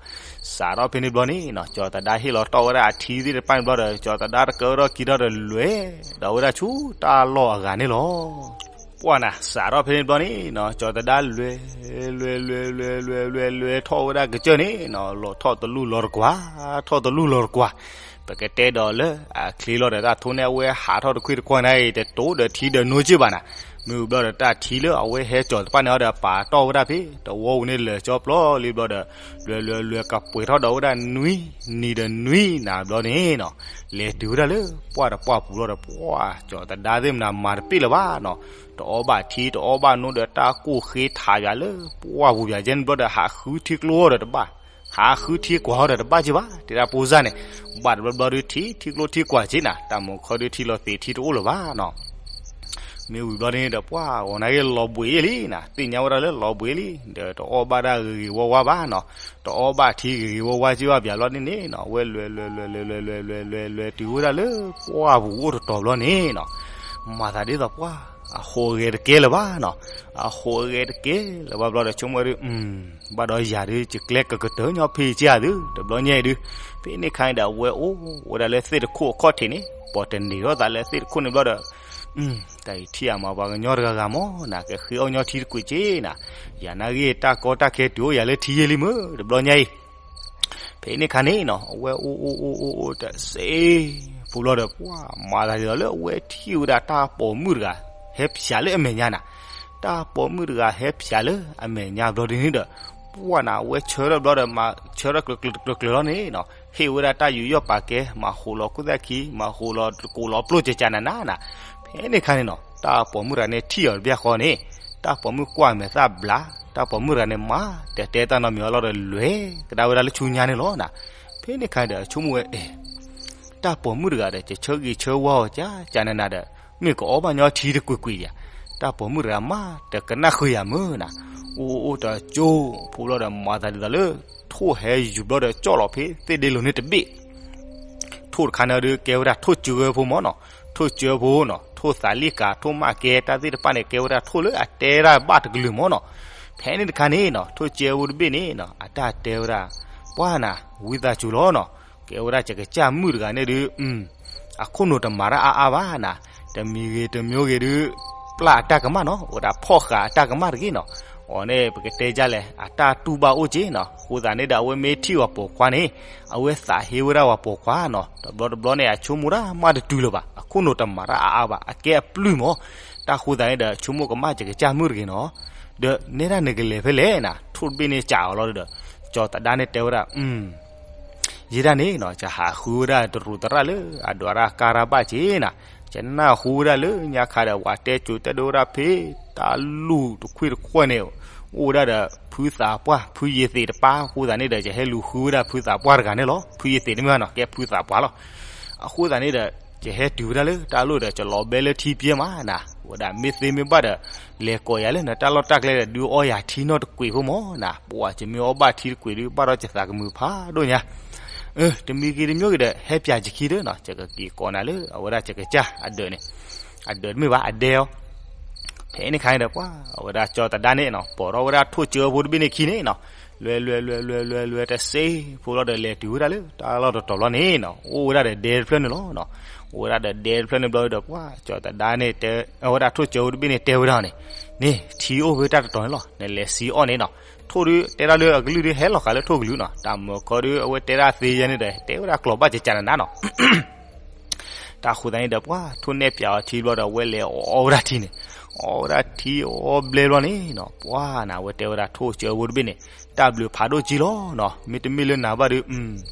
စးထီၣ်ဖဲန့ၣ်ဘျီန့ၣ်နီၤ, ကၠီၤသဒါဟ့ၣ်လီၤတီၢ်ဝဲဒၣ်အထံသ့ၣ်တဖၣ်န့ၣ်ဘျီဒီး ကၠီၤသဒါတကၢထီၣ်ခံထီၣ်ဒီး လဲၤဒီးဝဲဒၣ်ဆူတၢ်လီၢ်အဂၤန့ၣ်လီၤ. ပှၢ်နၤ စးထီၣ်ဖဲန့ၣ်ဘျီန့ၣ်နီၤ, ကၠီၤသဒါလဲၤ လဲၤ လဲၤ လဲၤ လဲၤ လဲၤ လဲၤ လဲၤထီၣ်ဝဲဒၣ်ကစၢၢ်န့ၣ်နီၤ, လီၤထီၣ်တလူၢ်လီၤတကွၢ်, ထီၣ်တလူၢ်လီၤတကွၢ်. ပကတဲဒီးလၢအချ့လီၤဒီး တၢ်ထိၣ်န့ၣ် အဝဲဟးထီၣ်တခွံတခွါန့ၣ်အံၤ တတိၤဒီးထံဒီးနိက့ၢ်ဘၣ်နၤ. မ့ၢ်ဝံၤဘျီဒီး တၢ်ထံလၢအဝဲဟဲကၠီၤတဖၣ်န့ၣ်ဒီး ပာ်တီၢ်ဝဲဒၣ်ဖဲ တဝီပူၤန့ၣ် လၢာ်ကၠီပျီလံဘျီဒီး လဲၤ လဲၤ လဲၤ ကပှဲၤထီၣ်ဒီးဝဲဒၣ်နွံနံၤဒီးနွံနၤဘျီန့ၣ်နီၤ, လဲၤတုၤဝဲဒၣ်လၢပှၢ်တပှၢ်ပူၤလီၤဒီး ပှၢ်ကၠီၤသဒါသ့ၣ်မနၤမၤတပ့ၢ်လၢၤဘၣ်နီၤ. တအီၣ်ဘၣ်ထံတအီၣ်ဘၣ်နိဒီး တၢ်ကိၢ်ဃ့ထးယၤလၢပှၢ်ပူၤယၤကဲန့ၣ်ဘျီဒီး ဟးဃုထံကျိအီၤဒီးတဘၣ်, ဟးဃုထံကွၢ်အီၤဒီးတဘၣ်က့ဘၣ်. တဲဒၣ်ဖိစၢ်န့ၣ် ဘၣ်တဘျီဘျီဒီး ထံ ထံကျိထံကွၢ်က့နၤ, တၢ်မ့ၢ်ခီဒီးထံလီၤသ့ၣ်ထံတအိၣ်လၢၤဘၣ်နီၤ. မ့ၢ်ဝံၤဘျီန့ၣ်ဒီး ပှၢ်ဂီၤနာ်က့လီၤဘှံးလံနီၤ, သ့ၣ်ညါဝဲဒၣ်လၢလီၤဘှံးလံ, ဒီးတအီၣ်ဘၣ်တၢ်ဂ့ၤဂ့ၤဝါဝါဘၣ်နီၤ, တအီၣ်ဘၣ်ထံဂ့ၤဂ့ၤဝါဝါက့ဘၣ်ဘၣ်ဘျီန့ၣ်န့ၣ်နီၤ, အဝဲလဲၤလဲၤလဲၤလဲၤလဲၤလဲၤလဲၤလဲၤတုၤဝဲဒၣ်လၢပှၢ်ပူၤအိၣ်တတီၤဘျီန့ၣ်နီၤ, မၤသးဒ်သိးပှၢ် အဃိးအဂဲၤတကဲလၢၤဘၣ်နီၤ, အဃိးအဂဲၤတကဲလၢၤဘၣ်ဘျီဒီး ဆိကမိၣ်ဝဲဒၣ် ဘၣ်ဒီးယၤဒုး ယကျဲကကတၢၢ်ညီဖံးက့ယၤသု တဘျီညါအံၤဒုး, ဖဲန့ၣ်ခါန့ၣ်ဒီး အဝဲအိၣ်ဝဲဒၣ်လၢသ့ၣ်တခိၣ်အခီၣ်ထံးန့ၣ်, ပိာ်တန့ၢ်ထီၣ်သးလၢသ့ၣ်တခိၣ်န့ၣ်ဘျီဒီး တၢ်အံၤထံၣ်အမၤပှၤကညီတဂၤဂၤမ့ၢ်နၤ, ကဃ့အီၣ်ညီထံတကွံာ်က့နၤ, ယၤနာ်ဂ့ၢ်တၢ်ကီတၢ်ခဲတုၤအိၣ်ယၤလၢထံယ့ၢ်လံမ့ၢ် တဘျီညါအံၤ ဖဲန့ၣ်ခါန့ၣ်နီၤ အဝဲအိၣ်အိၣ်အိၣ်အိၣ်အိၣ်တစ့ ဖိဘျီဒီး ပှၢ်မၤသးဒ်သိးလၢအဝဲထံၣ်ဝဲဒၣ်တၢ်ပိာ်မုၣ်တဂၤ ဟဲဖျါလၢအမဲာ်ညါနၤ, တၢ်ပိာ်မုၣ်တဂၤဟဲဖျါလၢအမဲာ်ညါဘျီဒ်န့ၣ်ဒီး ပှၢ်နၤ အဝဲဆၢထၢၣ်ဘျီဒီး မၤဆၢထၢၣ်ကျၢၤကျၢၤကျၢၤကျၢၤလီၤန့ၣ်နီၤ, ဟ့ၣ်ဝဲဒၣ်တၢ်ယူးယီၣ်ပာ်ကဲ မၤဃိးလီၤခိၣ်သၣ်ခံ မၤဃိးလီၤတကိးလီၤပျိၢ်ကကနၤနၤနၤ, ဖဲန့ၣ်ခါန့ၣ်နီၤ တၢ်ပိာ်မုၣ်တဂၤန့ၣ်ထံၣ်အီၤတဘျီဃီန့ၣ် တၢ်ပိာ်မုၣ်ကွၢ်မဲာ်သၣ်ဘျး, တၢ်ပိာ်မုၣ်တဂၤန့ၣ်မၤ တတဲတၢ်နီတမံၤအီၤလီၤဒီး လဲၤကဒါဝဲဒၣ်လၢဆူညါန့ၣ်လီၤနၤ, ဖဲန့ၣ်ခါန့ၣ်ဒီး ဆိကမိၣ်ဝဲအဲ တၢ်ပိာ်မုၣ်တဂၤဒီး ကဆၢဂ့ၤဆၢဝါအီၤကကနၤနၤဒီး မ့ၢ်ကအီၣ်ဘၣ်ညီထံတကွံာ်ကွံာ်ယၤ, တၢ်ပိာ်မုၣ်တဂၤမး တကနၣ်ဃုာ်ယၤမ့ၢ်နၤ, အိၣ်အိၣ်တကၠိ ဖိဘျီဒီး မၤသးဒ်သိးလၢ ထိၣ်ဟဲယူၤဘျီဒီး ကၠီၣ်လီၤဖဲသ့ၣ်ဒ့လိၤန့ၣ်တဘ့ၣ် ထိၣ်တခါန့ၣ်ဒီး ကဲဝဲဒၣ်ထိၣ်ကၠၢဖိမ့ၢ်နီၤ, ထိၣ်ကၠၢဖိနီၤ, ထိၣ်သးလံၣ်ကၤ ထိၣ်မးကဲ တၢ်သ့ၣ်တဖၣ်န့ၣ် ကဲဝဲဒၣ်ထိၣ်လၢအတဲဒၣ်ဘၣ်တကလုာ်မ့ၢ်နီၤ, ဖဲန့ၣ်တခါန့ၣ်နီၤ ထိၣ်ကၠၢဖိတဘ့ၣ်န့ၣ်နီၤ အတၢ်တဲဝဲဒၣ် ပှၢ်နၤ ဝံသးစူၤလီၤနီၤ, ကဲဝဲဒၣ်ယကစၢ်မုၣ်တဂၤန့ၣ်ဒီး အခိၣ်နူာ်တမၤတၢ်အါအါဘၣ်နၤ, တမံၤဂ့ၤတမံၤဂ့ၤဒီး ပျၢ်အတၢ်ကမၣ်နီၤ, အိၣ်ဒၣ်ဖီၣ်ဃာ်အတၢ်ကမၣ်တဂ့ၤနီၤ, အီၤန့ၣ် ပကတဲဒ်လဲၣ် အတၢ်တူၢ်ဘၣ်အိၣ်က့နီၤ, အဃိသတးန့ၣ်ဒီး အဝဲမ့ၢ်ထံၣ်ပှၤပိာ်ခွါန့ၣ် အဝဲသးဟ့ဝဲဒၣ်ပှၤပိာ်ခွါနီၤ, တဘျီတဘျီန့ၣ် အဆိကမိၣ်တၢ်မးတတုၤလၢၤဘၣ်, အခိၣ်နူာ်တမၤတၢ်အါအါဘၣ်, အကဲအပျုၢ်မး, တၢ်ဃိသတးန့ၣ်ဒီး ဆိကမိၣ်ကမၣ်ယကစၢ်မုၣ်တဂ့ၤနီၤ, ဒီးနဲဒၣ်နကလဲၤဖဲလဲၣ်နၤ, ထိၣ်တဘ့ၣ်န့ၣ်စံးအီၤလီၤဒီး ကၠီၤသဒါန့ၣ်တဲဝဲဒၣ် ယဲဒၣ်န့ၣ်နီၤ ယဟးဃုဝဲဒၣ်တရူးသရၣ်လၢအဒိးတၢ်ကါတၢ်ဘၣ်က့ၤနၤ, ယနၢ်ဟူဝဲဒၣ်လၢညါခါဒီး ပှၤတဲစိၤတဲဒိဝဲဒၣ်ဖဲ တၢ်လူၢ်တခွံၣ်တခွဲၣ်န့ၣ် အိၣ်ဝဲဒၣ်ဒီးဖုသးပှၢ် ဖုယ့ၤသ့းတပၢ်, အဃိသတးန့ၣ်ဒီး ယဟဲလူၤဃုဝဲဒၣ်ဖုသးပှၢ်တဂၤန့ၣ်လီၤ, ဖုယ့ၤသ့းတမ့ၢ်ဘၣ်နီၤ ကဲဖုသးပှၢ်လီၤ, အဃိသတးန့ၣ်ဒီး ယဟဲတုၤဝဲဒၣ်လၢတၢ်လိၣ်ဒီး ယလီၤဘဲလၢထံပျဲမးနၤ, ဝဲဒၣ်မ့ၢ်သ့မ့ၢ်ဘၣ်ဒီး လဲၤကိးယၤလၢနတၢ်လီၢ်တၢ်ကျဲဒီး ဒုးအီယၤထံနီတကွံာ်ဖိမးနၤ, ပှၤယမ့ၢ်အီဘၣ်ထံတကွံာ်ဒုး ဘၣ်ဒီးယသးကမုာ်ဖးဒိၣ်ညါ တမံၤဂ့ၤတမံၤဂ့ၤဒီး ဟဲပၠးယခံဒီးနီၤ, ယကက့ၤကိးနၤလၢအဝဲဒၣ်ယကစၢ်အဒၢးန့ၣ်, အဒၢးတမ့ၢ်ဘၣ် အဒဲအီၤ, ဖဲန့ၣ်ခါန့ၣ်ဒီး ပှၤအဝဲဒၣ်ကၠီၤသဒါန့ၣ်နီၤ ပိာ်ထီၣ်ဝဲဒၣ်ထိၣ်ကၠၢဖိတဘ့ၣ်န့ၣ်ခံန့ၣ်နီၤ, လွဲလွဲလွဲလွဲလွဲလွဲတစ့ဖိလီၤဒီး လဲၤတုၤဝဲဒၣ်လၢတၢ်လီၢ်တတီၤလီၤန့ၣ်နီၤ, အိၣ်ဝဲဒၣ်ဒီးဒဲတဖျၢၣ်န့ၣ်လီၤ, အိၣ်ဝဲဒၣ်ဒီးဒဲတဖျၢၣ်န့ၣ်ဘျီဒီး ပှၤကၠီၤသဒါန့ၣ်တဲ, အဝဲဒၣ်ထိၣ်ကၠၢဖိတဘ့ၣ်န့ၣ်တဲဝဲဒၣ်န့ၣ်, န့ၣ် ထံအိၣ်ဖဲတၢ်တတီၤန့ၣ်လီၤ, နလဲၤစံးအီၣ်န့ၣ်နီၤ, ထိၣ်ဒုးတဲဒၣ်လၢအကလုၢ်ဒုးဟဲလီၤဃာ်လၢထိၣ်ကလုၢ်နီၤ, တၢ်မၢၤခီဒုး အဝဲတဲဒၣ်သ့ယဲန့ၣ်ဒီး တဲဝဲဒၣ်ကျိာ်ဘၣ်ကကနၤနၤနီၤ တၢ်ဃိသတးန့ၣ်ဒီး ပှၤထိၣ်နဲၣ်ပၠးအီၤထံဘျီဒီး အဝဲလဲၤအီဝဲဒၣ်ထံန့ၣ်, အီဝဲဒၣ်ထံအီဘျဲဘျီန့ၣ်နီၤ, ပှၤနၤ အဝဲတဲဝဲဒၣ်ထိၣ်ကၠၢဖိတဘ့ၣ်န့ၣ် တၢ်ဘျုးဖးဒိၣ်ကံလီၤနီၤ, မ့တမ့ၢ်လၢနၤဘၣ်ဒီး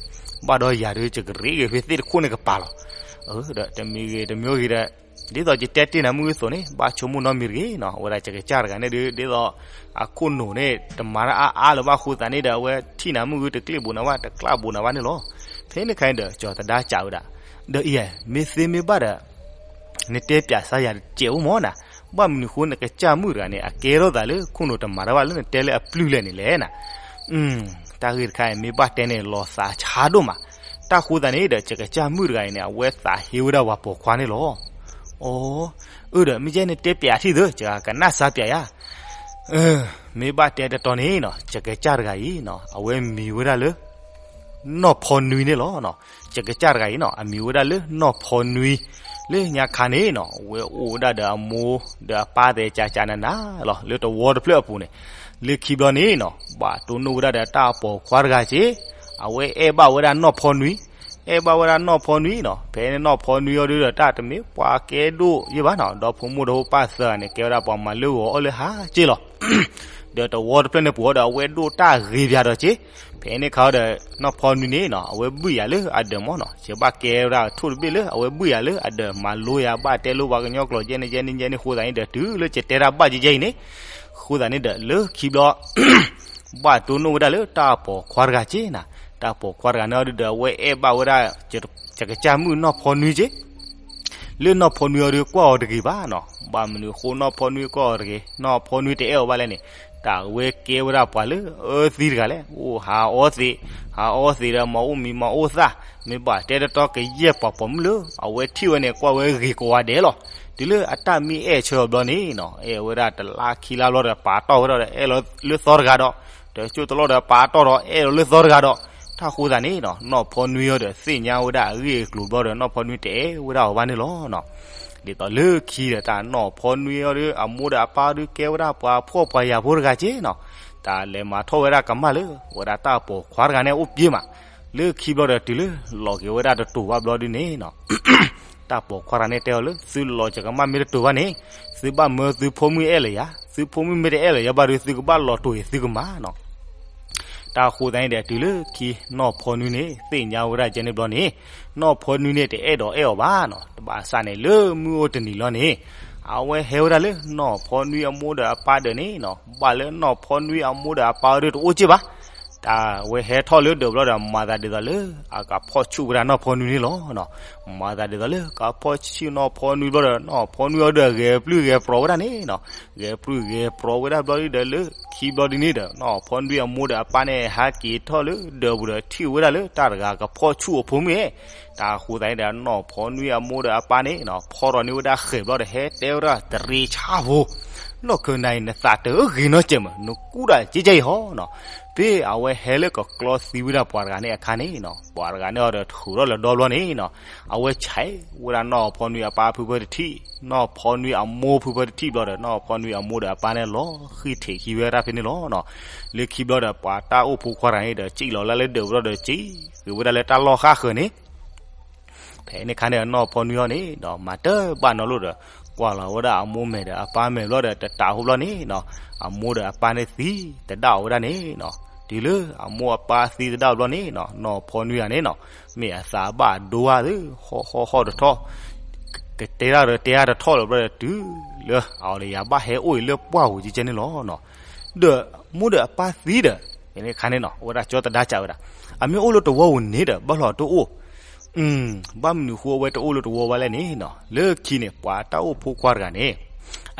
ဘၣ်ဒီးယၤဒီး ယကရ့က့ၤဖဲသ့ၣ်တခိၣ်န့ၣ်ကပၤလီၤ, ဒီးတမံၤဂ့ၤတမံၤဂ့ၤဒီး ဒ်သိးယတဲတ့ၢ်နၤမုၢ်ဂ့ၤသိးန့ၣ် ဘၣ်ဆိကမိၣ်နီတမံၤတဂ့ၤနီၤ, အဝဲဒၣ်ယကစၢ်တဂၤန့ၣ်ဒီး ဒ်သိး အခိၣ်နူာ်န့ၣ် တမၤတၢ်အါအါလၢၤဘၣ်အဃိသတးန့ၣ်ဒီး အဝဲထံၣ်နၤမုၢ်ဂ့ၤတကျ့ၣ်ဘိးနၤဘၣ် တကျၣ်ဘိးနၤဘၣ်န့ၣ်လီၤ, ဖဲန့ၣ်ခါန့ၣ်ဒီး ကၠီၤသဒါစံးဝဲဒၣ်, ဒီးအံၤ မ့ၢ်သ့မ့ၢ်ဘၣ်ဒီး နတဲပၠးစါယၤတစဲးအိၣ်မးနၤ, ဘၣ်မနုၤဃိနကစၢ်မုၣ်တဂၤန့ၣ် အကဲထီၣ်သးလၢခိၣ်နူာ်တမၤတၢ်ဘၣ်လၢနတဲလၢအပျုၢ်လဲၣ်န့ၣ်လဲၣ်နၤ, တၢ်ဂ့ၢ်တခါအံၤမ့ၢ်ဘၣ်တဲန့ၣ် လီၤသးဆါဒိၣ်မး, တၢ်ဃိသတးန့ၣ်ဒီး ယကစၢ်မုၣ်တဂၤအံၤန့ၣ် အဝဲသးဟ့ဝဲဒၣ်ပှၤပိာ်ခွါန့ၣ်လီၤ, အိ အၢဒီးမ့ၢ်ကဲနတဲပၠးထံၣ်သၢ ယကနၣ်စါပၠးယၤ, မ့ၢ်ဘၣ်တဲတတီၤန့ၣ်နီၤ ယကစၢ်တဂၤအံၤနီၤ အဝဲမံၤဝဲဒၣ်လၢ နီၢ်ဖီနွံန့ၣ်လီၤ, ယကစၢ်တဂၤအံၤနီၤ အမံၤဝဲဒၣ်လၢနီၢ်ဖီနွံ, လၢညါခါန့ၣ်နီၤ အဝဲအိၣ်ဝဲဒၣ်ဒီးအမိၢ်ဒီးအပၢ်သဲးကၠးကၠးနးနးလီၤ လၢတဝီတဖျၢၣ်အပူၤန့ၣ်, လၢခံဘျီန့ၣ်နီၤ ဘၣ်တိၢ်နီၣ်ဝဲဒၣ်ဒီးတၢ်ပိာ်ခွါတဂၤက့, အဝဲအဲၣ်ဘၣ်ဝဲဒၣ်နီၢ်ဖီနွံ, အဲၣ်ဘၣ်ဝဲဒၣ်နီၢ်ဖီနွံနီၤ ဖဲန့ၣ်နီၢ်ဖီနွံအီၤဒုဒီးတၢ်တမ့ၢ်ပှၤကဲဒိၣ်ယဲၢ်ဘၣ်နီၤ ဒီဖိမိၢ်ဒီဖိပၢ်သၢဂၤန့ၣ် ကဲဝဲဒၣ်ပှၤမၤလၢဂီၤအီၣ်လၢဟါက့လီၤ ဒီးတဝီတဖျၢၣ်န့ၣ်ပူၤအီၤဒီး အဝဲဒိၣ်တၢ်ဂ့ၤပၠးဒီးက့, ဖဲန့ၣ်ခါအီၤဒီး နီၢ်ဖီနွံန့ၣ်နီၤ အဝဲဘုၣ်ယၤလၢအဒၢးမးနီၤ ယဘၣ်ကဲဝဲဒၣ်ထိၣ်တဘ့ၣ်လၢအဝဲဘုၣ်ယၤလၢအဒၢး မၤလိယၤဘၣ်တဲလိပှၤကညီကျိာ်ယဲန့ၣ်ယဲန့ၣ်ယဲန့ၣ် ဃိသးန့ၣ်ဒီး တုၤလၢယတဲတၢ်ဘၣ်ယဲယဲအံၤန့ၣ်, ဃိသးန့ၣ်ဒီး လၢခံဘျီ ဘၣ်တိၢ်နီၣ်ဝဲဒၣ်လၢတၢ်ပိာ်ခွါတဂၤက့နၤ, တၢ်ပိာ်ခွါတဂၤန့ၣ်အီၤဒုဒီး အဝဲအဲၣ်ဘၣ်ဝဲဒၣ် ယကစၢ်မုၣ်နီၢ်ဖီနွံက့ လၢနီၢ်ဖီနွံအီၤဒီးကွၢ်အီၤတဂ့ၤဘၣ်နီၤ. ဘၣ်မနုၤအဃိနီၢ်ဖီနွံကွၢ်အီၤတဂ့ၤ, နီၢ်ဖီနွံတအဲၣ်အီၤဘၣ်လဲၣ်န့ၣ်, တၢ်ဝဲကဲဝဲဒၣ်ပှၤလၢအၢသံတဂၤလဲၣ်, အိၣ်ဟးအီသံး, ဟးအီသံးဒီးမၤအိၣ်မံၤမၤအိၣ်သၣ်, မ့ၢ်ဘၣ်တဲတတီကယဲၢ်ပှၤပိာ်မုၣ်လၢ အဝဲထံၣ်ဝဲန့ၣ် ကွၢ်ဝဲဂ့ၤကိးဂၤဒဲးလီၤ. တုၤလၢအတၢ်မ့ၢ်အဲၣ်ဆၢအီၤဘျီန့ၣ်နီၤ, အဲၣ်ဝဲဒၣ်တလါခံလါဘျီဒီး ပာ်တီၢ်ဝဲဒၣ်ဒီး အဲၣ်လီၤလၢသီတဂၤဒီး, တစိၢ်တလီၢ်ဒီးပာ်တီၢ်ဒီး အဲၣ်လီၤလၢသီတဂၤဒီး, တၢ်ဃိသးန့ၣ်နီၤ, နီၢ်ဖီနွံအီၤဒီးသ့ၣ်ညါဝဲဒၣ်အဂ့ၢ်အကျိၤဘျီဒီး နီၢ်ဖီနွံတအဲၣ်ဝဲဒၣ်အီၤဘၣ်န့ၣ်လီၤနီၤ. ဒ်သိးလၢခံဒီးတၢ်နီၢ်ဖီနွံအီၤဒီး အမိၢ်ဒီးအပၢ်ဒီးကဲဝဲဒၣ်ပှၤဖှီၣ်ပှၤယာ်ဖိတဂၤက့နီၤ, တၢ်လဲၤမၤထီၣ်ဝဲဒၣ်ကမၣ်လၢ ဝဲဒၣ်တၢ်ပိာ်ခွါတဂၤန့ၣ်အိၣ်ပှဲၤမး, လၢခံဘျီဒီးတုၤလၢလီၤက့ၤဝဲဒၣ်တတိၤဘၣ်ဘျီဒုန့ၣ်နီၤ တၢ်ပိာ်ခွါတဂၤန့ၣ်တဲအီၤလၢ သုလီၤက့ၤကမၣ်မ့ၢ်တတိၤဘၣ်န့ၣ်, သုဘၣ်မၢသုဖိမုၣ်အဲၣ်လၢယၤ, သုဖိမုၣ်မ့ၢ်တအဲၣ်လၢယၤဘၣ်ဒီး သုကဘၣ်လီၤတိၤအံၤသုကမၤနီၤ. တၢ်ဃိသတးန့ၣ်ဒီး တုၤလၢခံနီၢ်ဖီနွံန့ၣ် သ့ၣ်ညါဝဲဒၣ်ကဲန့ၣ်ဘျီန့ၣ်, နီၢ်ဖီနွံန့ၣ်တအဲၣ်ဒိးအဲၣ်အီၤဘၣ်နီၤ, တဘၣ်ဆၣ်န့ၣ်လၢမုၢ်အိၣ်တနံၤလီၤန့ၣ်, အဝဲဟဲဝဲဒၣ်လၢနီၢ်ဖီနွံအမိၢ်ဒီးအပၢ်ဒၢးန့ၣ်နီၤ, ဘၣ်လၢနီၢ်ဖီနွံအမိၢ်ဒီးအပၢ်အီၤဒီးတအိၣ်က့ၢ်ဘၣ် တၢ်ဝဲဟဲထီၣ်လၢဒၢးဘျီဒီး မၤသးဒ်သိးလၢ အကဖီၣ်ဆူၣ်ဝဲဒၣ်နီၢ်ဖီနွံန့ၣ်လီၤ. မၤသးဒ်သိးလၢ ကဖီၣ်ဆူၣ်နီၢ်ဖီနွံဘျီဒီး နီၢ်ဖီနွံအီၤဒီးဂဲၤပျုၢ်ဂဲၤပြီၤဝဲဒၣ်န့ၣ်နီၤ, ဂဲၤပျုၢ်ဂဲၤပြီၤဝဲဒၣ်ဘျီဒီး လၢခံဘျီဒုန့ၣ်ဒီး နီၢ်ဖီနွံအမိၢ်ဒီးအပၢ်န့ၣ် ဟဲက့ၤထီၣ်လၢဒၢးပူၤဒီးထံၣ်ဝဲဒၣ်လၢတၢ်တဂၤကဖီၣ်ဆူၣ်အဖိမုၣ်, တၢ်ဃိသတးန့ၣ်ဒီး နီၢ်ဖီနွံအမိၢ်ဒီးအပၢ်န့ၣ်နီၤ ဖီထီၣ်န့ၢ်ဝဲဒၣ်ဃဲၤဘျီဒီး ဟဲတဲဝဲဒၣ်တရံးဆၣ်ဖိ နီၢ်ခၢၣ်နၤအံၤ နသးတဂ့ၤနီတစဲးမး, နကူၣ်ဒၣ်ကဲကဲအံၤဟီနီၤ. ဖဲအဝဲဟဲလၢကကျီသံဝဲဒၣ်ပှၤတဂၤန့ၣ်အခါန့ၣ်နီၤ, ပှၤတဂၤန့ၣ်အီၤဒီးထုးထီၣ်လၢဒီဘျီန့ၣ်နီၤ, အဝဲဆဲးဝဲဒၣ်နီၢ်ဖီနွံအပၢ်ဖုဖၢတထံၣ်, နီၢ်ဖီနွံအမိၢ်ဖုဖၢတထံၣ်ဘျီဒီး နီၢ်ဖီနွံအမိၢ်ဒီးအပၢ်န့ၣ်လီၤဃံၢ်ထံးခံဝဲဒၣ်ဖဲန့ၣ်လီၤနီၤ. လၢခံဘျီဒီး ပှၤတၢ်အိၣ်ဖိခွါတဂၤန့ၣ်ဒီး စံၣ်လီၤလၢလၢဒၢးဘျီဒီး စံၣ်ဃုာ်ဝဲဒၣ်လၢတၢ်လီၢ်ဃၣ်ဃၢၤန့ၣ် ဖဲန့ၣ်အခါန့ၣ် နီၢ်ဖီနွံအီၤန့ၣ်ဒီး မၤတဘၣ်နီတဘျီဒီး ကွၢ်လီၤဝဲဒၣ်အမိၢ်မဲာ်ဒီးအပၢ်မဲာ်ဘျီဒီး တတးဖိဘျီန့ၣ်နီၤ, အမိၢ်ဒီးအပၢ်န့ၣ်သံတဒၣ်အီၤဝဲဒၣ်န့ၣ်နီၤ. တုၤလၢအမိၢ်အပၢ်သံတဒၣ်အီၤဘျီန့ၣ်နီၤ, နီၢ်ဖီနွံဂၤန့ၣ်နီၤ, မ့ၢ်အသးဘၣ်ဒိဝဲသ့ ဟီၣ်ဟီၣ်ဟီၣ်တထီၣ် ကတဲတၢ်ဒီးတဲတၢ်တထီၣ်လၢၤဘျီဒီး တုၤလၢအီၤဒီး ယၤဘၣ်ဟဲအိၣ်အံၤလၢပှၢ်ပူၤကဲကဲန့ၣ်လီၤနီၤ. ဒီးမိၢ်ဒီးအပၢ်သံဒီး ဖဲန့ၣ်အခါန့ၣ်နီၤ အဝဲဒၣ်ကၠီတဒါကးဝဲဒၣ်, အမ့ၢ်အိၣ်လၢတဝီပူၤန့ၣ်ဒီး ဘၣ်လီၤတအိၣ် ဘၣ်မနုၤဃိအဝဲတအိၣ်လၢတဝီဝဲလဲၣ်န့ၣ်နီၤ, လၢခံန့ၣ် ပှၤတၢ်အိၣ်ဖိခွါတဂၤန့ၣ်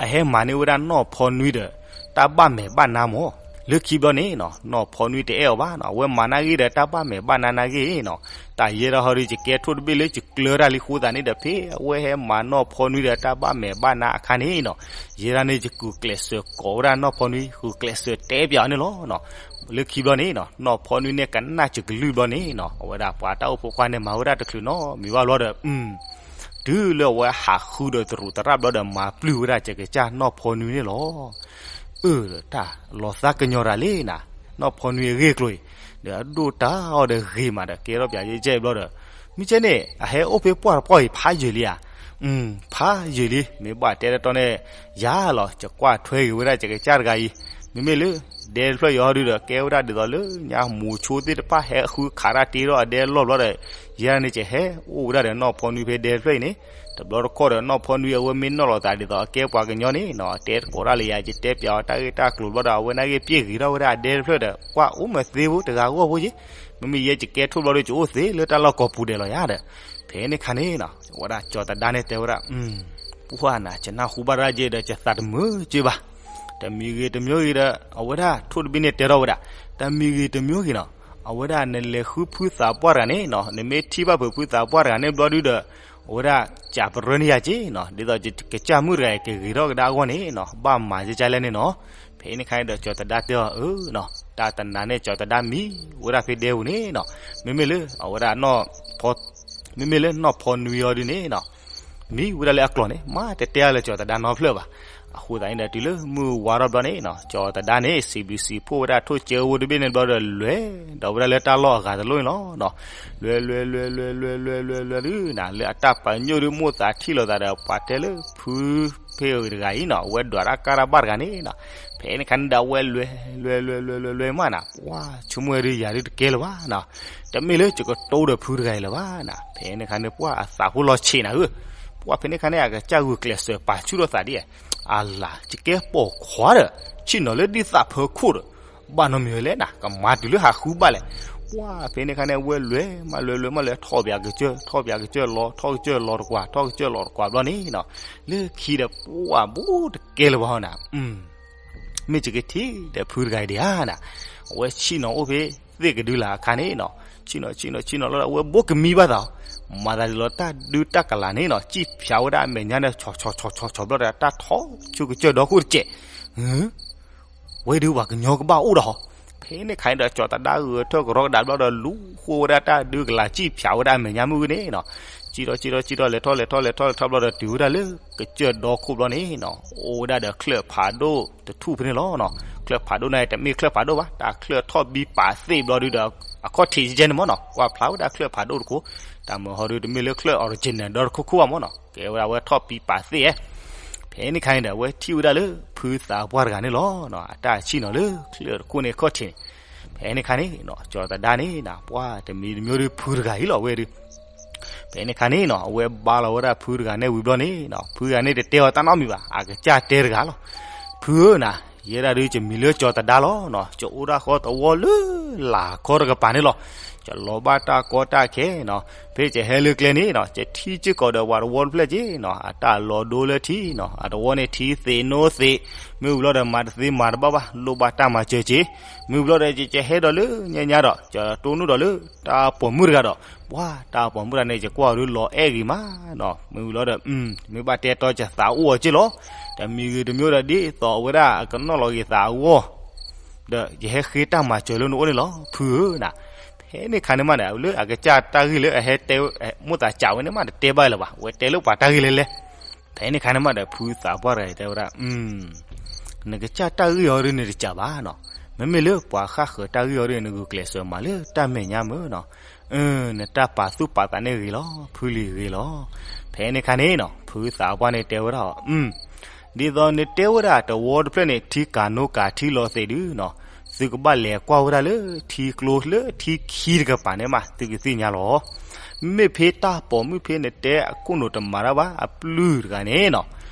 အဟဲမၤန့ၢ်ဝဲဒၣ်နီၢ်ဖီနွံဒီး တၢ်ဘၣ်မဲာ်ဘၣ်နါမး. လၢခံဘျီန့ၣ်နီၤ နီၢ်ဖီနွံတအဲၣ်အီၤဘၣ်နီၤ, အဝဲမၤနာ်ဂ့ၤဒီးတၢ်ဘၣ်မဲာ်ဘၣ်နါနာ်ဂ့ၤနီၤ. တၢ်ယဲဒၣ်ဟီဒီး ယကဲထိၣ်တဘ့ၣ်လၢယကျၢၤတၢ်လံအဃိသတးန့ၣ်ဒီး ဖဲအဝဲဟဲမၤနီၢ်ဖီနွံဒီးတၢ်ဘၣ်မဲာ်ဘၣ်နါအခါန့ၣ်နီၤ, ယဲဒၣ်န့ၣ် ယကူၤကျဲးစၢးကိးဝဲဒၣ်နီၢ်ဖီနွံ ကူၤကျဲးစၢးတဲပၠးအီၤန့ၣ်လီၤနီၤ. လၢခံဘျီန့ၣ်နီၤ နီၢ်ဖီနွံန့ၣ်ကနၣ်စကလုၢ်ဘျီန့ၣ်နီၤ အဝဲဒၣ်ပှၤတၢ်အိၣ်ဖိခွါန့ၣ်မၤဝဲဒၣ်တချုးနီတမံၤဘၣ်ဘျီဒီး တုၤလၢအဝဲဟးဃုဒီးတရူးသရၣ်ဘျီဒီး မၤပျုၢ်ဝဲဒၣ်ကကစၢ်နီၢ်ဖီနွံန့ၣ်လီၤ. အၢ တၢ်လီၤသးကညီၤတၢ်လံနၤ, နီၢ်ဖီနွံအဂ့ၢ်အကျိၤအံၤ ဒီးအဒိၣ်တၢ်အီၤဒီးဂ့ၤမးဒီး ကဲထီၣ်ပၠးယဲၢ်ယဲၢ်ဘျီဒီး မ့ၢ်ကဲန့ၣ် အဟဲအိၣ်ဖဲပှၢ်တပှၢ်အံၤ ဖးယံာ်လံဧါ. ဖးယံာ်လံ, မ့ၢ်ဘၣ်တဲတတီန့ၣ် ယၤလီၤ ယကွၢ်ထွဲက့ၤဝဲဒၣ်ယကစၢ်တဂၤအံၤ, မ့မ့ၢ်လၢ ဒဲတဖျၢၣ်အံၤဟီဒုဒီး ကဲဝဲဒၣ်ဒ်သိးလၢညါမိၤဆိသ့ၣ်တဖၣ်ဟဲဃုခးတၢ်တ့ထီၣ်အဒဲလီၢ်ဘျီဒီး ယဲဒၣ်န့ၣ် ယဟဲအိၣ်ဝဲဒၣ်ဒီးနီၢ်ဖီနွံဖဲဒဲတဖျၢၣ်အံၤန့ၣ် တဘျီတခီၣ်ဒီး နီၢ်ဖီနွံအဝဲမ့ၢ်နီၣ်လီၤသးဒ်သိးအကဲပှၤကညီန့ၣ်နီၤ အတဲသကိးတၢ်လၢယၤ ယတဲပၠးအီၤတၢ်ဂ့ၢ်တၢ်ကျိၤဘျီဒီး အဝဲနာ်က့ပျဲၢ်ဂ့ၤထီၣ်ဝဲဒၣ်အဒဲတဖျၢၣ်ဒီး ကွၢ်အိၣ်မးသ့ဖိတဂၤအဂီၢ်ဖိက့ၤ, မ့မ့ၢ်ယဲယကဲထိၣ်ဘျီဒီး ယအိၣ်သ့လၢတၢ်လီၢ်ကိးပူၤဒဲးလီၤယၤဒီး ဖဲန့ၣ်ခါန့ၣ်နီၤ ဝဲဒၣ်ကၠီၤသဒါန့ၣ်တဲဝဲဒၣ် ပှၢ်နၤ ယနၢ်ဟူဘၣ်ဒၣ်က့ၤဒီး ယသးတမုာ်က့ၤဘၣ်, တမံၤဂ့ၤတမံၤဂ့ၤဒီး အဝဲဒၣ်ထိၣ်တဘ့ၣ်န့ၣ်တဲထီၣ်ဝဲဒၣ်, တမံၤဂ့ၤတမံၤဂ့ၤနီၤ အဝဲဒၣ်နလဲၤဃုဖုသးပှၢ်တဂၤန့ၣ်နီၤ နမ့ၢ်ထံၣ်ဘၣ်ဖုသးပှၢ်တဂၤန့ၣ်ဘျီဒုဒီး အဝဲဒၣ်ကးပရၢန့ၢ်ယၤက့ၤနီၤ ဒ်သိးကစၢ်မုၣ်တဂၤအံၤ ကဂ့ၤထီၣ်ကဒါအဂီၢ်န့ၣ်နီၤ ဘၣ်မၤကကၢ်လဲၣ်န့ၣ်နီၤ. ဖဲန့ၣ်ခါန့ၣ်ဒီး ကၠီၤသဒါတဲအီၤ အၢနီၤ တၢ်တနၤန့ၣ် ကၠီၤသဒါမံဝဲဒၣ်ဖဲဒဲပူၤန့ၣ်နီၤ မ့မ့ၢ်လၢအဝဲဒၣ် မ့မ့ၢ်လၢနီၢ်ဖီနွံအီၤဒုန့ၣ်နီၤ မံဝဲဒၣ်လၢအကျိၤန့ၣ် မ့ၢ်တတဲအါလၢကၠီၤသဒါနီတဖျၢၣ်ဘၣ်. အဃိသတးန့ၣ်ဒီး တုၤလၢမုၢ်ဝါထီၣ်ဘျီန့ၣ်နီၤ ကၠီၤသဒါန့ၣ် စံးဘျုးစံးဖှိၣ်ဝဲဒၣ်ထိၣ်ကၢဝိတဘ့ၣ်န့ၣ်ဘျီဒီး လဲၤဒီးဝဲဒၣ်လၢတၢ်လီၢ်အဂၤတလိၣ်န့ၣ်လီၤ. လဲၤလဲၤလဲၤလဲၤလဲၤလဲၤလဲၤလဲၤဒုးနၤ လၢအတၢ်ပညိၣ်ဒုးမိၢ်သးထံၣ်လိာ်သးဒီး ပှၤတဲလၢဖုဖဲအံၤတဂၤအံၤနီၤ အဝဲဒွးတၢ်ကၢ်တၢ်ဘၣ်တဂၤန့ၣ်နီၤ. ဖဲန့ၣ်ခါန့ၣ်ဒီး အဝဲလဲၤလဲၤလဲၤလဲၤလဲၤမးနၤ ပှၢ်ဆိကမိၣ်ဝဲဒုး ယၤဒုးတကဲလၢၤဘၣ်နီၤ တမ့ၢ်လၢယကတိၤဒီးဖုတဂၤအံၤလၢၤဘၣ်နၤ. ဖဲန့ၣ်ခါန့ၣ် ပှၢ်အသးဖိလီၤဆံးနၤဧၢ, ပှၢ်ဖဲန့ၣ်ခါန့ၣ် အကစၢ်ဂုာ်ကျဲးစၢးပာ်ဆူၣ်ထီၣ်သးဒ်အံၤ, အလၤ ယကဲပိာ်ခွါဒီး ဆ့ၣ်နီၤလၢဒ်သးဖၢခိၣ်ဒီး ဘၣ်နီတမံၤဝဲလဲၣ်နၤ ကမၤတုၤလၢဟးဃုဘၣ်လဲၣ်. ပှၢ်ဖဲန့ၣ်ခါန့ၣ် အဝဲလဲၤမးလဲၤလဲၤမးလဲၤ ထီၣ်ပၠးကစၢၢ် ထီၣ်ပၠးကစၢၢ်လီၤ ထီၣ်ကစၢၢ်လီၤတကွၢ် ထီၣ်ကစၢၢ်လီၤတကွၢ်ဘျီန့ၣ်နီၤ, လၢခံဒီးပှၢ်ဘူးတကဲလၢၤဘၣ်ဟီနၤ, မ့ၢ်ယကထံၣ်ဒီးဖုတဂၤအံၤဒံးဧါနၤ, အဝဲဆ့ၣ်နီၤအိၣ်ဖဲသ့ၣ်ကဒုလၢအခါန့ၣ်နီၤ, ဆ့ၣ်နီၤဆ့ၣ်နီၤဆ့ၣ်နီၤလီၤဒီး အဝဲဘိးကမံဘၣ်သး, မၤသးဒ်လီၤတၢ်ဒုးတၢ်ကလၤန့ၣ်နီၤ, စံၣ်ဖၠးဝဲဒၣ်အမဲာ်ညါန့ၣ် ဆီၣ်ဆီၣ်ဆီၣ်ဆီၣ်ဆီၣ်ဘျီဒီး တၢ်ထီၣ်ဆူကစၢၢ်ဒီခိၣ်တစဲး, ဝဲဒုးပှၤကညီကဘၣ်အိၣ်ဒီးဟီ, ဖဲန့ၣ်ခါန့ၣ်ဒီး ကၠီၤသဒါဂုာ်ထၢၣ်ကရီကဒါဘျီဒီး လူၤဃိဝဲဒၣ်တၢ်ဒုးကလၤ စံၣ်ဖၠးဝဲဒၣ်အမဲာ်ညါမုၢ်ဂ့ၤန့ၣ်နီၤ, စံၣ်ထီၣ်စံၣ်ထီၣ်စံၣ်ထီၣ်လဲၤထီၣ်လဲၤထီၣ်လဲၤထီၣ်လဲၤထီၣ်ဘျီဒီး တုၤဝဲဒၣ်လၢကစၢၢ်ဒီခိၣ်ဘျီန့ၣ်နီၤ, အိၣ်ဝဲဒၣ်ဒီးချၢၣ်ဖးဒိၣ်တထူၣ်ဖဲန့ၣ်လီၤနီၤ, ချၢၣ်ဖးဒိၣ်န့ၣ် တမ့ၢ်ချၢၣ်ဖးဒိၣ်ဘၣ် တၢ်ချၢၣ်ထီၣ်ဘံပာ်သ့ၣ်ဘျီဒုးဒီး အခီၣ်ထံးယဲန့ၣ်မ့ၢ်နီၤ, ကွၢ်ဖျါဝဲဒၣ်ချၢၣ်ဖးဒိၣ်တခိၣ်, တၢ်မုာ်ဟီဒုး တမ့ၢ်လၢချၢၣ် original ဒီတခိၣ်ခိၣ်ဘၣ်မ့ၢ်နီၤ, ကဲဝဲဒၣ်အဝဲထီၣ်ဘံပာ်သ့ၣ်ဧဲ ဖဲန့ၣ်ခါန့ၣ်ဒီး အဝဲထံၣ်ဝဲဒၣ်လၢဖုသးပှၢ်တဂၤန့ၣ်လီၤ, အတၢ်ဆ့ၣ်နီၤလၢချၢၣ်တခိၣ်န့ၣ်ခီၣ်ထံးန့ၣ်, ဖဲန့ၣ်ခါန့ၣ် ကၠီၤသဒါန့ၣ် ပှၢ်တမံၤတမံၤဒီးဖုတဂၤအံၤလီၤဝဲဒုး, ဖဲန့ၣ်ခါန့ၣ်နီၤ အဝဲဘါလီၤဝဲဒၣ်ဖုတဂၤန့ၣ်ဝံၤဘျီန့ၣ်နီၤ, ဖုတဂၤန့ၣ်တတဲအီၤတၢ်နီတမံၤဘၣ် အကစၢ်တဲတဂၤလီၤ, ဖုဧၢနၤ, ယဲဒၣ်ဒုးယမံၤလၢကၠီၤသဒါလီၤနီၤ, ယအိၣ်ဒၣ်ဃီတဝီလၢ လၢ်ခီတကပၤန့ၣ်လီၤ, ယလီၤဘၣ်တၢ်ကီတၢ်ခဲနီၤ, ဖဲယဟဲလၢကျဲန့ၣ်နီၤ ယထံၣ်စ့ၢ်ကီးဒီးပှၤတဝီတဖျၢၣ်က့နီၤ, အတၢ်လီၤဒိလၢထံနီၤ, အတဝီန့ၣ်ထံသ့းနိသ့း, မ့ၢ်ဝံၤလီၤဒီးမၤတသ့မၤတဘၣ်ဘၣ် လိၣ်ဘၣ်တၢ်မၤစၢၤက့, မ့ၢ်ဝံၤလီၤဒီးယကဟဲဒီးလၢညါညါဒီး ယတိၢ်နီၣ်ဒီးလၢတၢ်ပိာ်မုၣ်တဂၤဒီး, ပှၢ်တၢ်ပိာ်မုၣ်တဂၤန့ၣ် ယကွၢ်အီၤဒုးလီၤအဲၣ်ဂ့ၤမးနီၤ, မ့ၢ်ဝံၤလီၤဒီး မ့ၢ်ဘၣ်တဲတီယသးအိၣ်အီၤက့လီၤ, တမံၤဂ့ၤတမံၤဒီးဒ်သိးအဝဲဒၣ်အကနီၣ်လီၤဂ့ၤသးအဂီၢ် ဒီးယဟဲဃ့တၢ်မၤစၢၤလၢနအိၣ်န့ၣ်လီၤ ဖုဧၢနၤ, ဖဲန့ၣ်ခါန့ၣ်မးဒီး လၢအကစၢ်တၢ်ဂ့ၢ်လၢအဟဲတဲ မိၣ်သးစးဝဲန့ၣ်မးတတဲဘၣ်လၢၤဘၣ်, ဝဲတဲလၢပှၤတၢ်ဂ့ၢ်လဲၣ်လဲၣ်, ဖဲန့ၣ်ခါန့ၣ်မးဒီး ဖုသးပှၢ်တဂၤတဲဝဲဒၣ် နကစၢ်တၢ်ဂ့ၢ်အီၤဒုးန့ၣ်တစးဘၣ်နီၤ, မ့မ့ၢ်လၢပှၤဃၣ်ဃၢၤတၢ်ဂ့ၢ်အီၤဒုး နဂုာ်ကျဲးစၢးမၤလၢတၢ်မဲာ်ညါမ့ၢ်နီၤ, နတၢ်ပာ်သူၣ်ပာ်သးန့ၣ်ဂ့ၤလီၤ ဖုလံၤဂ့ၤလီၤ, ဖဲန့ၣ်ခါန့ၣ်နီၤ ဖုသးပှၢ်န့ၣ်တဲဝဲဒၣ်အီၤ ဒ်သိးနတဲဝဲဒၣ်တဝီတဖျၢၣ်န့ၣ် ထံကၤနိကၤထံလီၤသ့းဒုနီၤ, သုကဘၣ်လဲၤကွၢ်ဝဲဒၣ်လၢထံကျိလၢထံခံတကပၤန့ၣ်မး သုကသ့ၣ်ညါလီၤ. မ့မ့ၢ်ဖဲတၢ်ပိာ်မုၣ်ဖဲနတဲအခိၣ်နူာ်တမၤတၢ်ဘၣ်အပျုၢ်တဂၤန့ၣ်နီၤ,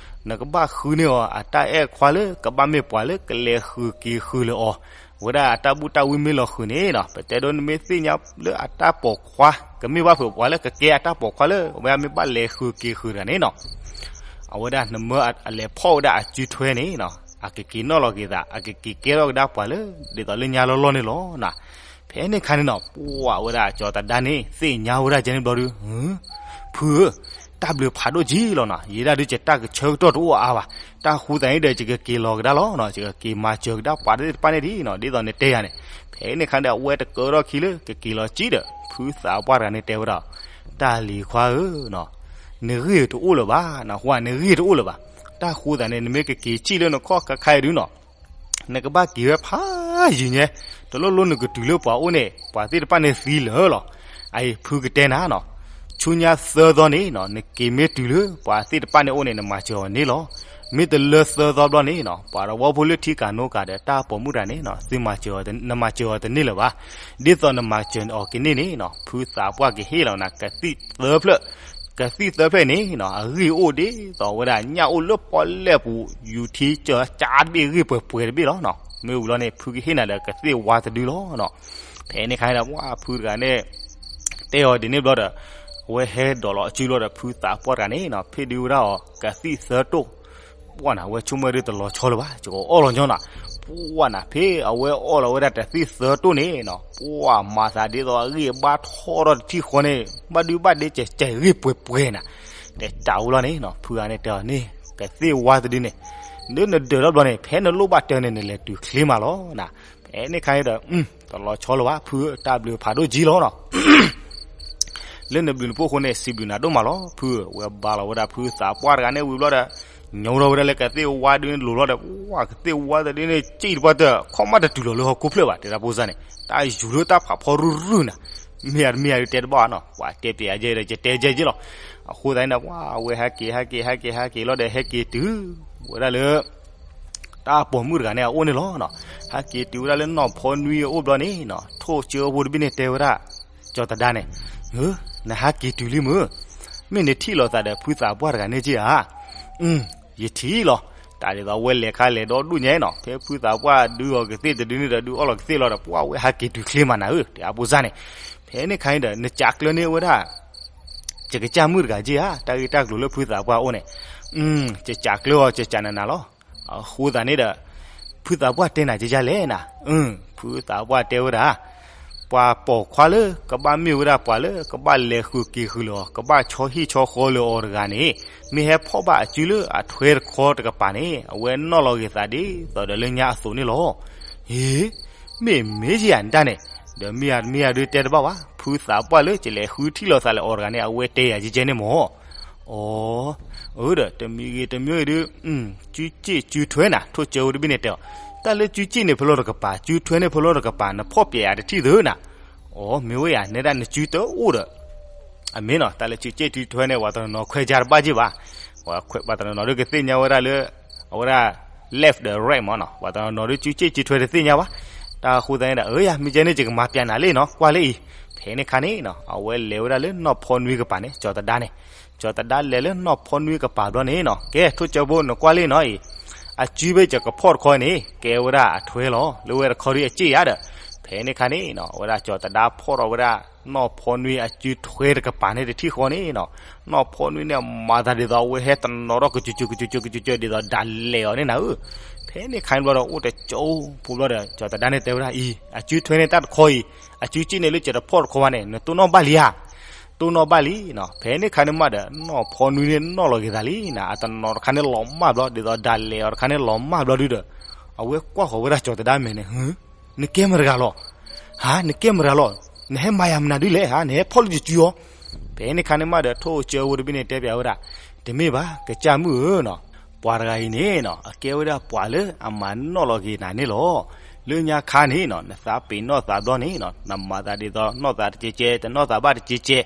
နကဘၣ်ဃုန့ၢ်အီၤအတၢ်အဲၣ်ခွါလၢကဘၣ်မ့ၢ်ပှၤလၢကလဲၤဃုာ်က့ၤဃုာ်လၢအီၤ, အဝဲဒၣ်အတၢ်ဘူၣ်တၢ်ဝံမ့ၢ်လီၤဃုာ်န့ၣ်နီၤ, ပတဲဒိနမ့ၢ်သ့ၣ်ညါလၢအတၢ်ပိာ်ခွါ ကမ့ၢ်ဘၣ်ဖုးပှၤလၢကကဲအတၢ်ပိာ်ခွါလၢ အဝဲမ့ၢ်ဘၣ်လဲၤဃုာ်က့ၤဃုာ်တဂၤန့ၣ်နီၤ အဝဲဒၣ်နမၢအလဲၤဖီၣ်ဝဲဒၣ်အစုထွဲန့ၣ်နီၤ, အကက့ၤနီၣ်လီၤက့ၤသး အကက့ၤကဲထီၣ်ကဒါပှၤလၢ ဒ်သိးလၢညါလီၢ်လီၢ်န့ၣ်လီၤ. ဖဲန့ၣ်ခါန့ၣ်နီၤ ပှၢ်ဝဲဒၣ်ကၠီၤသဒါန့ၣ် သ့ၣ်ညါဝဲဒၣ်ကဲန့ၣ်ဘျီဒု ဖုဧၢ, တၢ်ဘျုးဖးဒိၣ်ကံလီၤနီၤ, ယဲဒၣ်ဒုးယတၢ်ကဆၢကတီၢ်တအိၣ်အါဘၣ်, တၢ်ဃူသးန့ၣ်ဒီး ယကက့ၤလီၤကဒါလီၤနီၤ, ယကက့ၤမၤစၢၤကဒါပှၤသ့ၣ်တဖၣ်န့ၣ်ဒ်နီၤ, ဒ်သိးနတဲယၤန့ၣ်, ဖဲန့ၣ်ခါန့ၣ် အဝဲတကၢထီၣ်ခံလၢ ကက့ၤလီၤစံၣ်ဒီး ဖုသးပှၢ်တဂၤန့ၣ်တဲဝဲဒၣ်, တၢ်လံၤခွါဧၢနီၤ, နဂ့ၢ်တအိၣ်လၢၤဘၣ်, နဃိနဂ့ၢ်တအိၣ်လၢၤဘၣ်, တၢ်ဃူသးန့ၣ် နမ့ၢ်ကက့ၤစံၣ်လၢနခီၣ်ခါခါအံၤဒုနီၤ နကဘၣ်က့ၤဝဲဖးယံၤညါ, တလိၣ်လိၣ်နကတုၤလၢပှၤအိၣ်န့ၣ် ပှၤသ့ၣ်တဖၣ်န့ၣ်သံလၢာ်လီၤ. အအံၤ ဖုကတဲနၤနီၤ, ဆူညါသၢသီန့ၣ်နီၤ နက့ၤမ့ၢ်တုၤလၢပှၤသ့ၣ်တဖၣ်န့ၣ်အိၣ်န့ၣ် နမၤစၢၤအီၤန့ၣ်လီၤ. မ့ၢ်တလၢသၢသီဘျီန့ၣ်နီၤ ပှၤတဝီဖိလၢထံကၤနိကၤဒီးတၢ်ပိာ်မုၣ်တဂၤန့ၣ်နီၤ သုမၤစၢၤအီၤ နမၤစၢၤအီၤတန့ၢ်လၢၤဘၣ်. ဒ်သိးနမၤစၢၤအီၤကန့ၢ်န့ၣ်နီၤ ဖုသးပှၢ်ကဟ့ၣ်လီၤနၤ ကသံၣ်သၢဖျၢၣ် ကသံၣ်သၢဖျၢၣ်န့ၣ်နီၤ အဂ့ၢ်အိၣ်ဒ်သိးဝဲဒၣ် ညၣ်အိၣ်လၢပီၣ်လဲၣ်ပူၤ ယူၤထံကၢၤကၠါတဘ့ၣ်ဂ့ၢ်ပှဲၤပှဲၤတဘ့ၣ်လီၤနီၤ. မ့ၢ်ဝံၤလီၤန့ၣ် ဖုကဟ့ၣ်နၤဒီးကသံၣ်ဝါတဒုလီၤနီၤ. ဖဲန့ၣ်ခါန့ၣ်ဒီး ပှၢ်ဖုတဂၤန့ၣ် တဲအီၤဒ်န့ၣ်ဘျီဒီး အဝဲဟဲဒိးလီၤအစုဘျီဒီး ဖုသးပှၢ်တဂၤန့ၣ်နီၤ ဖ့ၣ်ဒုဝဲဒၣ်အီၤ ကသံၣ်သၢတိၢ် ပှၢ်နၤ အဝဲဆိကမိၣ်ဒ်တလီၤဆီလၢၤဘၣ် ယကအီၣ်လီၤညီနၤ. ပှၢ်နၤ ဖဲအဝဲအီၣ်လီၤဝဲဒၣ်တသံၣ်သၢတိၢ်န့ၣ်နီၤ ပှၢ်မၤသးဒ်သိးအဂံၢ်အဘါထီထီၣ်တထံၣ်ဃီန့ၣ် ဘၣ်ဒုဘၣ်ဒ့ကဲးကဲးဂ့ၢ်ပှဲၤပှဲၤနၤ. တဲတၢ်ဝဲလီၤန့ၣ်နီၤ ဖုဂၤန့ၣ်တဲအီၤန့ၣ် ကသံၣ်ဝါတဒုန့ၣ် ဒ်နဒၢးထီၣ်ဘျီန့ၣ် ဖဲနလိၣ်ဘၣ်တၢ်န့ၣ် နလဲၤတုၤချ့မးလီၤနၤ. ဖဲန့ၣ်ခါန့ၣ်ဒီး တလီၤဆီလၢၤဘၣ် ဖုဧၢ တၢ်ဘျုးဖးဒိၣ်ကံလီၤနီၤ. လၢနဘျုးနဖှိၣ်အဃိန့ၣ် စံးဘျုးနၤဒိၣ်မးလီၤ ဖုဧၢ. ဝဲဘါလီၤဝဲဒၣ်ဖုသးပှၢ်တဂၤန့ၣ်ဝံၤဘျီဒီး ညိထီၣ်ဝဲဒၣ်လၢကသံၣ်ဝါဒုန့ၣ်လိၤလီၤဒီး ပှၢ်ကသံၣ်ဝါတဒုန့ၣ် စံၣ်တပှၢ်တၢၢ် ခီၣ်မးတတုၤလီၤလၢဟီၣ်ခိၣ်ဖျၢၣ်ဘၣ် တဲဒၣ်ဖိစၢ်န့ၣ် တၢ်ယူၤလၢတၢ်ဖးဖီရုၢ်ရုၢ်နၤ. မ့ၢ်ဧါတမ့ၢ်ဧါဒုးတဲတဘၣ်ဘၣ်နီၤ ပှၤတဲပျဲယဲဒီး ယတဲယဲက့လီၤ. အဃိသတးန့ၣ်ဒီး ပှၢ်ဝဲဟဲက့ၤ ဟဲက့ၤ ဟဲက့ၤ ဟဲက့ၤလီၤဒီး ဟဲက့ၤတုၤဝဲဒၣ်လၢ တၢ်ပိာ်မုၣ်တဂၤန့ၣ်အအိၣ်န့ၣ်လီၤနီၤ. ဟဲက့ၤတုၤဝဲဒၣ်လၢနီၢ်ဖီနွံအအိၣ်ဘျီန့ၣ်နီၤ ထိၣ်ကၠိဖိတဘ့ၣ်န့ၣ်တဲဝဲဒၣ် ကၠီၤသဒါန့ၣ်, နဟဲက့ၤတုၤလံမုၢ်, မ့ၢ်နထံၣ်လိာ်သးဒီးဖုသးပှၢ်တဂၤန့ၣ်က့ဧါ. ယထံၣ်လီၤ. တၢ်ဒ်သိးအဝဲလဲၤခါလဲၤဒီဒူၣ်ညါနီၤ, ဖဲဖုသးပှၢ်ဒုးအီၤကသ့ၣ်တဒုန့ၣ်ဒီး ဒုးအီၣ်လီၤကသ့ၣ်လီၤဒီး ပှၢ်ဝဲဟးက့ၤတုၤချ့မးနၤဧၢ, တဲအါဘိစၢ်န့ၣ်. ဖဲန့ၣ်ခါန့ၣ်ဒီး နကးကျၢန့ၢ်ဝဲဒၣ် ယကစၢ်မုၣ်တဂၤက့ဧါ, တၢ်ဂ့ၢ်တၢ်ကျိၤလၢဖုသးပှၢ်အိၣ်န့ၣ်, ယကးကျၢအီၤ ယကးနးနးလီၤ. အဃိသတးန့ၣ်ဒီး ဖုသးပှၢ်တဲနၤကကလဲၣ်နၤ, ဖုသးပှၢ်တဲဝဲဒၣ်, ပှၤပိာ်ခွါလၢကဘၣ်မ့ၢ်ဝဲဒၣ်ပှၤလၢကဘၣ်လဲၤဃုာ်က့ၤဃုာ်လၢအီၤ ကဘၣ်ဆီဟံၣ်ဆီဃီလၢအီၤတဂၤန့ၣ်, မ့ၢ်ဟဲဖီၣ်ဘၣ်အစုလၢအထွဲတခီတကပၤန့ၣ် အဝဲနီၣ်လီၤဂ့ၤသးဒ်သိးဒီးလၢညါအသိးန့ၣ်လီၤ. ဟ့, မ့ၢ်မ့ၢ်ယၤနတၢ်န့ၣ်, ဒီးမ့ၢ်မ့ၢ်ယၤဒုးတဲတဘၣ်ဘၣ်, ဖုသးပှၢ်လၢကလဲၤဃုထံၣ်လိာ်သးလၢအီၤတဂၤန့ၣ် အဝဲတဲယၤကကဲန့ၣ်မၢ်. အီ, အၢဒီး တမံၤဂ့ၤတမံၤဂ့ၤဒုး, စုစ့ၣ်စုထွဲနၤ, ထိၣ်စၢဖိတဘ့ၣ်န့ၣ်တဲအီၤ, တၢ်လၢစုစ့ၣ်န့ၣ်ဖဲလဲၣ်တကပၤ, စုထွဲန့ၣ်ဖဲလဲၣ်တကပၤ နဖီၣ်ပျဲယၤတထံၣ်သ့နၤ. အီ, မ့ၢ်ဝဲယၤ နဲဒၣ်နစုတအိၣ်ဒီး အမ့ၢ်နီၤ, တၢ်လၢစုစ့ၣ်စုထွဲန့ၣ် ပှၤတနီၤနီၤခွဲးကါတဘၣ်က့ဘၣ်, ပှၤတနီၤနီၤဒုးကသ့ၣ်ညါဝဲဒၣ်လၢ အဝဲဒၣ် left ဒီး right မၢ်နီၤ, ပှၤတနီၤနီၤဒုးစုစ့ၣ်စုထွဲတသ့ၣ်ညါဘၣ်. တၢ်အဃိသတးန့ၣ်ဒီး အၢယၤ မ့ၢ်ကဲန့ၣ် ယကမၤပျဲနၤလံနီၤ, ကွၢ်လၢအံၤ. ဖဲန့ၣ်ခါန့ၣ်နီၤ အဝဲလဲၤဝဲဒၣ်လၢနီၢ်ဖီနွံကပၤန့ၣ်, ကၠီၤသဒါန့ၣ်, ကၠီၤသဒါလဲၤလၢနီၢ်ဖီနွံကပၤဘျီန့ၣ်နီၤ, ကဲ ထိၣ်စၢဖိ နကွၢ်လံနီၤအံၤ, အစုဘ့ၣ်ယကဖီၣ်တခီန့ၣ် ကဲဝဲဒၣ်အထွဲလီၤ, လၢဝဲတခီဒုးအစ့ၣ်ယၤဒီး, ဖဲန့ၣ်ခါန့ၣ်နီၤ အဝဲဒၣ်ကၠီၤသဒါဖီၣ်ထီၣ်ဝဲဒၣ် နီၢ်ဖီနွံအစုထွဲတကပၤန့ၣ်တထံၣ်ဃီန့ၣ်နီၤ, နီၢ်ဖီနွံန့ၣ် မၤသးဒ်သိးအဝဲဟဲတနီၤထီၣ် ကစၢၢ်ကစၢၢ်ကစၢၢ်ကစၢၢ် ဒ်သိးဒၣ်လဲာ်အီၤန့ၣ်နၤဧၢ. ဖဲန့ၣ်ခါန့ၣ်ဘျီဒီး အိၣ်တကၠိဖိဘျီဒီး ကၠီၤသဒါန့ၣ်တဲဝဲဒၣ်အံၤ, အစုထွဲန့ၣ်တၢ်တခီအံၤ, အစုစ့ၣ်န့ၣ်လၢယတဖီၣ်တခီဘၣ်န့ၣ် နတိၢ်နီၣ်ဘၣ်လံဧါ. တိၢ်နီၣ်ဘၣ်လံနီၤ. ဖဲန့ၣ်ခါန့ၣ်မးဒီး နီၢ်ဖီနွံန့ၣ်နီၣ်လီၤက့ၤသးလံနၤ, အတနီၤတခါန့ၣ်လီၤမၢ်ဘျီ ဒ်သိးဒၣ်လဲာ်အီၤတခါန့ၣ်လီၤမၢ်ဘျီဒုဒီး အဝဲကွၢ်ဃီၤဝဲဒၣ်ကၠီၤသဒါမဲာ်န့ၣ်, နကဲမတၤတဂၤလီၤ. ဟါ, နကဲမတၤလီၤ. နဟဲမၤယၤမနုၤဒ်လဲၣ်ဧါ, နဟဲဖီၣ်လၢယစုအီၤ. ဖဲန့ၣ်ခါန့ၣ်မးဒီး ထိၣ်စၢဖိတဘ့ၣ်န့ၣ်တဲပျးဝဲဒၣ်, တမ့ၢ်ဘၣ် ကစၢ်မုၣ်ဧၢနီၤ, ပှၤတဂၤအံၤန့ၣ်နီၤ အကဲဝဲဒၣ်ပှၤလၢအမၤနီၣ်လီၤက့ၤနၤန့ၣ်လီၤ. လၢညါခါန့ၣ်နီၤ နသးပ့ၤနီၣ်သးဘျီန့ၣ်နီၤ နမၤသးဒ်သိးနီၣ်သးတကဲကဲ တနီၣ်သးဘၣ်တကဲကဲ,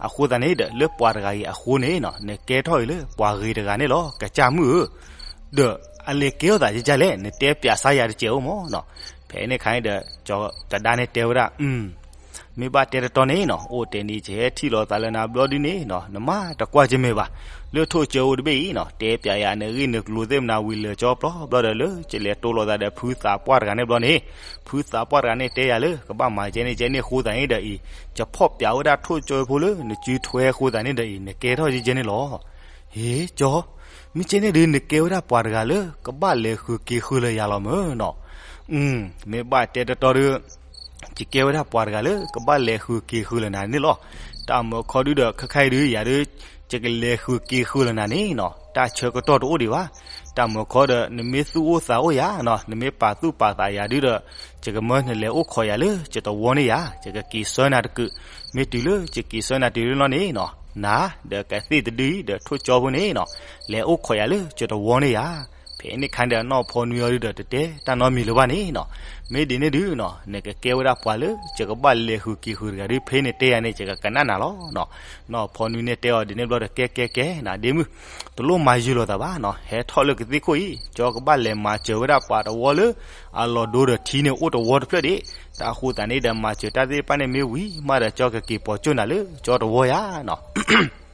အဃိသတးန့ၣ်ဒီး လၢပှၤတဂၤအံၤအဃိန့ၣ်နီၤ နကဲထီၣ်အံၤလၢပှၤဂ့ၤတဂၤန့ၣ်လီၤ ကစၢ်မုၣ်ဧၢ. ဒီးအလဲၤကဲထီၣ်သးကကလဲၣ် နတဲပျးစါယၤတစဲးအိၣ်မၢ်နီၤ. ဖဲန့ၣ်ခါန့ၣ်ဒီး ကၠီၤသဒါန့ၣ်တဲဝဲဒၣ်, မ့ၢ်ဘၣ်တဲတတီန့ၣ်နီၤ အိၣ်တဲာ်န့ၣ် ယဟဲထံၣ်လိာ်သးလၢနၤဘျီဒုန့ၣ်နီၤ နမၤတကွၢ်ကမ့ၢ်ဘၣ်. လၢထိၣ်စၢဖိတဘ့ၣ်အံၤနီၤ တဲပျးယၤနဂ့ၢ်နကျိၤသ့ၣ်မနၤဝံၤလၢာ်ကၠီပျီဘျီဒီး လၢယလဲၤတိလိာ်သးဒီးဖုသးပှၢ်တဂၤန့ၣ်ဘျီန့ၣ်, ဖုသးပှၢ်တဂၤန့ၣ်တဲယၤလၢ ကဘၣ်မၤကဲန့ၣ်ကဲန့ၣ်အဃိသတးန့ၣ်ဒီးအံၤ, ယဖီၣ်ပျးဝဲဒၣ်ထိၣ်စၢဖိလၢနစုထွဲအဃိသတးန့ၣ်ဒီးအံၤ နကဲထီၣ်ကဲန့ၣ်လီၤ. ဟ့ ကၠီၤ, မ့ၢ်ကဲန့ၣ်ဒီး နကဲဝဲဒၣ်ပှၤတဂၤလၢ ကဘၣ်လဲၤဃုာ်က့ၤဃုာ်လၢယၤလီၤမၢ်နီၤ. မ့ၢ်ဘၣ်တဲတတီဒီး ယကဲဝဲဒၣ်ပှၤတဂၤလၢ ကဘၣ်လဲၤဃုာ်က့ၤဃုာ်လၢနၤန့ၣ်လီၤ. တၢ်မၢခီဒုဒီး ခဲခါအံၤဒု ယၤဒု ယကလဲၤဃုာ်က့ၤဃုာ်လၢနၤန့ၣ်နီၤ တၢ်ဆၢကတီၢ်တအိၣ်ဒံးဘၣ်. တၢ်မၢခီဒီး နမ့ၢ်သူၣ်အိၣ်သးအိၣ်ယၤနီၤ နမ့ၢ်ပာ်သူၣ်ပာ်သးယၤဒုဒီး ယကမၢနလဲၤအိၣ်ခိးယၤလၢယတဝီန့ၣ်ယၤ ယကက့ၤဆှၢနၤတကုာ်, မ့ၢ်တုၤလၢယက့ၤဆှၢနၤတုၤလၢနီၢ်န့ၣ်နီၤ နၤဒီးကသ့ၣ်တဒုအံၤဒီးထိၣ်ကၠီဖိန့ၣ်နီၤ လဲၤအိၣ်ခိးယၤလၢယတဝီန့ၣ်ယၤ. ဖဲန့ၣ်ခါဒီးနီၢ်ဖီနွံအီၤဒုဒီးတတဲတၢ်နီတမံၤလၢၤဘၣ်န့ၣ်နီၤ. မ့ၢ်ဒ်န့ၣ်ဒုနီၤ နကကဲဝဲဒၣ်ပှၤလၢ ယကဘၣ်လဲၤဃုာ်က့ၤဃုာ်တဂၤဒု ဖဲန့ၣ်တဲယၤန့ၣ် ယကကနၣ်နၤလီၤနီၤ. နီၢ်ဖီနွံန့ၣ်တဲအီၤဒ်န့ၣ်ဘျီဒီး ကဲကဲကဲနၤဒ့မုၣ်, တလိၣ်မၤယုာ်လိာ်သးဘၣ်နီၤ ဟဲထီၣ်လၢကသ့ၣ်ခိၣ်အံၤ ကၠီကဘၣ်လဲၤမၤစၢၤဝဲဒၣ်ပှၤတဝီလၢ အလီၢ်ဒိဒီးထံန့ၣ်အိၣ်တဝီတဖျၢၣ်ဒံး. တၢ်အဃိသတးန့ၣ်ဒီး မၤစၢၤတၢ်သ့ၣ်တဖၣ်န့ၣ်မ့ၢ်ဝံၤမးဒီး ကၠီကက့ၤပိာ်ကၠိၣ်နၤလၢကၠီတဝီယၤနီၤ.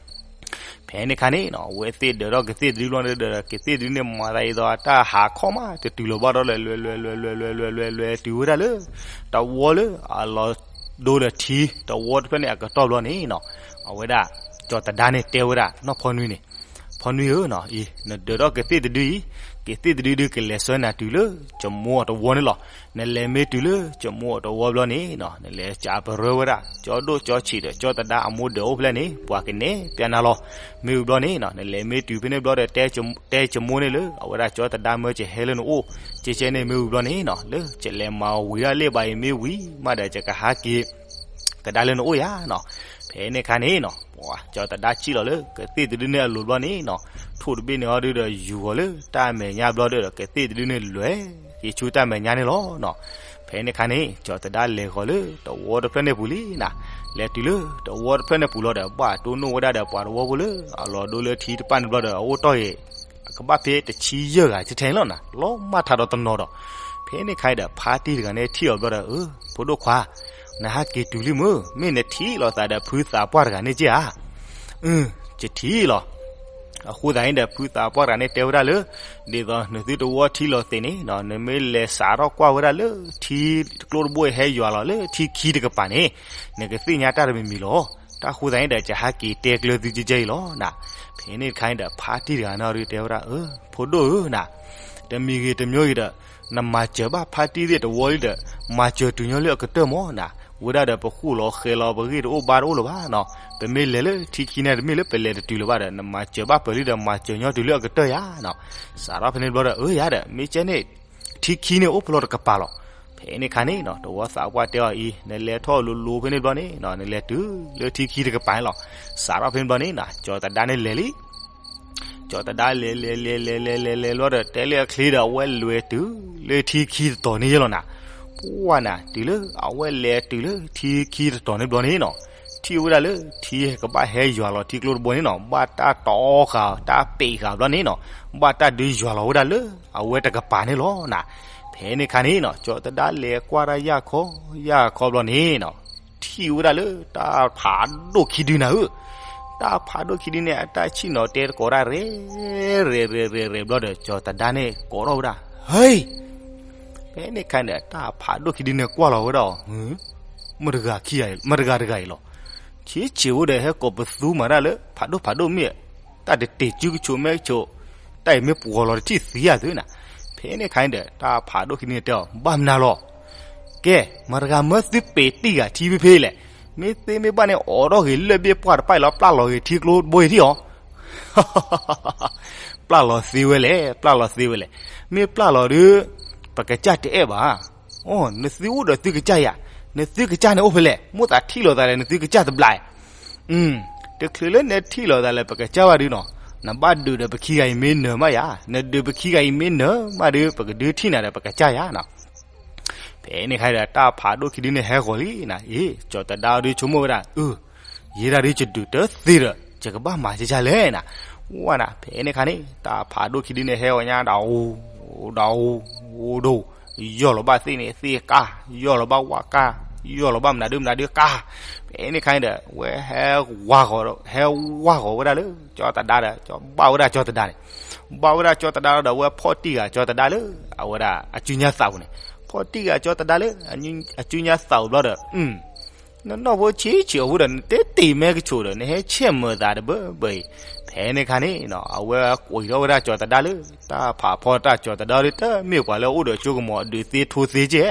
ဖဲန့ၣ်ခါန့ၣ်နီၤ အဝဲသ့ၣ်ဒၢးထီၣ်ကသ့ၣ်တဒုဘျီန့ၣ်ဒီး ကသ့ၣ်တဒုန့ၣ် မၤသးဒ်သိးအတၢ်ဟးခီၣ်မး တတုၤလီၤဘၣ်ဒီး လဲၤလဲၤလဲၤလဲၤလဲၤလဲၤလဲၤလဲၤလဲၤလဲၤတုၤဝဲဒၣ်လၢ တဝီလၢအလီၢ်ဒိဒီးထံ တဝီတဖျၢၣ်န့ၣ်အကတီၢ်ဘျီန့ၣ်နီၤ အဝဲဒၣ် ကၠီၤသဒါန့ၣ်တဲဝဲဒၣ်နီၢ်ဖီနွံန့ၣ်, ဖီနွံဧၢနီၤအံၤ နဒၢးထီၣ်ကသ့ၣ်တဒုအံၤ, ကသ့ၣ်တဒုဒုကလဲၤဆှၢနၤတုၤလၢ ယမိၢ်အတဝီန့ၣ်လီၤ. နလဲၤမ့ၢ်တုၤလၢ ယမိၢ်အတဝီဘျီန့ၣ်နီၤ နလဲၤစံးပရၢဝဲဒၣ် ကၠီဒိၣ်ကၠီဆံးဒီး ကၠီသဒါအမိၢ်ဒၢးအိၣ်ဖျဲၣ်န့ၣ် ပှၤကနဲၣ်ပျးနၤလီၤ. မ့ၢ်ဝံၤဘျီန့ၣ်နီၤ နလဲၤမ့ၢ်တုၤဖဲန့ၣ်ဘျီဒီး တဲယမိၢ်န့ၣ်လၢ အဝဲဒၣ်ကၠီသဒါမၢကဟဲလၢနအိၣ် ကဲကဲန့ၣ် မ့ၢ်ဝံၤဘျီန့ၣ်နီၤ လၢယလဲၤမၤဝံၤဒၣ်လ့ၣ်ဘၣ်အံၤမ့ၢ်ဝံၤမးဒီး ယကဟးက့ၤ ကဒါလၢနအိၣ်ယၤနီၤ. ဖဲန့ၣ်ခါန့ၣ်နီၤ ပှၤကၠီၤသဒါစံၣ်လီၤလၢ ကသ့ၣ်တဒုန့ၣ်အလိၤဘျီန့ၣ်နီၤ ထိၣ်တဘ့ၣ်န့ၣ်အီၤဒုဒီး ယူၤဂီၤလၢတၢ်မဲာ်ညါဘျီဒီး ကသ့ၣ်တဒုန့ၣ်လွဲၤက့ၤဆူတၢ်မဲာ်ညါန့ၣ်လီၤနီၤ. ဖဲန့ၣ်ခါန့ၣ် ကၠီၤသဒါလဲၤဃီၤလၢတဝီတဖျၢၣ်န့ၣ်ပူၤလံနၤ. လဲၤတုၤလၢတဝီတဖျၢၣ်န့ၣ်ပူၤလီၤဒီး ဘၣ်တိၢ်နီၣ်ဝဲဒၣ်ဒီးပှၤတဝီဖိလၢ အလီၢ်ဒိလၢထံတဖၣ်န့ၣ်ဘျီဒီး အအိၣ်တ့ၢ်ဂ့ၤ ကဘၣ်ဖဲတဆံယဲၢ်ဂၤထဲထဲန့ၣ်လီၤနၤ လီၤမၢ်ထးဒီးတနီၤဒီး ဖဲန့ၣ်ခါဒီး ဖါတံၢ်တဂၤန့ၣ်ထံၣ်အီၤဘျီဒီး အၢ ဖိဒိၣ်ခွါ နဟးက့ၤတုၤလံမ့ၢ် မ့ၢ်နထံၣ်လိာ်သးဒီးဖုသးပှၢ်တဂၤန့ၣ်က့ဧါ. အၢ ယထံၣ်လီၤ. အဃိသတးန့ၣ်ဒီး ဖုသးပှၢ်တဂၤန့ၣ်တဲဝဲဒၣ်လၢ ဒ်သိးနသုတဝီထံလီၤသ့းန့ၣ် နမ့ၢ်လဲၤစးထီၣ်ကွၢ်ဝဲဒၣ်လၢထံကျိတဘိဟဲယွၤလီၤလၢထံခံတကပၤန့ၣ် နကသ့ၣ်ညါတၢ်တမံၤမံၤလီၤ. တၢ်ဃိသတးန့ၣ်ဒီး ယဟဲက့ၤတဲကျၢၤသုကဲကဲအံၤလီၤနၤ. ဖဲန့ၣ်တခါန့ၣ်ဒီး ဖါတံၢ်တဂၤန့ၣ်ဒုးတဲဝဲဒၣ် အၢ ဖိဒိၣ်ဧၢနၤ, တမံၤဂ့ၤတမံၤဂ့ၤဒီး နမၤစၢၤဘၣ်ဖါတံၢ်သ့ၣ်တဝီလံဒီး မၤစၢၤတုၤညီလၢအကတၢၢ်မၢ်နၤ. ဝဲဒၣ်ဒီးပဃိၣ်လီၤဃဲၤလီၤ ပဂ့ၢ်တအိၣ်ဘါတအိၣ်လၢၤဘၣ်နီၤ. ပမ့ၢ်လဲၤလၢထံခံန့ၣ် တမ့ၢ်လၢပလဲၤတတုၤလၢၤဘၣ်ဒီး နမၤစၢၤဘၣ်ပၢၤလံဒီး မၤစၢၤညီတုၤလၢအကတၢၢ်ယၤနီၤ. စးထီၣ်ဖဲန့ၣ်တဘျီဒီး အၢယၤဒီး မ့ၢ်ကဲန့ၣ် ထံခံန့ၣ်အိၣ်ဖဲလဲၣ်တကပၤလီၤ. ဖဲန့ၣ်ခါန့ၣ်နီၤ တဝီသးပှၢ်တဲအီၤအံၤ နလဲၤထီၣ်လိၤလိၤဖဲန့ၣ်တဘျီန့ၣ်နီၤ နလဲၤတုၤလၢထံခံတကပၤန့ၣ်လီၤ. စးထီၣ်ဖဲန့ၣ်တဘျီန့ၣ်နီၤ ကၠီၤသဒါန့ၣ်လဲၤလံ ကၠီၤသဒါလဲၤလဲၤလဲၤလဲၤလဲၤလဲၤလဲၤဘျီဒီး တဲလၢအချ့ဒီးအဝဲလဲၤတုၤလၢထံခံတတီၤန့ၣ်ယဲလီၤနၤ. ပှၢ်နၤ တုၤလၢအဝဲလဲၤတုၤလၢထံခံတတီၤန့ၣ်တဘျီန့ၣ်နီၤ ထံၣ်ဝဲဒၣ်လၢထံကဘၣ်ဟဲယွၤလီၤထံကျိတဘိန့ၣ်နီၤ ဘၣ်တၢ်တီဃာ်တၢ်ပံးဃာ်ဘျီန့ၣ်နီၤ ဘၣ်တၢ်ဒုးယွၤလီၤဝဲဒၣ်လၢအဝဲတကပၤန့ၣ်လီၤနၤ. ဖဲန့ၣ်ခါန့ၣ်နီၤ ကၠီၤသဒါလဲၤကွၢ်တၢ်ယၢ်ခီယၢ်ခီဘျီန့ၣ်နီၤ ထံၣ်ဝဲဒၣ်လၢတၢ်ဖးဒိၣ်ခံဒုနၤဧၢ. တၢ်ဖးဒိၣ်ခံဒုန့ၣ် အတၢ်ဆံၣ်နီၤတဲတကိးတၢ်ရဲၣ်ရဲၣ်ရဲၣ်ရဲၣ်ဘျီဒီး ကၠီၤသဒါန့ၣ်ကိးထီၣ်ဝဲဒၣ် ဟဲ ဖဲန့ၣ်ခါန့ၣ် တၢ်ဖးဒိၣ်ခံဒုန့ၣ်ကွၢ်လီၤဝဲဒၣ်အီၤ မတဂၤခံဂၤ မတဂၤတဂၤအံၤလီၤ. ဆံးဆံးအိၣ်ဒီးဟဲကိးပသူမၤတၢ်လၢဖးဒိၣ်ဖးဒိၣ်မ့ၢ် တၢ်တတ့ၤစုကဆိးမဲကဆိး တၢ်အံၤမ့ၢ်ပှီၤလီၤတထံၣ်သံဧါသုနၤ. ဖဲန့ၣ်ခါန့ၣ်ဒီး တၢ်ဖးဒိၣ်ခံဒုန့ၣ်တဲအီၤ ဘၣ်မနုၤလီၤ. ကဲ မတဂၤမၢသုပ့ၤတံၢ်ဂၤထံဖဲဖဲလဲၣ်. မ့ၢ်သ့မ့ၢ်ဘၣ်န့ၣ် အိးထီၣ်ဂ့ၤလၢၢ်ဘ့ၣ်ပှၢ်တပၢ်အံၤလီၤ ပျၢ်လီၤဂ့ၤထံကျိတဘိအံၤထံၣ်အီၤ ပျၢ်လီၤသ့ဝဲလဲၣ် ပျၢ်လီၤသ့ဝဲလဲၣ်. မ့ၢ်ပျၢ်လီၤဒီး ပကစၢ်တအဲၣ်ဘၣ်. အိ နသုအိၣ်ဒီးသုကစၢ်ယၤ, နသုကစၢ်န့ၣ်အိၣ်ဖဲလဲၣ်, မိၣ်သးထံၣ်လိာ်သးဒီးနသုကစၢ်တဘျီ. တချုးလၢနထံၣ်လိာ်သးလၢပကစၢ်ဘၣ်ဒုနီၤ, နဘၣ်ဒုးဒီးပခံဂၤအံၤမ့ၢ်နၢၤမးယၤ, နဒုးပခံဂၤအံၤမ့ၢ်နၢၤမးဒီး ပကဒုးထံၣ်နၤဒီးပကစၢ်ယၤနီၤ. ဖဲန့ၣ်ခါဒီး တၢ်ဖးဒိၣ်ခံဒုန့ၣ်ဟဲဂီၤလံနၤ, အ့ ကၠီၤသဒါဒုးဆိကမိၣ်ဝဲဒၣ်, အၢ ယဲဒၣ်ဒုးယဒုးတသ့ဒီး ယကဘၣ်မၤကကၢ်လဲၣ်နၤ. ဝဲနၤ ဖဲန့ၣ်ခါန့ၣ် တၢ်ဖးဒိၣ်ခံဒုန့ၣ်ဟဲဂီၤညါဒီး ဒီးအိၣ်ဒီးအိၣ်ဒီး ယီၢ်လီၤဘၣ်သ့ၣ်န့ၣ်သ့ၣ်ကါ, ယီၢ်လီၤဘၣ်ဝၣ်ကါ, ယီၢ်လီၤဘၣ်မနုၤဒုမနုၤဒုကါ. ဖဲန့ၣ်ခါန့ၣ်ဒီး ဝဲဟဲဝါဂီၤ, ဟဲဝါဂီၤဝဲဒၣ်လၢ ကၠီၤသဒါဒီး ဘၣ်ဝဲဒၣ်ကၠီၤသဒါန့ၣ်, ဘၣ်ဝဲဒၣ်ကၠီၤသဒါဒီး ဝဲဖီၣ်တံၢ်ဂၤကၠီၤသဒါလၢ အဝဲဒၣ်အစုညါသးပူၤန့ၣ်, ဖီၣ်တံၢ်ဂၤကၠီၤသဒါလၢ အစုညါသးပူၤဘျီဒီး နနီၢ်ဖိဆံးဆံးအဃိဒီး နတဲတ့ၢ်မဲကဆိးဒီး နဟဲဆဲးမၤသးတဘၢဘၢအံၤ. ဖဲန့ၣ်ခါန့ၣ်နီၤ အဝဲကွံာ်ထီၣ်ဝဲဒၣ်ကၠီၤသဒါလၢ တၢ်ဖးဖီတၢ်ကၠီၤသဒါဒီး တမ့ၢ်ပှၤလၢအအိၣ်ဒီးကၠိကမီၤဒုးသ့ထိသ့ကဲ,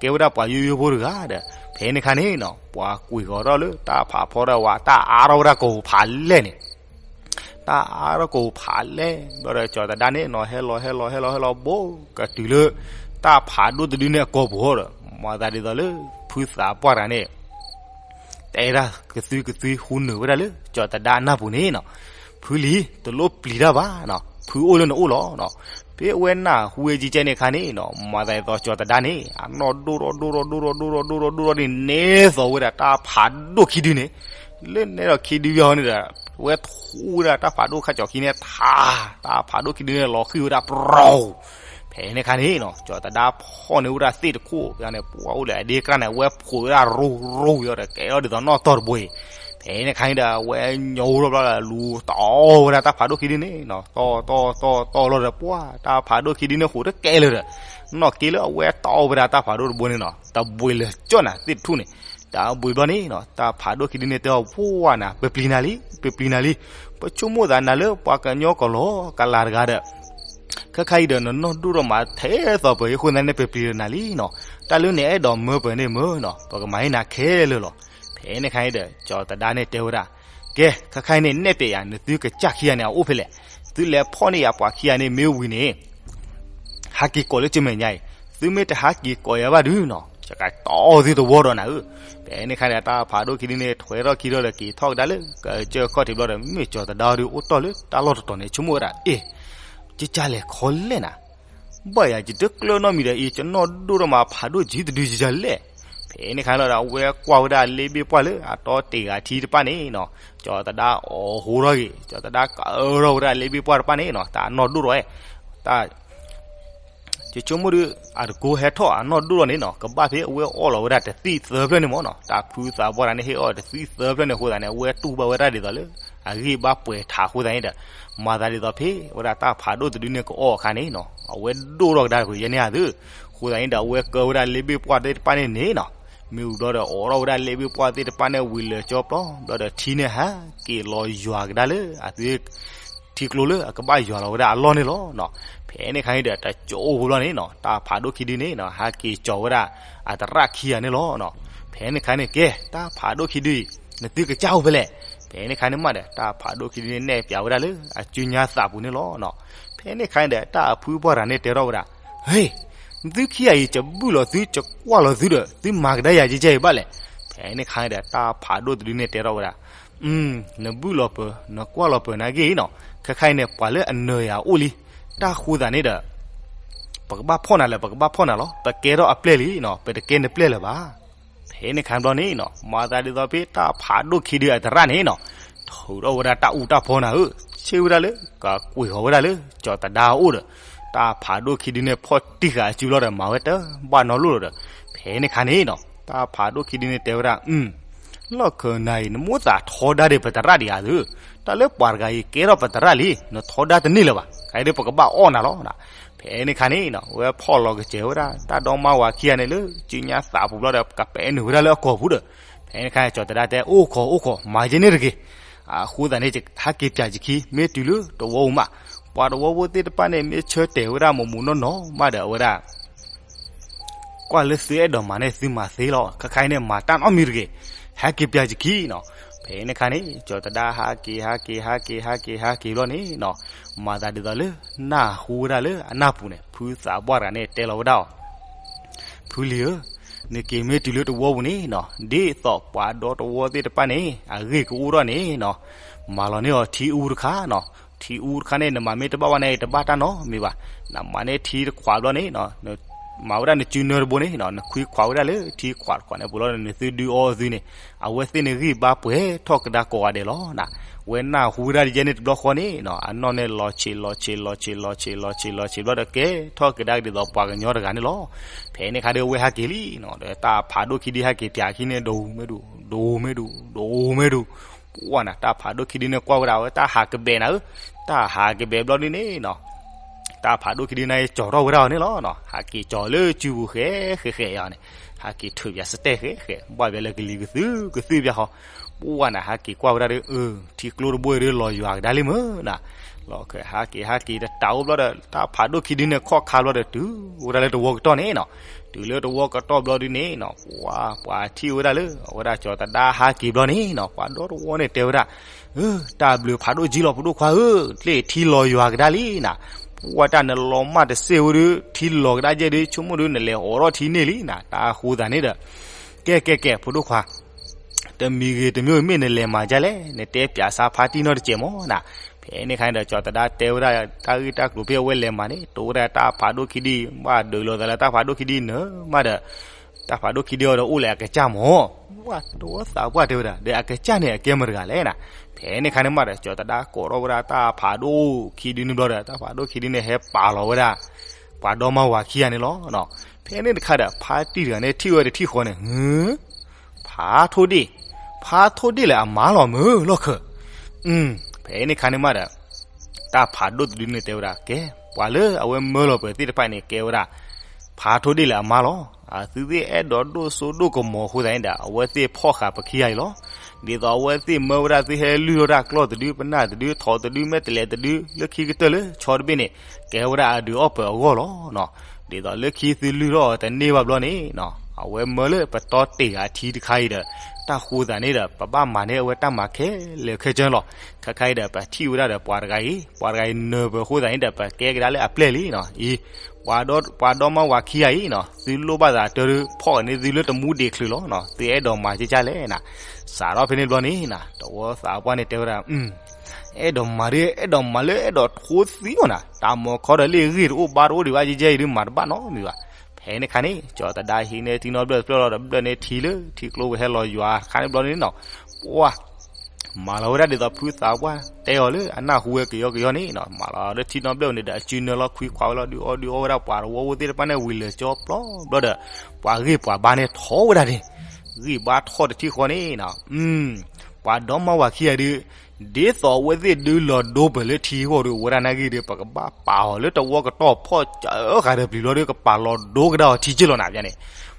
ကဲဝဲဒၣ်ပှၤယိယိဖိတဂၤဒီး ဖဲန့ၣ်ခါန့ၣ်နီၤ ပှၤကွံာ်ဃီၤထီၣ်လၢတၢ်ဖးဖီတၢ်ဝဲ တၢ်အါထီၣ်ဝဲဒၣ်ကိာ်ပူၤဖးလဲၢ်န့ၣ် တၢ်အါထီၣ်ကိာ်ပူၤဖးလဲၢ်ဘျီဒီး ကၠီၤသဒါန့ၣ်နီၤ ဟဲလီၤဟဲလီၤဟဲလီၤဟဲလီၤဘိကတုၤလၢ တၢ်ဖးဒိၣ်တဒုန့ၣ်အကိာ်ပူၤဃီဒီး မၤသးဒ်သိးလၢ ဖုသးပှၢ်တဂၤန့ၣ် တဲဒၣ်ကသွံကသွံဟူနုာ်ဝဲဒၣ်လၢ ကၠီၤသဒါအနၢ်ပူၤန့ၣ်နီၤ, ဖုလံၤ တလိၣ်ပျံၤတၢ်ဘၣ်နီၤ, ဖုအိၣ်လၢနအိၣ်လီၤနီၤ. ဖဲအဝဲနၢ်ဟူဝဲကကဲန့ၣ်အခါန့ၣ်နီၤ မၤသးဒ်သိးကၠီၤသဒါန့ၣ် အနီၢ်ဒိၣ်ထီၣ်ဒိၣ်ထီၣ်ဒိၣ်ထီၣ်ဒိၣ်ထီၣ်ဒိၣ်ထီၣ်ဒိၣ်ထီၣ်န့ၣ် နဲသိးဝဲဒၣ်တၢ်ဖးဒိၣ်ခံဒုန့ၣ်, လၢနဲထီၣ်ခံဒုဝဲဟီန့ၣ်ဒီး ဝဲထူဝဲဒၣ်တၢ်ဖးဒိၣ်ခါကၠီၤခံန့ၣ်ထါ, တၢ်ဖးဒိၣ်ခံဒုန့ၣ်လီၤဃံၤဝဲဒၣ်ပြီ. ဖဲန့ၣ်ခါန့ၣ်နီၤ ကၠီၤသဒါဖီၣ်န့ၢ်ဝဲဒၣ်သ့ၣ်တခိၣ်န့ၣ် ပှၤအိၣ်လၢအဒ့ကျါန့ၣ် ဝဲဖှိးဝဲဒၣ်ရိရိယီၤဒီး ကဲထီၣ်ဒ်သိးနီၣ်တီၢ်တဘိအံၤ. ဖဲန့ၣ်ခါန့ၣ်ဒီး ဝဲညီဝဲထီၣ်ဘျီဒီး လူၤတီၢ်ဝဲဒၣ်တၢ်ဖးဒိၣ်ခံဒုန့ၣ်နီၤ, တီၢ်တီၢ်တီၢ်တီၢ်လီၤဒီး ပှၤတၢ်ဖးဒိၣ်ခံဒုန့ၣ်ဃိးတကဲလၢၤဒီး နီၢ်က့လၢအဝဲတီၢ်ဝဲဒၣ်တၢ်ဖးဒိၣ်တဘိန့ၣ်နီၤ တဘှံးလၢာ်ကၠီၣ်နၤသ့ၣ်တထူၣ်န့ၣ်, တၢ်ဘှံးဘျီန့ၣ်နီၤ တၢ်ဖးဒိၣ်ခံဒုန့ၣ်တဲအီၤ ပှၤနၤ ပပျံၤနၤလံ ပပျံၤနၤလံ, ပဆိကမိၣ်သးနၤလၢပှၤကညီကီၢ်လီၤကလၤတဂၤဒီး ခဲခါအံၤဒီးနနီၢ်ဒိၣ်ထီၣ်မးထဲသိးပှၤအဃိသတးန့ၣ် ပပျံၤနၤလံနီၤ, တၢ်လၢနအဲၣ်ဒိးမၢပှၤန့ၣ်မၢနီၤ, ပကမၤဟ့ၣ်နၤခဲလၢာ်လီၤ. ဖဲန့ၣ်ခါအံၤဒီး ကၠီၤသဒါန့ၣ်တဲဝဲဒၣ်, ကဲ ခဲခါအံၤန့ၣ် နဲၣ်ပျဲယၤ နသုကစၢ်ခံဂၤန့ၣ် အအိၣ်ဖဲလဲၣ်, သုလဲၤဖီၣ်န့ၢ်ယၤပှၤခံဂၤန့ၣ်မ့ၢ်ဝံၤန့ၣ် ဟးက့ၤကိးလၢကမဲာ်ညါအံၤ, သုမ့ၢ်တဟးက့ၤကိးယၤဘၣ်ဒုနီၤ ယကတီၢ်သုတဝီဒီးနၤဧၢ. ဖဲန့ၣ်ခါန့ၣ် တၢ်ဖးဒိၣ်ခံဒုန့ၣ် ထွဲထီၣ်ခံထီၣ်ဒီးက့ၤထီၣ်ကဒါလၢ ကစၢၢ်ခီၣ်ထံးဘျီဒီး မ့ၢ်ကၠီၤသဒါဒုအိၣ်တီၢ်လၢတၢ်လီၢ်တတီၤန့ၣ် ဆိကမိၣ်ဝဲဒၣ် အ့ၣ် ကကၢ်လဲၤခီလဲၣ်နၤ ဘၣ်ယၤယတကျၢၢ်နီတမံၤဒီးအံၤ ကနီၢ်ဒိၣ်ထီၣ်မးဖးဒိၣ်ကံတဒုကကၢ်လဲၣ်. ဖဲန့ၣ်ခါလီၤဒီး အဝဲကွၢ်ဝဲဒၣ်လ့ဘ့ၣ်ပှၢ်လၢအတီတ့ၢ်ဂၤထံတဖၣ်န့ၣ်နီၤ, ကၠီၤသဒါအီၣ်ဟိထီၣ်ဂ့ၤ, ကၠီၤသဒါကၢထီၣ်ဝဲဒၣ်လ့ဘ့ၣ်ပှၢ်တဖၣ်န့ၣ်နီၤ, တၢ်နီၢ်ဒိၣ်ထီၣ်ဝဲ, တၢ် ယဆိကမိၣ်ဒီး အတကိးဟဲထီၣ်အနီၢ်ဒိၣ်ထီၣ်န့ၣ်နီၤ, ကဘၣ်ဖဲအဝဲအီၣ်လီၤဝဲဒၣ်တသံၣ်သၢဖျၢၣ်န့ၣ်မ့ၢ်နီၤ, တၢ်ဖုသးပှၢ်တဂၤန့ၣ် ဟ့ၣ်အီၣ်တသံၣ်သၢဖျၢၣ်န့ၣ်အဃိသတးန့ၣ် အဝဲတူၢ်ဘၣ်ဝဲဒၣ်ဒ်သိးလၢ အဂံၢ်ဘါပှဲၤထးအဃိသတးန့ၣ်ဒီး မၤသးဒ်သိးဖဲဝဲဒၣ်တၢ်ဖးဒိၣ်တဒုန့ၣ်ကအီၣ်အခါန့ၣ်နီၤ အဝဲဒိၣ်ထီၣ်ကဒါတကယဲၢ်န့ၣ်ဧါသု. အဃိသတးန့ၣ်ဒီး အဝဲကၢဝဲဒၣ်လ့ဘ့ၣ်ပှၢ်သ့ၣ်တဖၣ်န့ၣ်န့ၣ်နီၤ မ့ၢ်ဝံၤဘျီဒီး အိးထီၣ်ဝဲဒၣ်လ့ဘ့ၣ်ပှၢ်သ့ၣ်တဖၣ်န့ၣ်ဝံၤလၢာ်ကၠီပျီဘျီဒီး ထံန့ၣ်ဟဲက့ၤလီၤယွၤကဒါလၢအသု ထံကျိလၢအကဘၣ်ယွၤလီၤဝဲဒၣ်အလီၢ်န့ၣ်လီၤ. ဖဲန့ၣ်အခါန့ၣ်ဒီး တကၠိအိၣ်ဘျီန့ၣ်နီၤ တၢ်ဖးဒိၣ်ခံဒုန့ၣ်နီၤ ဟဲက့ၤကၠီၤဝဲဒၣ်အသရၣ်ခံဂၤန့ၣ်လီၤ. ဖဲန့ၣ်အခါန့ၣ် ကဲ တၢ်ဖးဒိၣ်ခံဒုအံၤ နသုကစၢ်အိၣ်ဖဲလဲၣ်. ဖဲန့ၣ်အခါန့ၣ်မးဒီး တၢ်ဖးဒိၣ်ခံဒုန့ၣ်နဲၣ်ပၠးဝဲဒၣ်လၢအစုညါသးပူၤန့ၣ်လီၤ. ဖဲန့ၣ်အခါန့ၣ်ဒီး တၢ်အဖုပှၢ်တဂၤန့ၣ်တဲထီၣ်ဝဲဒၣ်, ဟ့, နသုခံဂၤအံၤ ကဘူၣ်လီၤသု ကကွၢ်လီၤသုဒီး သုမၤကဒါယၤကဲကဲအံၤဘၣ်လဲၣ်. ဖဲန့ၣ်အခါန့ၣ်ဒီး တၢ်ဖးဒိၣ်တဒုန့ၣ်တဲထီၣ်ဝဲဒၣ်, နဘူၣ်လီၤပၢၤ နကွၢ်လီၤပၢၤနာ်က့နီၤ, ခဲခါအံၤန့ၣ် ပှၤလၢအနၢၤယၤအိၣ်လံ. တၢ်ဃိသးန့ၣ်ဒီး ပကဘၣ်ဖီၣ်နၤလၢ ပကဘၣ်ဖီၣ်နၤလီၤ. ပကဲထီၣ်အပျဲၢ်လံနီၤ, ပတကဲနပျဲၢ်လၢၤဘၣ်. ဖဲန့ၣ်ခါဘျီန့ၣ်နီၤ, မၤသးဒ်သိးဖဲတၢ်ဖးဒိၣ်ခံဒုအသရၣ်န့ၣ်နီၤ, ထုးထီၣ်ဝဲဒၣ်တၢ်အူတၢ်ဖီနၤဧၢ, ဆ့ၣ်ဝဲဒၣ်လၢ ကကွံာ်ဃီၤဝဲဒၣ်လၢ ကၠီၤသဒါအအိၣ်ဒီး တၢ်ဖးဒိၣ်ခံဒုန့ၣ် ဖီၣ်တံၢ်ဃာ်အစုဘျီဒီး မၤဝဲတဘၣ်နီတဘျီလၢၤဒီး, ဖဲန့ၣ်ခါန့ၣ်နီၤ, တၢ်ဖးဒိၣ်ခံဒုန့ၣ်တဲဝဲဒၣ်, လီၢ်ခၢၣ်နၤအံၤ နမိၣ်သးထီဒါဒံးပသရၣ်ဒံးဧါသု, တၢ်လၢပှၤတဂၤအံၤ ကဲထီၣ်ပသရၣ်လံ, နထီဒါတန့ၢ်လၢၤဘၣ်, ခဲအံၤဒ်ပကဘၣ်အီၣ်နၤလီၤ. ဖဲန့ၣ်ခါန့ၣ်နီၤ, ဝဲဖီၣ်လီၤကစဲၤဝဲဒၣ် တၢ်ဒီမါဝၤခံဂၤန့ၣ်လၢ စုညါသးပူၤဘျီဒီး ကပဲာ်နုာ်ဝဲဒၣ်လၢအကိာ်ပူၤဒီး, ဖဲန့ၣ်ခါန့ၣ် ကၠီၤသဒါတဲ အိၣ်ခိး အိၣ်ခိး မၤယဲန့ၣ်တဂ့ၤ. အဃိသတးန့ၣ် ဟဲက့ၤပၠးယခံ မ့ၢ်တုၤလၢတဝီပူၤမး, ပှၤတဝီဖိသ့ၣ်တဖၣ်န့ၣ် မ့ၢ်ဆၢတဲာ်ဝဲဒၣ်မိၢ်မိၢ်နီၢ်နီၢ်မးဒီး အဝဲဒၣ် ကွၢ်လၢသုအဲၣ်ဒိးမၤန့ၣ် သုမၤသ့လီၤ, ခဲခါအံၤန့ၣ် မၤတၢ်နီတမံၤတဂ့ၤ, ဟဲက့ၤပၠးယခံနီၤ. ဖဲန့ၣ်ခါန့ၣ် ကၠီၤသဒါဟးက့ၤ ဟးက့ၤ ဟးက့ၤ ဟးက့ၤ ဟးက့ၤဘျီန့ၣ်နီၤ, မၤသးဒ်သိးလၢနၢ်ဟူဝဲဒၣ်လၢအနၢ်ပူၤန့ၣ် ဖုသးပှၢ်တဂၤန့ၣ်တဲလီၤဝဲဒၣ်အီၤ, ဖုလံၤဧၢ, နက့ၤမ့ၢ်တုၤလၢတဝီပူၤန့ၣ်နီၤ, ဒ်သိးပှၤဒီတဝီသ့ၣ်တဖၣ်န့ၣ် အဂ့ၢ်ကအိၣ်ထီၣ်န့ၣ်နီၤ, မၤလီၤန့ၢ်အီၤထံအူတခါနီၤ. ထံအူတခါန့ၣ် နမၤမ့ၢ်တဘၣ်ဝဲန့ၣ် တဘၣ်တၢ်နီတမံၤဘၣ်. နမၤန့ၢ်ထံတခွးဘျီန့ၣ်နီၤ, မၤဝဲဒၣ်နစုနၢတဘိန့ၣ်နီၤ, နခွံခွးဝဲဒၣ်လၢထံခွးတခွးန့ၣ်ပူၤလီၤ, နသုဒုးအီသုန့ၣ်, အဝဲသ့ၣ်န့ၣ်ဂံၢ်ဘါပှဲၤထီၣ်ကဒါကိးဂၤဒဲးလီၤ. ဝဲနၢ်ဟူဝဲဒၣ်ယဲန့ၣ်တဘျီဃီန့ၣ်နီၤ, အနီၢ်န့ၣ်လီၤဆံးလီၤဆံးလီၤဆံးလီၤဆံးလီၤဆံးလီၤဆံး ဘျီဒီးကဲထီၣ်ကဒါက့ၤဒ်သိးပှၤကညီတဂၤန့ၣ်လီၤ. ဖဲန့ၣ်ခါဒီးဝဲဟဲက့ၤလံနီၤ, ဒီးတၢ်ဖးဒိၣ်ခံဒုဟဲက့ၤပၠးခံန့ၣ် ဒိၣ်မ့ၢ်ဒိၣ် ဒိၣ်မ့ၢ်ဒိၣ် ဒိၣ်မ့ၢ်ဒိၣ်, ပှၢ်နၤ တၢ်ဖးဒိၣ်ခံဒုန့ၣ်ကွၢ်ဝဲဒၣ်ဝဲ တၢ်ဟးကဘဲးနၤဧၢ, တၢ်ဟးကဘဲးဘျီဒုန့ၣ်နီၤ, တၢ်ဖးဒိၣ်ခံဒုန့ၣ် ကၠီၤထီၣ်ဝဲဒၣ်အီၤန့ၣ်လီၤ. ဟးက့ၤကၠီၤလၢစုပူၤဃဲဃဲဃဲအီၤန့ၣ်, ဟးက့ၤထုးပၠးစတဲဃဲဃဲ ဘၣ်ပၠးလၢကလံၤကသုကသုပၠးဃီ, ပှၢ်နၤ ဟးက့ၤကွၢ်ဝဲဒၣ်ဒီး ထံကျိတဘိအံၤဒီးလီၤယွၤကဒါလံမ့ၢ်နၤ, လီၤခၢၣ်ဟးက့ၤဟးက့ၤတတးအိၣ်ဘျီဒီး တၢ်ဖးဒိၣ်ခံဒုန့ၣ်ခီၣ်ခါဘျီဒီး တုၤဝဲဒၣ်လၢတဝီကတီၢ်န့ၣ်နီၤ, တုၤလၢတဝီကတီၢ်ဘျီဒုန့ၣ်နီၤ, ပှၤ ပှၤထံၣ်ဝဲဒၣ်လၢ အဝဲဒၣ်ကၠီၤသဒါဟးက့ၤဘျီန့ၣ်နီၤ, ပှၤဒီတဝီန့ၣ်တဲဝဲဒၣ်, တၢ်ဘျုးဖးဒိၣ်ကံလီၤ ဖိဒိၣ်ခွါဧၢ, လၢထံလီၤယွၤကဒါလံနၤ, ပှၢ်တၢ်နလီၤမၢ်တစ့ၢ်ဝဲဒီး ထံလီၤကဒါကဲဒီး ဆိကမိၣ်ဒီးနလဲၤအိးထီၣ်ထံန့ၣ်လံနၤ, တၢ်ဃိသးန့ၣ်ဒီး ကဲကဲကဲ ဖိဒိၣ်ခွါ တမံၤဂ့ၤတမံၤဂ့ၤ မ့ၢ်နလဲၤမၤဒ်လဲၣ်, နတဲပၠးစါဖါတံၢ်နီတစဲးမ့ၢ်နၤ. ဖဲန့ၣ်ခါန့ၣ်ဒီး ကၠီၤသဒါတဲဝဲဒၣ်တၢ်ဂ့ၢ်တၢ်ကျိၤဖဲအဝဲလဲၤမၤန့ၣ်, တိၢ်ဝဲဒၣ်တၢ်ဖးဒိၣ်ခံဒု, ဘၣ်ဒုးလိာ်သးလၢတၢ်ဖးဒိၣ်ခံဒုန့ၣ်မးဒီး, တၢ်ဖးဒိၣ်ခံဒုအံၤဒီးအိၣ်လၢအကစၢ်မ့ၢ်, ပှၢ်တဝီသးပှၢ်တဲဝဲဒၣ်, ဒီးအကစၢ်န့ၣ်အကဲမတၤတဂၤလဲၣ်နၤ. ဖဲန့ၣ်ခါန့ၣ်မးဒီး ကၠီၤသဒါကိးထီၣ်ဝဲဒၣ်တၢ်ဖးဒိၣ်ခံဒုန့ၣ်ဘျီဒီး တၢ်ဖးဒိၣ်ခံဒုန့ၣ်ဟဲပာ်လီၤဝဲဒၣ် ပှၤဒီမါဝၤခံဂၤန့ၣ်လီၤ. ဖဲန့ၣ်တခါဒီး ဖါတံၢ်တဂၤန့ၣ်ထံၣ်ဝဲတထံၣ်ဃီန့ၣ်, ဖးထိၣ်ဒ့ၣ်, ဖးထိၣ်ဒ့ၣ်လၢအမါလီၤမ့ၢ်လီၢ်ခၢၣ်. ဖဲန့ၣ်ခါန့ၣ်မးဒီး တၢ်ဖးဒိၣ်တဒုန့ၣ်တဲဝဲဒၣ်, ကဲ ပှၤလၢအဝဲမၢလီၤပှဲၤသ့ၣ်တဖၣ်န့ၣ် ကဲဝဲဒၣ် ဖးထိၣ်ဒ့ၣ်လၢအမါလီၤ. သုသ့ၣ်အဲၣ်ဒိးဒိၣ်စိဒိၣ်ကမီၤအဃိသတးန့ၣ်ဒီး အဝဲသ့ၣ်ဖီၣ်ဃာ်ပခံဂၤအံၤလီၤ. ဒ်သိးအဝဲသ့ၣ်မၢဝဲဒၣ်သုဟဲလုၢ်ထီၣ်တၢ်ကျီၢ်တဒု ပနၢ်တဒု ထိးတဒု မဲာ်တဲၤလဲၤတဒု လၢခံကတၢၢ်လၢဆီတဘ့ၣ်န့ၣ် ကဲဝဲဒၣ်အဒုးအီၣ်ပၢၤအဂီၢ်လီၤ. ဒ်သိးလၢခံသုလုၢ်ထီၣ်တန့ၢ်ဘၣ်ဘျီန့ၣ် အဝဲမၢလၢပတီတ့ၢ်ဂၤအထံတခါအံၤဒီး တၢ်ဃိသးန့ၣ်ဒီး ပဘၣ်မၤန့ၢ်အဝဲတၢ်မၤခဲလၢာ်ခဲဆ့လီၤ. ခဲခါအံၤဒီး ပထံၣ်ဝဲဒၣ်ဒီးပှၤတဂၤအံၤ, ပှၤတဂၤအံၤနၢၤပၢၤအဃိသတးန့ၣ်ဒီး ပကဲကဒါလၢအပျဲၢ်လံနီၤ. အံၤ ပှၤဒီမါဝၤခံဂၤအံၤနီၤ သုလိၣ်ဘၣ်သးတၢ်ဒီး ဖီၣ်န့ၢ်သုလၢတမူဒံးချုးလီၤနီၤ. သုအဲၣ်ဒိးမၤကကၢ်လဲၣ်နၤ. စးထီၣ်ဖဲန့ၣ်ဘျီန့ၣ်နၤ တဝီသးပှၢ်န့ၣ်တဲဝဲဒၣ် အဲၣ်ဒိးမၤဒ် အဲၣ်ဒိးမၤလၢအဲၣ်ဒိးထိသံအီၤနၤ. တၢ်မၤခီဒီးလၢအဂ့ၢ်တအိၣ်ဘါတအိၣ်ဒံးဘၣ်ကကၢ်အံၤဒ်မၤတဘၣ်နီတမံၤဘၣ်. ဖဲန့ၣ်ခါန့ၣ် ကၠီၤသဒါဟံးန့ၢ်ထံနီတဘျၢၣ်တဖျၢၣ်လီၤဒီး ဘျၢၣ်န့ၢ်ထံလၢထံကျိဝဲဟဲလီၤယွၤခါန့ၣ်ဘျီန့ၣ်နီၤ. ပှၤ မၤလီၤဝဲဒၣ်ဒ်သိးဖုသးပှၢ်တဲအီၤလၢအနၢ်ဟူဝဲကယီကယီန့ၣ်နီၤ. မၤလီၤလၢထံနီတဘျၢၣ်န့ၣ်ဒီး အစုနၢလီၤခွံခွါဝဲလီၤ ဒုးအီၣ်ဒုးအီဝဲဒၣ်ပှၤတဝီဖိသ့ၣ်တဖၣ်န့ၣ် ဝံၤလၢာ်ကၠီပျီဘျီဒီး ပှၤဂ့ၢ်ပှၤဘါန့ၣ်ထီၣ်ဝဲဒၣ်န့ၣ် ဂံၢ်ဘါထီၣ်တထံၣ်ဃီန့ၣ်နီၤ. ပှၤဒီမါဝၤခံဂၤဒုး ဒ်သိးအဝဲသ့ၣ်ဒုးလီၤဒိပၢၢ်လၢထံအဂီၢ်ဒီး ဝဲဒၣ်နာ်က့ဒီး ပကဘၣ်ပာ်အီၤလၢတဝီကတီၢ်ဖီၣ်စၢဃာ်ဒီးပျံၤဘျီဒီး ကပာ်လီၤဒိကဒါအီၤထံကၢၢ်လီၤနၤ ပန့ၣ်.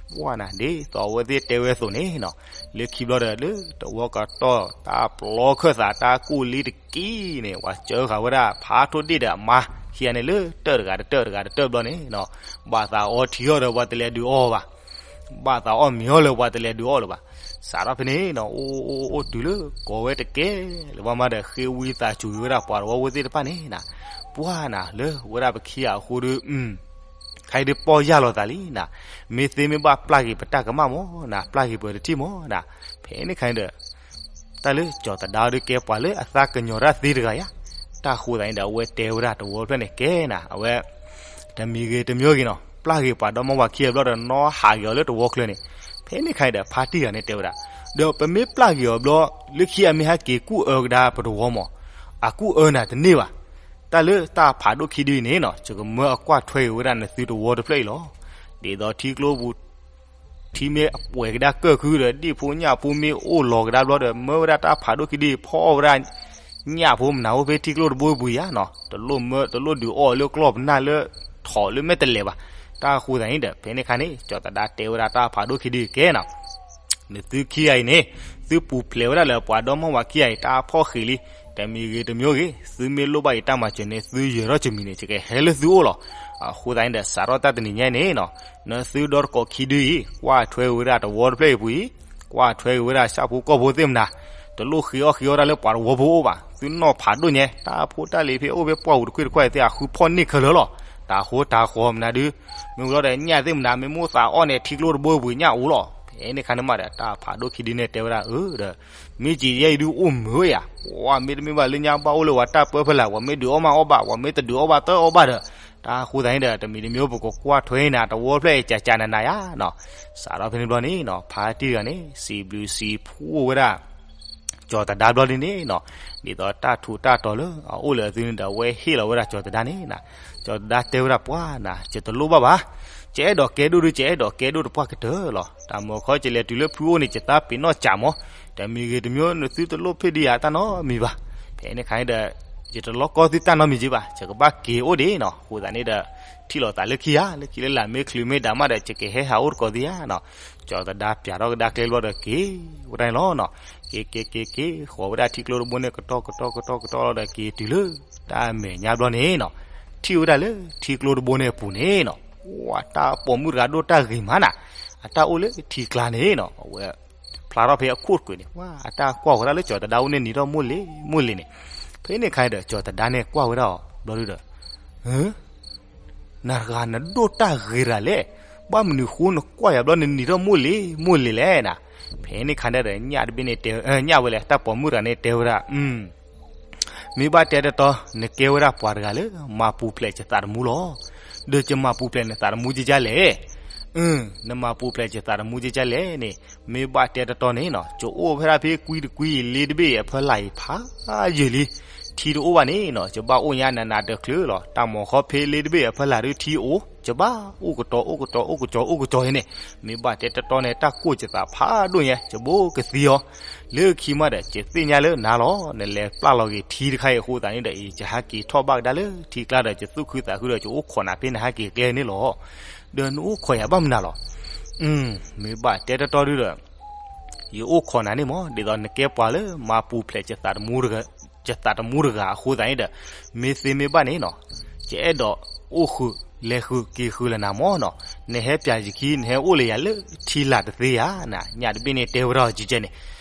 ပှၢ်နၤဒ်သိးအဝဲသ့ၣ်တဲဝဲအသိးန့ၣ်နီၤ, လၢခံဘျီဒီးလၢတဝီကတီၢ်တၢ်ပျီခၢၣ်သးတၢ်ကိၢ်လံတက့ၢ်န့ၣ် ပှၤစၢဃာ်ဝဲဒၣ်ဖးထိၣ်ဒ့ၣ်ဒီးအမါခံဂၤန့ၣ် လၢတၢၣ်တဂၤတတၢၣ်တဂၤတတၢၣ်ဘျီန့ၣ်နီၤ, ဘၣ်သးအီထံအီၣ်ဒီးပှၤတလဲၤဒုးအီၣ်ဘၣ် ဘၣ်သးအီၣ်မ့ၤအီၣ်လၢပှၤတလဲၤဒုးအီၣ်လၢၤဘၣ်. စးထီၣ်ဖဲန့ၣ်နီၤ အိၣ်အိၣ်အိၣ်တုၤလၢ ကိးဝဲတကဲလၢၤဘၣ်မးဒီး ဃ့ဝံသးစူၤက့ၤဝဲဒၣ်ပှၤတဝီဖိသ့ၣ်တဖၣ်န့ၣ်နၤ, ပှၢ်နၤလၢဝဲဒၣ်ပခံဂၤအဃိဒီး ခဲအံၤဒုးပီၢ်ယၢ်လီၤသးလံနၤ, မ့ၢ်သ့မ့ၢ်ဘၣ်ပျၢ်က့ၤပတၢ်ကမၣ်မ့ၢ်နၤ ပျၢ်က့ၤပတထံၣ်မ့ၢ်နၤ. ဖဲန့ၣ်ခါန့ၣ်ဒီး တၢ်လၢကၠီၤသဒါဒီးကဲပှၤလၢအသးကညီၤတၢ်သ့တဂၤယါ, တၢ်ဃိသးန့ၣ်ဒီး အဝဲတဲဝဲဒၣ်တဝီဖျၢၣ်န့ၣ်ကဲနၤ အဝဲ တမံၤဂ့ၤတမံၤဂ့ၤနီၤ ပျၢ်က့ၤပှၤဒီမါဝၤခံဂၤဘျီဒီး နီၢ်ဟးက့ၤအီၤလၢတဝီချၢန့ၣ်. ဖဲန့ၣ်ခါန့ၣ်ဒီး ဖါတံၢ်တဂၤန့ၣ်တဲဝဲဒၣ်, ဒီးပမ့ၢ်ပျၢ်က့ၤအီၤဘျီ လၢခံအမ့ၢ်ဟဲက့ၤကူၣ်အၢကဒါပတဝီမး, အကူၣ်အၢနၤတန့ၢ်ဘၣ်. တၢ်လၢတၢ်ဖးဒိၣ်ခံဒုအံၤန့ၣ်နီၤ ယကမၢအကွၢ်ထွဲက့ၤဝဲဒၣ်နသုတဝီတဖျၢၣ်အံၤလီၤ. ဒ်သိးထံကျိပူၤ ထံမ့ၢ်အပှဲၤကဒါကၢၢ်ခုဒီး ဒ့ၣ်ဖိညၣ်ဖိမ့ၢ်အိၣ်လီၤကဒါဘျီဒီး မၢဝဲဒၣ်တၢ်ဖးဒိၣ်ခံဒုအံၤ ဖီအီၣ်ဝဲဒၣ်ညၣ်ဖိမနၤအိၣ်ဖဲထံကျိတဘိပူၤယါနီၤ, တလိၣ်မၢ တလိၣ်ဒုးအီၣ်လၢကျီၢ်ပနၢ်လၢ ထိးလၢမဲာ်တလဲၤဘၣ်. တၢ်ဃိသးန့ၣ်ဒီး ဖဲန့ၣ်ခါန့ၣ် ကၠီၤသဒါတဲဝဲဒၣ်တၢ်ဖးဒိၣ်ခံဒုအံၤကဲနီၤ နသုခံဂၤအံၤန့ၣ် သုပူၤဖျဲးဝဲဒၣ်လၢပှၤဒီမါဝၤခံဂၤအံၤ တၢ်ဖီၣ်ဃံးလံ. တမံၤဂ့ၤတမံၤဂ့ၤ သုမ့ၢ်လိၣ်ဘၣ်ယတၢ်မၤစၢၤန့ၣ် သုယဲၤထီၣ်ယမံၤန့ၣ် ယကဟဲလၢသုအိၣ်လီၤ. အဃိသတးန့ၣ်ဒီး စးထီၣ်တၢ်တနံၤညါအံၤန့ၣ်နီၤ နသုဒီတကိးခံဒုအံၤ ကွၢ်ထွဲဝဲဒၣ်တဝီတဖျၢၣ်အံၤပူၤအံၤ ကွၢ်ထွဲဝဲဒၣ်ဆၣ်ဖိကီၢ်ဖိသ့ၣ်မနၤ, တလိၣ်ဃ့အီၣ်ဃ့အီတၢ်လၢပှၤတဝီဖိအိၣ်ဘၣ်. သုနီၢ်ဖးဒိၣ်ညါ တၢ်ဖိတၢ်လံၤဖဲအိၣ်ဖဲပှၢ်ပူၤတကွ့ၢ်တကွၢ်အံၤသ့ၣ် အဃုဖီၣ်န့ၢ်ခဲလၢာ်လီၤ. တၢ်ဃိတၢ်ဃီမနၤဒု မ့ၢ်ဘျီဒီးညၣ်သ့ၣ်မနၤ မ့ၢ်မိၣ်သးအီၣ်န့ၣ် ထံကျိတဘိပူၤညၣ်အိၣ်လီၤ. ဖဲန့ၣ်ခါန့ၣ်မးဒီး တၢ်ဖးဒိၣ်ခံဒုန့ၣ်တဲဝဲဒၣ်အၢဒီး မ့ၢ်ကယဲၢ်အံၤဒုအိၣ်မုာ်ဝဲယါ, ပှၤမ့တမ့ၢ်ဘၣ်လၢညါဘၣ်အိၣ်လၢပှၤတၢ်ပၢဖဲလဲၣ်, ပှၤမ့ၢ်ဒုးအီၣ်မးအီၣ်ဘၣ်, ပှၤမ့ၢ်တဒုးအီၣ်ဘၣ်တအီၣ်ဘၣ်ဒီး, တၢ်ဃိသတးန့ၣ်ဒီး တမံၤတမံၤပကကွၢ်ထွဲနၤတဝီဖျၢၣ်အံၤ ကကနနၤယါနီၤ. စးထီၣ်ဖဲန့ၣ်ဘျီန့ၣ်နီၤ ဖါတံၢ်တဂၤန့ၣ် စံးဘျုးစံးဖှိၣ်ဝဲဒၣ် ကၠီၤသဒါဘျီဒ်န့ၣ်နီၤ, ဒ်သိးတၢ်ထူးတၢ်တီၤလၢအအိၣ်လၢအသုန့ၣ်ဒီး အဝဲဟ့ၣ်လီၤဝဲဒၣ်ကၠီၤသဒါန့ၣ်နီၤ. ကၠီၤသဒါတဲဝဲဒၣ်ပှၤနၤ ယတလိၣ်ဘၣ်ဘၣ်, ယအဲၣ်ဒိးကဲဒိၣ်ဒု ယအဲၣ်ဒိးကဲဒိၣ်တပှၢ်ကတၢၢ်လီၤ. တၢ်မၤခီ ယလဲၤတုၤလၢဖုအိၣ်န့ၣ် ယသးပ့ၤနီၣ်စးမး, တမံၤဂ့ၤတမံၤ နသုတလိၣ်ဖ့ၣ်ဒံးယၤတၢ်နီတမံၤဘၣ်. ဖဲန့ၣ်ခါန့ၣ်ဒီး ယတလိၣ်ကီသုတၢ်နီတမံၤက့ဘၣ်, ယကဘၣ်က့ၤအိၣ်ဒံးနီၤ. အဃိသတးန့ၣ်ဒီး ထံၣ်လိာ်သးလၢခံဧါ, လၢခံလၢလာ်မ့ၢ်ချုးမ့ၢ်ဒၣ်မးဒီး ယကဟဲဟးအိၣ်တကိးသ့ဧါနီၤ. ကၠီၤသဒါပျးထီၣ်ကဒါကျဲဘျီဒီးက့ၤဝဲဒၣ်န့ၣ်လီၤနီၤ. က့ၤက့ၤက့ၤက့ၤ ဃီၤဝဲဒၣ်ထံကျိတဘိန့ၣ် ကတီၢ်ကတီၢ်ကတီၢ်ကတီၢ်လီၤဒီး က့ၤတုၤလၢတၢ်မဲာ်ညါဘျီန့ၣ်နီၤ, ထံၣ်ဝဲဒၣ်လၢထံကျိတဘိန့ၣ်အပူၤန့ၣ်နီၤ, ဝဲတၢ်ပိာ်မုၣ်တဂၤဒိၣ်တၢ်ဂ့ၤမးနၤ, အတၢ်အိၣ်လၢထံကျါန့ၣ်နီၤ. အဝဲ ဖျါထီၣ်ဖဲအခိၣ်တကွံာ်န့ၣ် ဝဲအတၢ်ကွၢ်ဝဲဒၣ်လၢကၠီၤသဒါအိၣ်န့ၣ် နံၤထီၣ်မိၢ်လ့ၤမိၢ်လ့ၤန့ၣ်. ဖဲန့ၣ်ခါဒီး ကၠီၤသဒါန့ၣ်ကွၢ်ဝဲဒၣ်အီၤဘျီဒုဒီး နၤတဂၤနဒိၣ်တၢ်ဂ့ၤတဂၤလဲၣ်, ဘၣ်မနုၤဃိနကွၢ်ယၤဘျီ နနံၤထီၣ်မိၢ်လ့ၤမိၢ်လ့ၤလဲၣ်နၤ. ဖဲန့ၣ်ခါန့ၣ်ဒီး ညၣ်တဘ့ၣ်န့ၣ်တဲ ညၣ်ဝဲလဲၣ် တၢ်ပိာ်မုၣ်တဂၤန့ၣ်တဲဝဲဒၣ် မ့ၢ်ဘၣ်တဲတတီ နကဲဝဲဒၣ်ပှၤတဂၤလၢမၤပူၤဖျဲးယသးသမူလီၤ. ဒီးယမၤပူၤဖျဲးနသးသမူကကလဲၣ်. အၢ နမၤပူၤဖျဲးယသးသမူကကလဲၣ်န့ၣ် မ့ၢ်ဘၣ်တဲတတီန့ၣ်နီၤ ယအိၣ်ဖဲဒၣ်ဖဲကွံတကွံလ့တဘ့ၣ်အဖီလာ်အံၤဖးယံာ်လံ. ထံတအိၣ်ဘၣ်န့ၣ်နီၤ ယဘၣ်အိၣ်ညါနးနးတချုးလီၤ. တၢ်မၤခီဖဲလ့တဘ့ၣ်အဖီလာ်ဒုထံအိၣ် ယဘၣ်အိၣ်ကတီၤအိၣ်ကတီၤအိၣ်ကတီၤအိၣ်ကတီၤအံၤန့ၣ် မ့ၢ်ဘၣ်တဲတတီန့ၣ် တၢ်ကိၢ်ယသးဖးဒိၣ်ညါ ယဘိကသံအီၤ လၢခံမးဒီး ယသ့ၣ်ညါလၢနၤလီၤ. နလဲၤပျၢ်လီၤက့ၤထံတခါအံၤအဃိသတးန့ၣ်ဒီး အံၤယဟဲက့ၤထီၣ်ဘၣ်ကဒါလၢထံကျါဒီး ယသူၣ်ခုသးခုဒီး ယအိၣ်ခိးနၤဖဲနဟဲက့ၤကျဲန့ၣ်လီၤ. ဒီးနအိၣ်ခိးယၤဘၣ်မနုၤလီၤ. မ့ၢ်ဘၣ်တဲတတီဒုဒီး ယအိၣ်ခိးနၤန့ၣ်မး ဒ်သိးနကဲပှၤလၢမၤပူၤဖျဲး ယသးသမူတဂၤအဃိသတးန့ၣ်ဒီး မ့ၢ်သ့မ့ၢ်ဘၣ်န့ၣ်နီၤ ယအဲၣ်ဒိးအိၣ်ဃုာ်လဲၤဃုာ်က့ၤဃုာ်လၢနၤမးနီၤ. နဟဲပျးယခံ နဟဲအိၣ်လၢယၤလၢထံလာ်တသ့ဧါနၤ. ညၣ်တဘ့ၣ်န့ၣ်တဲဝဲဒၣ်အီၤကဲကဲန့ၣ်.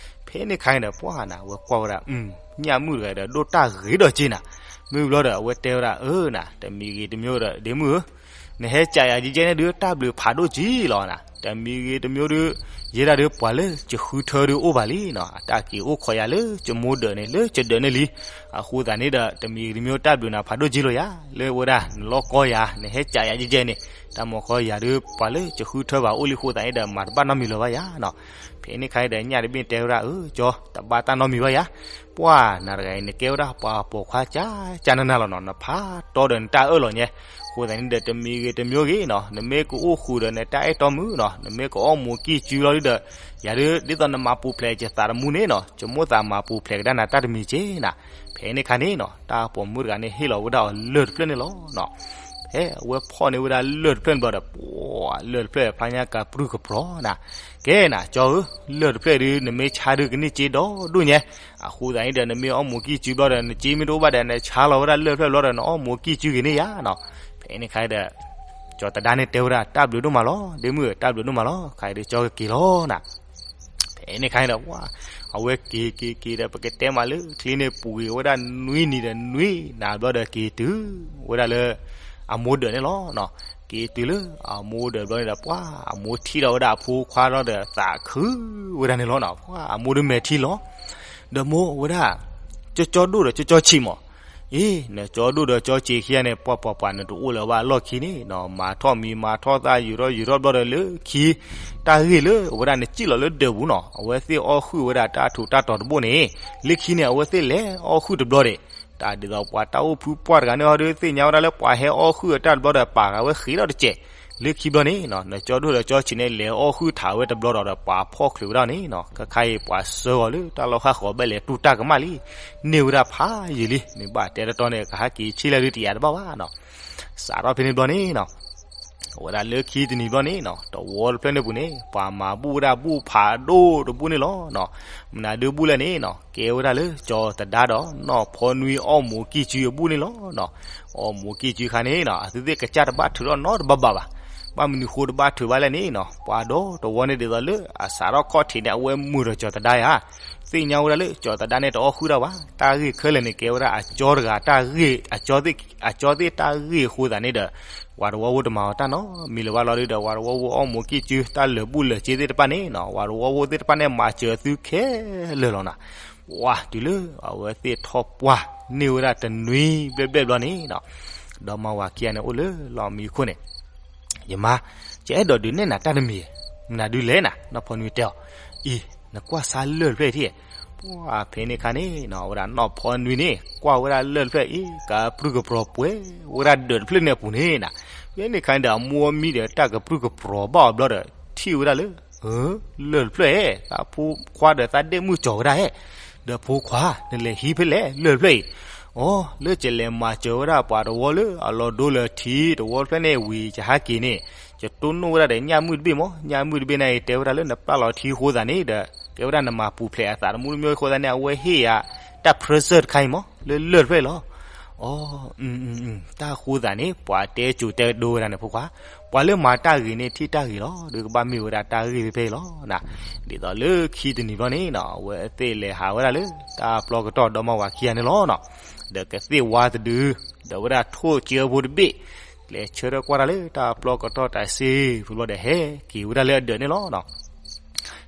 ဖဲန့ၣ်ခါန့ၣ်ဒီး ပှၢ်နၤ အဝဲကွၢ်ဝဲဒၣ် ညၣ်မုၣ်တဂၤဒီး ဒိၣ်တၢ်ဂ့ၤဒီးက့နၤ. မ့ၢ်ဘျီဒီး အဝဲတဲဝဲဒၣ်အၢနၤ တမံၤဂ့ၤတမံၤဒီး ဒ့မုၣ်ဧၢ နဟဲကးယၤကဲကဲန့ၣ်ဒုး တၢ်ဘျုးဖးဒိၣ်က့လီၤနၤ. တမံၤဂ့ၤတမံၤဒုး ယဲဒၣ်ဒုးပှၤလၢယဃုထၢဒုးအိၣ်ဘၣ်လံနီၤ. အတၢ်က့ၤအိၣ်ခိးယၤလၢယမိၢ်ဒၢးန့ၣ် လၢယဒၢးန့ၣ်လံ. အဃိသတးန့ၣ်ဒီး တမံၤဂ့ၤတမံၤတၢ်ဘျုးနၤဖးဒိၣ်က့လီၤယၤ လၢဝဲဒၣ်နလီၢ်ကီယၤ နဟဲကးယၤကဲကဲန့ၣ် တၢ်မၤခီယၤဒုး ပှၤလၢကဃုထၢဘၣ်အိၣ်လံအဃိသတးန့ၣ်ဒီး မၤတဘၣ်နီတမံၤလၢၤဘၣ်ယၤနီၤ. ဖဲန့ၣ်အခါန့ၣ်ဒီး ညၣ်တဘ့ၣ်န့ၣ်တဲဝဲဒၣ် အၢ ကၠီ တဘၣ်တၢ်နီတမံၤဘၣ်ယၤ, ပှၢ်နၤတဂၤအံၤ နကဲဝဲဒၣ်ပှၤပိာ်ခွါကၠၢ်ကၠၢ်နးနးလီၤနီၤ, နဖးတီဒီးနတၢ်အၢၣ်လီၤညါ, အဃိသတးန့ၣ်ဒီး တမံၤဂ့ၤတမံၤဂ့ၤနီၤ, နမ့ၢ်ကအိၣ်ဃုာ်ဒီးနတၢ်အဲၣ်တီမုၣ်နီၤ, နမ့ၢ်ကအိၣ်မူကံၢ်စုလီၤဒုဒီး ယၤဒုး ဒ်သိးနမၤပူၤဖျဲးယသးသမူန့ၣ်နီၤ, ယမိၣ်သးမၤပူၤဖျဲးကဒါနၤတၢ်တမံၤက့နၤ. ဖဲန့ၣ်အခါန့ၣ်နီၤ တၢ်ပိာ်မုၣ်တဂၤန့ၣ် ဟ့ၣ်လီၤဝဲဒၣ်အီၤလၢၢ်တဖျၢၣ်န့ၣ်လီၤနီၤ. ဖဲအဝဲဖီၣ်န့ၢ်ဝဲဒၣ်လၢၢ်တဖျၢၣ်န့ၣ်ဘျီဒီး ပှၤလၢၢ်တဖျၢၣ်ဖျါညါကပြုၢ်ကပြီၤနၤ. ကဲနၤ ကၠီဧၢ, လၢၢ်တဖျၢၣ်ဒုး နမ့ၢ်ဆါဒုးကန့ၢ်စ့ဒီဒိၣ်ညါ, အဃိသတးန့ၣ်ဒီး နမ့ၢ်အီၣ်မူကံၢ်စုဘျီဒီး နစ့မ့ၢ်တအိၣ်ဘၣ်ဒီး နဆါလီၤဝဲဒၣ်လၢၢ်တဖျၢၣ်ဘျီဒီး နအီၣ်မူကံၢ်စုက့ၤန့ၢ်ယၤနီၤ. ဖဲန့ၣ်အခါဒီး ကၠီၤသဒါန့ၣ်တဲဝဲဒၣ် တၢ်ဘျုးဒိၣ်မးလီၤ, ဒ့မုၣ်ဧၢ တၢ်ဘျုးဒိၣ်မးလီၤ, ခါအံၤဒီးကၠီကက့ၤလီၤနၤ. ဖဲန့ၣ်အခါန့ၣ်ဒီး ပှၤ အဝဲက့ၤက့ၤက့ၤဒီး ပကတဲမးလၢချံန့ၣ် ပှ့ၤဝဲဒၣ်နွံနံၤဒီးနွံနၤဘျီဒီး က့ၤတုၤဝဲဒၣ်လၢ အမိၢ်ဒၢးန့ၣ်လီၤနီၤ. က့ၤတုၤလၢအမိၢ်ဒၢးဘျီန့ၣ်ဒီး ပှၤအမိၢ်ထံၣ်ထီၣ်ဝဲဒၣ်အဖိခွါလီၤဒီး သးခုဝဲဒၣ်န့ၣ်လီၤနီၤ. ပှၤအမိၢ်ဒုးမဲာ်ထံလီၤ ဒီးမိၢ်ဝဲဒၣ် ကၠီကၠီဒိၣ်ဒီးကၠီကၠီဆံးမး, အ့ နကၠီဒိၣ်ဒီးကၠီဆံးခံဂၤန့ၣ် ပှၤပှၤပှၤ နတအိၣ်လၢၤဘၣ်လီၢ်ခံန့ၣ်နီၤ, မၤထီၣ်မံၤမၤထီၣ်သၣ် ယူၤထီၣ်ယူၤထီၣ်ဘျီဒီး လၢခံ တၢ်ဂ့ၢ်လၢအဝဲဒၣ်နစံၣ်လီၤလၢဒၢးပူၤနီၤ, အဝဲသ့ၣ်အီၣ်ဃုာ်ဝဲဒၣ်တၢ်ထူးတၢ်တီၤတဘိန့ၣ်, လၢခံန့ၣ် အဝဲသ့ၣ်လဲၤအီၣ်ဃုာ်တဘျီဒီး တၢ်ဒ်သိးပှၤတၢ်အိၣ်ဖုပှၢ်တဂၤန့ၣ်ဟီဒီး သ့ၣ်ညါဝဲဒၣ်လၢပှၤဟဲအီၣ်ဃုာ်အတၢ်တဘျီဒီး ပာ်ဃာ်ဝဲဃ့ထီၣ်တစဲး, လၢခံဘျီန့ၣ်နီၤ နကၠီဒိၣ်ဒီးကၠီဆံးန့ၣ် လဲၤအီၣ်ဃုာ်ထးဝဲတဘျီဒီး ဒီးပှၤဖီၣ်ချုးဝဲဒၣ်န့ၣ်နီၤ, ခဲခါအံၤပှၤဆှၢအီၤလၢတၢ်လီၢ်ဃၣ်ဃီၤဘၣ်လဲၤတူၢ်တၢ်ကမၣ်လံ, န့ၢ်ဝဲဒၣ်ဖးယံာ်လံ, မ့ၢ်ဘၣ်တဲတတီန့ၣ် ကဟဲက့ၤဆံးလဲၣ်ဒုးတယာ်တဘၣ်ဘၣ်နီၤ. စးထီၣ်ဖဲန့ၣ်ဘျီန့ၣ်နီၤ အဝဲဒၣ်လၢခံတနံၤဘျီန့ၣ်နီၤ တဝီတဖျၢၣ်န့ၣ်ပူၤန့ၣ် ပှၤမၤဘူၣ်ဝဲဒၣ်ဘူၣ်ဖးဒိၣ်တဘူၣ်န့ၣ်လီၤနီၤ. မနုၤဒုးဘူၣ်လဲၣ်န့ၣ်နီၤ ကဲဝဲဒၣ်လၢကၠီၤသဒါဒီးနီၢ်ဖီနွံအီၣ်မူကံၢ်စုအဘူၣ်န့ၣ်လီၤနီၤ. အီၣ်မူကံၢ်စုခါန့ၣ်နီၤ အသုသ့ၣ်ကစၢ်တဘၣ်ထုးထီၣ်နီတဘၣ်ဘၣ်ဘၣ်. ဘၣ်မနုၤဃိတဘၣ်ထုးဘၣ်လဲၣ်န့ၣ်နီၤ ပှၤဒီတဝီန့ၣ်ဒ်သိးလၢအစးထီၣ်ခီၣ်ထံးန့ၣ် အဝဲမုာ်ဒီးကၠီၤသဒါယါ သ့ၣ်ညါဝဲဒၣ်လၢကၠီၤသဒါန့ၣ် တအီၣ်ဃုာ်တၢ်ဘၣ်, တၢ်ဂ့ၢ်ခဲလၢာ်န့ၣ် ကဲဝဲဒၣ်အကၠီတဂၤတၢ်ဂ့ၢ်, အကၠီသ့ၣ်တၢ်ဂ့ၢ်အဃိသတးန့ၣ်ဒီး ဝၤတဝီဖိတမၤအီၤတၢ်နီတမံၤလၢၤဘၣ်လီၤဒုဒီး ဝၤတဝီဖိအီၣ်မူကံၢ်စု တၢ်လၢာ်ဘူၣ်လၢာ်စ့သ့ၣ်တဖၣ်န့ၣ်နီၤ ဝၤတဝီဖိသ့ၣ်တဖၣ်န့ၣ် မၤစၢၤသုခဲလၢာ်လီၤနီၤ. ဝၤတုၤလၢအဝဲသ့ၣ်ထီၣ်ပှၢ်န့ၢ်ဝဲဒၣ်တနွံဘျဲၣ်ဘျဲၣ်ဘျီန့ၣ်နီၤ ဒီမါဝၤခံဂၤန့ၣ်အိၣ်လၢလီၢ်မံခိၣ်န့ၣ် ယမါ, ယအဲၣ်ဒိးဒုးနဲၣ်နၤတၢ်တမံၤ, မနုၤဒုးလဲၣ်နၤ နီၢ်ဖီနွံတဲအီၤ, အံၤ နကွၢ်စၢ်လၢၢ်တဖျၢၣ်အံၤထံၣ်, ပှၢ်ဖဲန့ၣ်အခါန့ၣ်နီၤ အဝဲဒၣ်နီၢ်ဖီနွံန့ၣ် ကွၢ်ဝဲဒၣ်လၢၢ်တဖျၢၣ်အံၤ ကပြုၢ်ကပြီၤပှဲၤဝဲဒၣ်ဒၢးတဖျၢၣ်န့ၣ်အပူၤန့ၣ်နီၤ, ဖဲန့ၣ်အခါန့ၣ်ဒီး အမိၢ်အမံဒီးတၢ်ကပြုၢ်ကပြီၤဘၣ်အီၤဘျီဒီး ထံၣ်ဝဲဒၣ်လၢ လၢၢ်တဖျၢၣ်အံၤ သးဖိခွါဒီးသးဒ့ၣ်မုၣ်ကၠီၤဝဲဒၣ်ဧၢ, ဒီးဖိခွါ နလဲၤဟံးဖဲလဲၣ်လၢၢ်တဖျၢၣ်အံၤ, အိ လၢယလဲၤမၤစၢၤဝဲဒၣ်ပှၤတဝီလၢအလီၤဒိလၢထံတဝီတဖျၢၣ်န့ၣ်ဝံၤ ယဟးက့ၤန့ၣ် ယတိၢ်နီၣ်ဝဲဒၣ်ဒီးညၣ်မုၣ်တဘ့ၣ်မး, ညၣ်မုၣ်တဘ့ၣ်န့ၣ်အံၤ တဲဝဲဒၣ်လၢနပျၢ်လီၤထံအဃိသတးန့ၣ်ဒီး ကဲဝဲဒၣ်နမၤပူၤဖျဲးအသးသမူတမံၤအဃိသတးန့ၣ် အဝဲဟ့ၣ်ယၤတၢ် present တခါအံၤမး လၢလၢၢ်တဖျၢၣ်အံၤလီၤ. အိ တၢ်အဃိသတးန့ၣ် ပှၤတဲစိၤတဲဒိဝဲဒၣ်န့ၣ် ဖိခွါ, ပှၤလၢမၤတၢ်ဂ့ၤန့ၣ်ထံၣ်တၢ်ဂ့ၤလီၤ, ဒီးကဘၣ်မ့ၢ်ဝဲဒၣ်တၢ်ဂ့ၢ်ဖဲဖဲအံၤလီၤ. ဒ်သိးလၢခံတနံၤဘျီန့ၣ်နီၤ အဝဲသ့ၣ်လဲၤဟးဝဲဒၣ်လၢတၢ်ပျီကတီၢ်ဒီမါဝၤခံဂၤန့ၣ်လီၤနီၤ, ဒီးကသ့ၣ်ဝါတဒု ဒီးဝဲဒၣ်ထိၣ်ကၢဖိတဘ့ၣ် လဲၤဆၢထၢၣ်ကွၢ်တၢ်လၢတၢ်ပျီကတီၢ်တၢ်စ့ဖဲဘျီဒီး ဟဲက့ၤဝဲဒၣ်လၢအဒၢးန့ၣ်လီၤနီၤ.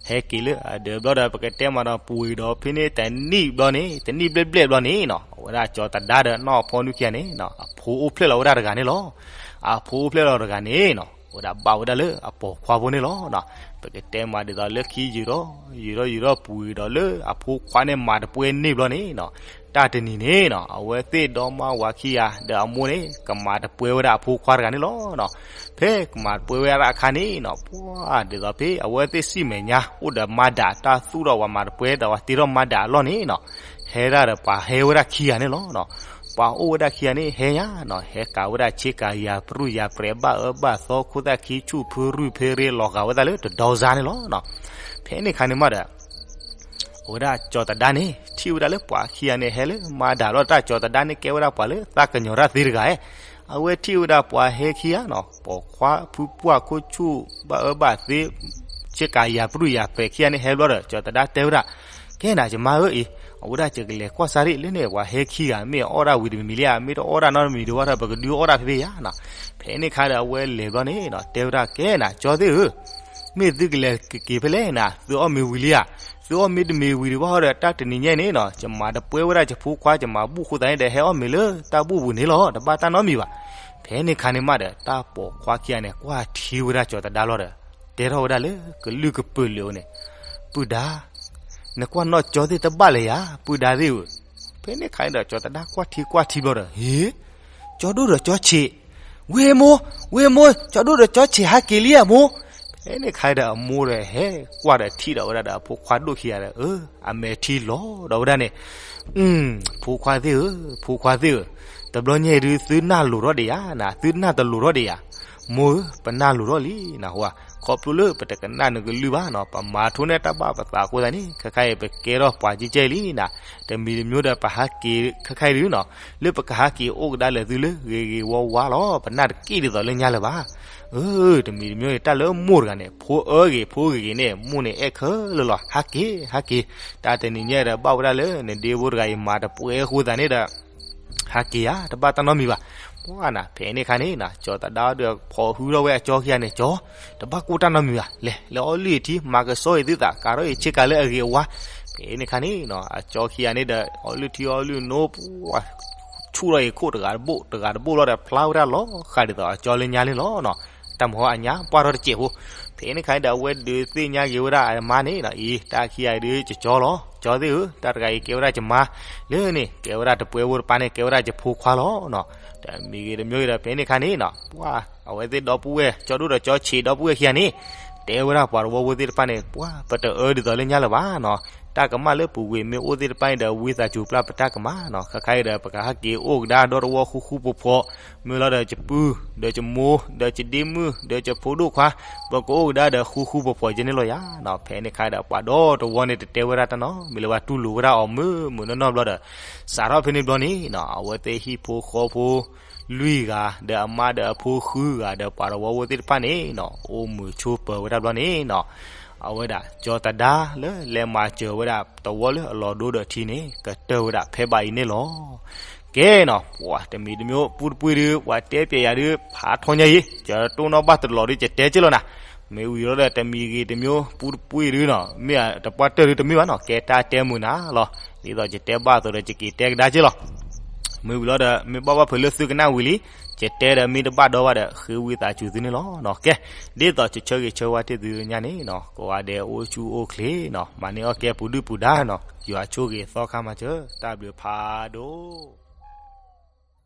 ဟဲက့ၤလၢအဒၢးဘျီဒီး ပကတဲမးဒီးပူၤဒီးဖဲန့ၣ်တနံၣ်ဘျီန့ၣ် တနံၣ်ဘျဲၣ်ဘျဲၣ်ဘျီန့ၣ်နီၤ အဝဲဒၣ်ကၠီၤသဒါဒီးနီၢ်ဖီနွံခံဂၤန့ၣ်နီၤ အဖိအိၣ်ဖျဲၣ်လီၤဝဲဒၣ်တဂၤန့ၣ်လီၤ. အဖိအိၣ်ဖျဲၣ်လီၤတဂၤန့ၣ်နီၤ အဝဲဒၣ်ဘၣ်ဝဲဒၣ်လၢအပိာ်ခွါဖိန့ၣ်လီၤနီၤ. ပကတဲမးဒ်သိးလၢခံယံာ်ထီၣ် ယံာ်ထီၣ်ယံာ်ထီၣ်ပူၤဒီးလၢအဖိခွါန့ၣ်မၤတပွဲန့ၢ်ဘျီန့ၣ်နီၤ တၢ်တနံၤန့ၣ်နီၤ အဝဲသ့ၣ်ဒီမါဝၤခံဂၤဒီးအမိၢ်န့ၣ် ကမၤတပွဲဝဲဒၣ်အဖိခွါတဂၤန့ၣ်လီၤနီၤ. ဖဲကမၤတပွဲဝဲဒၣ်အခါန့ၣ်နီၤ ပှၤဒ်သိးဖဲအဝဲသ့ၣ်စံၣ်မဲာ်ညါ အိၣ်ဒီးမါဒးတၢ်သူၣ်ထီၣ်ပှၤမၤတပွဲဒီးပှၤတ့ထီၣ်မါဒးအလီၢ်န့ၣ်နီၤ ဟဲဒၣ်ဒီးပှၤဟဲဝဲဒၣ်ခံဂၤန့ၣ်လီၤနီၤ. ပှၤအိၣ်ဝဲဒၣ်ခံဂၤန့ၣ် ဟဲညါနီၤ ဟဲကၤဝဲဒၣ်ဆ့ကၤယၤပြူၢ်ယၤပြဲး ဘၣ်အၢဘၣ်သီ ခိၣ်သၣ်ခံဆူၣ်ဖုရူၢ်ဖဲရ့ လီၤဂာ်ဝဲဒၣ်လၢတဒီစါန့ၣ်လီၤနီၤ. ဖဲန့ၣ်အခါန့ၣ်မးဒီး အဝဲဒၣ်ကၠီၤသဒါန့ၣ် ထံၣ်ဝဲဒၣ်လၢပှၤခံဂၤန့ၣ် ဟဲလၢမါဒးလီၤ တၢ်ကၠီၤသဒါန့ၣ် ကဲဝဲဒၣ်ပှၤလၢသးကညီၤတၢ်သ့တဂၤဧၢ. အဝဲထံၣ်ဝဲဒၣ်ပှၤဟဲခံဂၤနီၤ ပိာ်ခွါဖုပှၢ်ခိၣ်ဆူၣ် ဘၣ်အၢဘၣ်သီ ဆ့ကၤယၤပြူၢ်ယၤပြဲးခံဂၤန့ၣ် ဟဲဘျီဒီး ကၠီၤသဒါတဲဝဲဒၣ် ကဲနၤ ယမါဧၢအံၤ အဝဲဒၣ်ယကလဲၤကွၢ်စၢ်ရ့ၣ်လၢန့ၣ် ပှၤဟဲခံဂၤ မ့ၢ်အီၣ်ဒၣ်ဝံၤတမံၤမံၤလံဧါ မ့ၢ်တအီၣ်ဒၣ်နီတမံၤဒံးဘၣ်ဒီး ပကဒုးအီၣ်ဒၣ်ဖဲဖဲယါနီၤ. ဖဲန့ၣ်အခါဒီး အဝဲလဲၤဘျီန့ၣ်နီၤ တဲဝဲဒၣ် ကဲနၤ ကၠီသ့ၣ်ဧၢ မ့ၢ်သုကလဲၤကက့ၤဖဲလဲၣ်နၤ သုအီၣ်မ့ၤဝံၤလံဧါ. သုအီၣ်မ့ၤတမ့ၤဝံၤဒံးဘၣ်ဒီး တၢ်တနံၤညါန့ၣ်နီၤ ယမၤတပွဲဝဲဒၣ်ယဖိခွါ ယမၤဘူၣ်အဃိသတးန့ၣ်ဒီး ဟဲအီၣ်မ့ၤလၢတၢ်ဘူၣ်ပူၤန့ၣ်လီၤ တဘၣ်တၢ်နီတမံၤဘၣ်. ဖဲ ဖဲန့ၣ်ခါန့ၣ်မးဒီး တၢ်ပိာ်ခွါခံဂၤန့ၣ် ကွၢ်ထံဝဲဒၣ်ကၠီၤသဒါလီၤဒီး တဲထီၣ်ဝဲဒၣ်လၢကလုၢ်ကပၢၤလၢာ်အအိၣ်န့ၣ်, ပုၢ်ဒါ, နကွၢ်နီၣ်ကၠီသ့ၣ်တဘၣ်လၢၤယၤ, ပုၢ်ဒါသ့ၣ်ဧၢ. ဖဲန့ၣ်ခါန့ၣ်ဒီး ကၠီၤသဒါကွၢ်ထံကွၢ်ထံဘျီဒီး ဟ့, ကၠီၤဒိၣ်ဒီးကၠီၤဆံး, ဝ့ၢ်မိၢ်, ဝ့ၢ်မိၢ်, ကၠီၤဒိၣ်ဒီးကၠီၤဆံးဟးက့ၤလံဧါမိၢ်. ဖဲန့ၣ်ခါဒီးအမိၢ်ဒီးဟဲကွၢ်ဒီးထံၣ်ဒီးဝဲဒၣ်ဒီးအဖိခွါဒိၣ်ခံဂၤဒီး အမဲာ်ထံလီၤဒီးဝဲဒၣ်န့ၣ်, ဖိခွါသ့ၣ်ဧၢ, ဖိခွါသ့ၣ်ဧၢ, တဘျီညါအံၤဒုး သုနၢ်လိၤထီၣ်ဒံးယၤနၤ, သုနၢ်တလိၤထီၣ်ဒံးယၤ. မိၢ်ဧၢ, ပနၢ်လိၤထီၣ်လံနၤဟူဧါ, ခီဖျိလၢပတကနၣ်နကလုၢ်ဘၣ်နီၤ, ပမၤထူန့ၢ်တၢ်ဘၣ်ပသးအဃိသတးန့ၣ် ခဲခါအံၤပကဲထီၣ်ပှၤကဲကဲလံနၤ, တမံၤတမံၤဒီးပဟးက့ၤခဲခါအံၤဒုးနီၤ, လၢပကဟးက့ၤအိၣ်ကဒါလၢာ်သုလၢဂ့ၤဂ့ၤဝါဝါလီၤ, ပနၢ်တက့ၢ်ဒ်သိးလၢညါလၢၤဘၣ်. အၢ, တမံၤတမံၤန့ၣ် တၢ်လၢမိၢ်တဂၤန့ၣ် ဖိအၢဂ့ၤဖိဂ့ၤဂ့ၤန့ၣ် မိၢ်န့ၣ်အဲၣ်ခဲလၢာ်လီၤ, ဟးက့ၤ, ဟးက့ၤ, တၢ်တနံၤညါဒီးဘၣ်ဝဲဒၣ်လၢနဒ့ဖိတဂၤအံၤမၤတပှဲၤအဃိသတးန့ၣ်ဒီး ဟးက့ၤဧါ, တဘၣ်တၢ်နီတမံၤဘၣ်. ပှၤနၤ ဖဲန့ၣ်ခါန့ၣ်နၤ ကၠီၤသဒါဒီးဖီၣ်ဟုထီၣ်ဝဲအကၠီခံဂၤန့ၣ်, ကၠီၤ, တဘၣ်ကိၢ်တၢ်နီတမံၤဘၣ်, လဲၤ လဲၤအီၣ်လုၢ်အထံ မၤကဆှီအံၤသုသး ကးထီၣ်အံၤဆ့ကၤလၢအဂ့ၤအဝါ. ဖဲန့ၣ်ခါန့ၣ်နၤ အကၠီခံဂၤန့ၣ်ဒီး အီၣ်လုၢ်ထံအီၣ်လုၢ်နိ ပှၤ ဆူၣ်ထီၣ်အံၤခိၣ်တဂၤတဘိၣ် တဂၤတဘိၣ်လီၤဒီး ဖျါဝဲဒၣ်လီၤဃးဒ်သိးအကၠီလၢညါန့ၣ်လီၤနီၤ. တၢ်မဟီအညါပှၢ်ထီၣ်တစဲးဖိ, ဖဲန့ၣ်ခါန့ၣ်ဒီး အဝဲဒုးသ့ၣ်ညါက့ၤဝဲဒၣ်အမါန့ၣ်နီၤ, အံၤ တၢ်ခံဂၤအံၤဒုး ကၠီၤလီၤ, ကၠီၤသ့ၣ်ဧၢ, တၢ်တဂၤအံၤကဲဝဲဒၣ်ယမါ, လၢန့ၣ် ကဲဝဲဒၣ်တပှဲၤဖိတပၤန့ၣ် ကဲဝဲဒၣ်ယဖိခွါလီၤနီၤ. တမံၤဂ့ၤတမံၤဂ့ၤဒီး ဖဲန့ၣ်ခါန့ၣ်နီၤ ပှၤ အဝဲသ့ၣ်ဒီပုၢ်ဝဲၢ် ကၠီၤဒိၣ်ဒီးကၠီၤဆံးဒီပုၢ်ဝဲၢ်ခံဂၤန့ၣ် တဲဝဲဒၣ်ပှၤတဝီဖိသ့ၣ်တဖၣ်န့ၣ် ပှၤ ပတအၢဒ်သိးလၢညါလၢၤဘၣ်နီၤ. တၢ်ကမၣ်လၢပူၤကွံာ်မ့ၢ်အိၣ်သ့ၣ်တဖၣ်န့ၣ်ဒီး ဝံသးစူၤပျၢ်ပတၢ်ကမၣ်နီၤ. ခဲခါအံၤဒီး ပကဟးက့ၤအိၣ်ကဒါဒီတဝီဃူဃူဖိးဖိး, မ့ၢ်လီၤဒီးယပုၢ်, ဒီးယမိၢ်, ဒီးယဒ့မုၣ်, ဒီးယဖိဒိၣ်ခွါ, ပကအိၣ်ကဒါဒီးဃူဃူဖိးဖိးယဲန့ၣ်လီၤယၤနီၤ. ဖဲန့ၣ်ခါဒီး ပှၤဒီတဝီန့ၣ် တတဲဝဲဒၣ်တၢ်နီတမံၤလၢၤဘၣ်, တူၢ်လိာ်ဝဲဒၣ်အီၤမုာ်မုာ်နီၢ်နီၢ်ဘျီဒီး စးထီၣ်ဖဲန့ၣ်ဘျီန့ၣ်နီၤ အဝဲသ့ၣ်ဟံၣ်ဖိဃီဖိ လွံၢ်ဂၤ ဒီးအမါဒီးအဖိဃုဂၤ ဒီးပှၤတဝီဖိသ့ၣ်တဖၣ်န့ၣ်နီၤ အိၣ်မုာ်ဆိးပၢၤဝဲဒၣ်ဘျီန့ၣ်နီၤ အဝဲဒၣ် ကၠီၤသဒါလၢလဲၤမၤစၢၤဝဲဒၣ်တဝီလၢအလီၢ်ဒိဒီးထံန့ၣ် ကတၢၢ်ဝဲဒၣ်ဖဲဘၣ်အံၤန့ၣ်လီၤ. ကဲနီၤ ပှၤတမံၤတမံၤ ပူတပှ့ၢ်ဒုး ပှၤတဲပျဲယၤဒုး ဖးထီညါအံၤ ယတိၢ်နီၣ်ဘၣ်တလီၤဒုး ယတဲက့ၢ်လီၤနၤ. မ့ၢ်ဝံၤလီၤဒီးတမံၤဂ့ၤတမံၤ ပူတပှ့ၢ်ဒုးနီၤ မ့ၢ်တပှၢ်တၢၢ်ဒုးတမ့ၢ်ဘၣ်နီၤ ကဲတၢ်တဲမုာ်နၤလီၤ. ဒ်သိးယတဲဘၣ်အသိးဒီး ယက့ၤတဲကဒါက့ၢ်လီၤ. မ့ၢ်ဝံၤလီၤဒီး မ့ၢ်ဘၣ်ဘၣ်ဖုးလၢသုကနၣ်ဝံၤလံ ယတဲဒီးမ့ၢ်တဘၣ်ဒီဘၣ်ဒီး ဃ့ဝံသးစူၤသုန့ၣ်လီၤ. ကဲ ဒ်သိးယဆၢဂ့ၤဆၢဝါတ့ၢ်သုညါန့ၣ်နီၤ ကိးဂၤဒဲးအိၣ်ဆူၣ်အိၣ်ချ့နီၤ မၤန့ၢ်အီၣ်ကဲပူၤဒုၣ်ပူၤဒါနီၤ ယွၤဆိၣ်ဂ့ၤသီခါမၤစၢၤ တၢ်ဘျုးဖးဒိၣ်.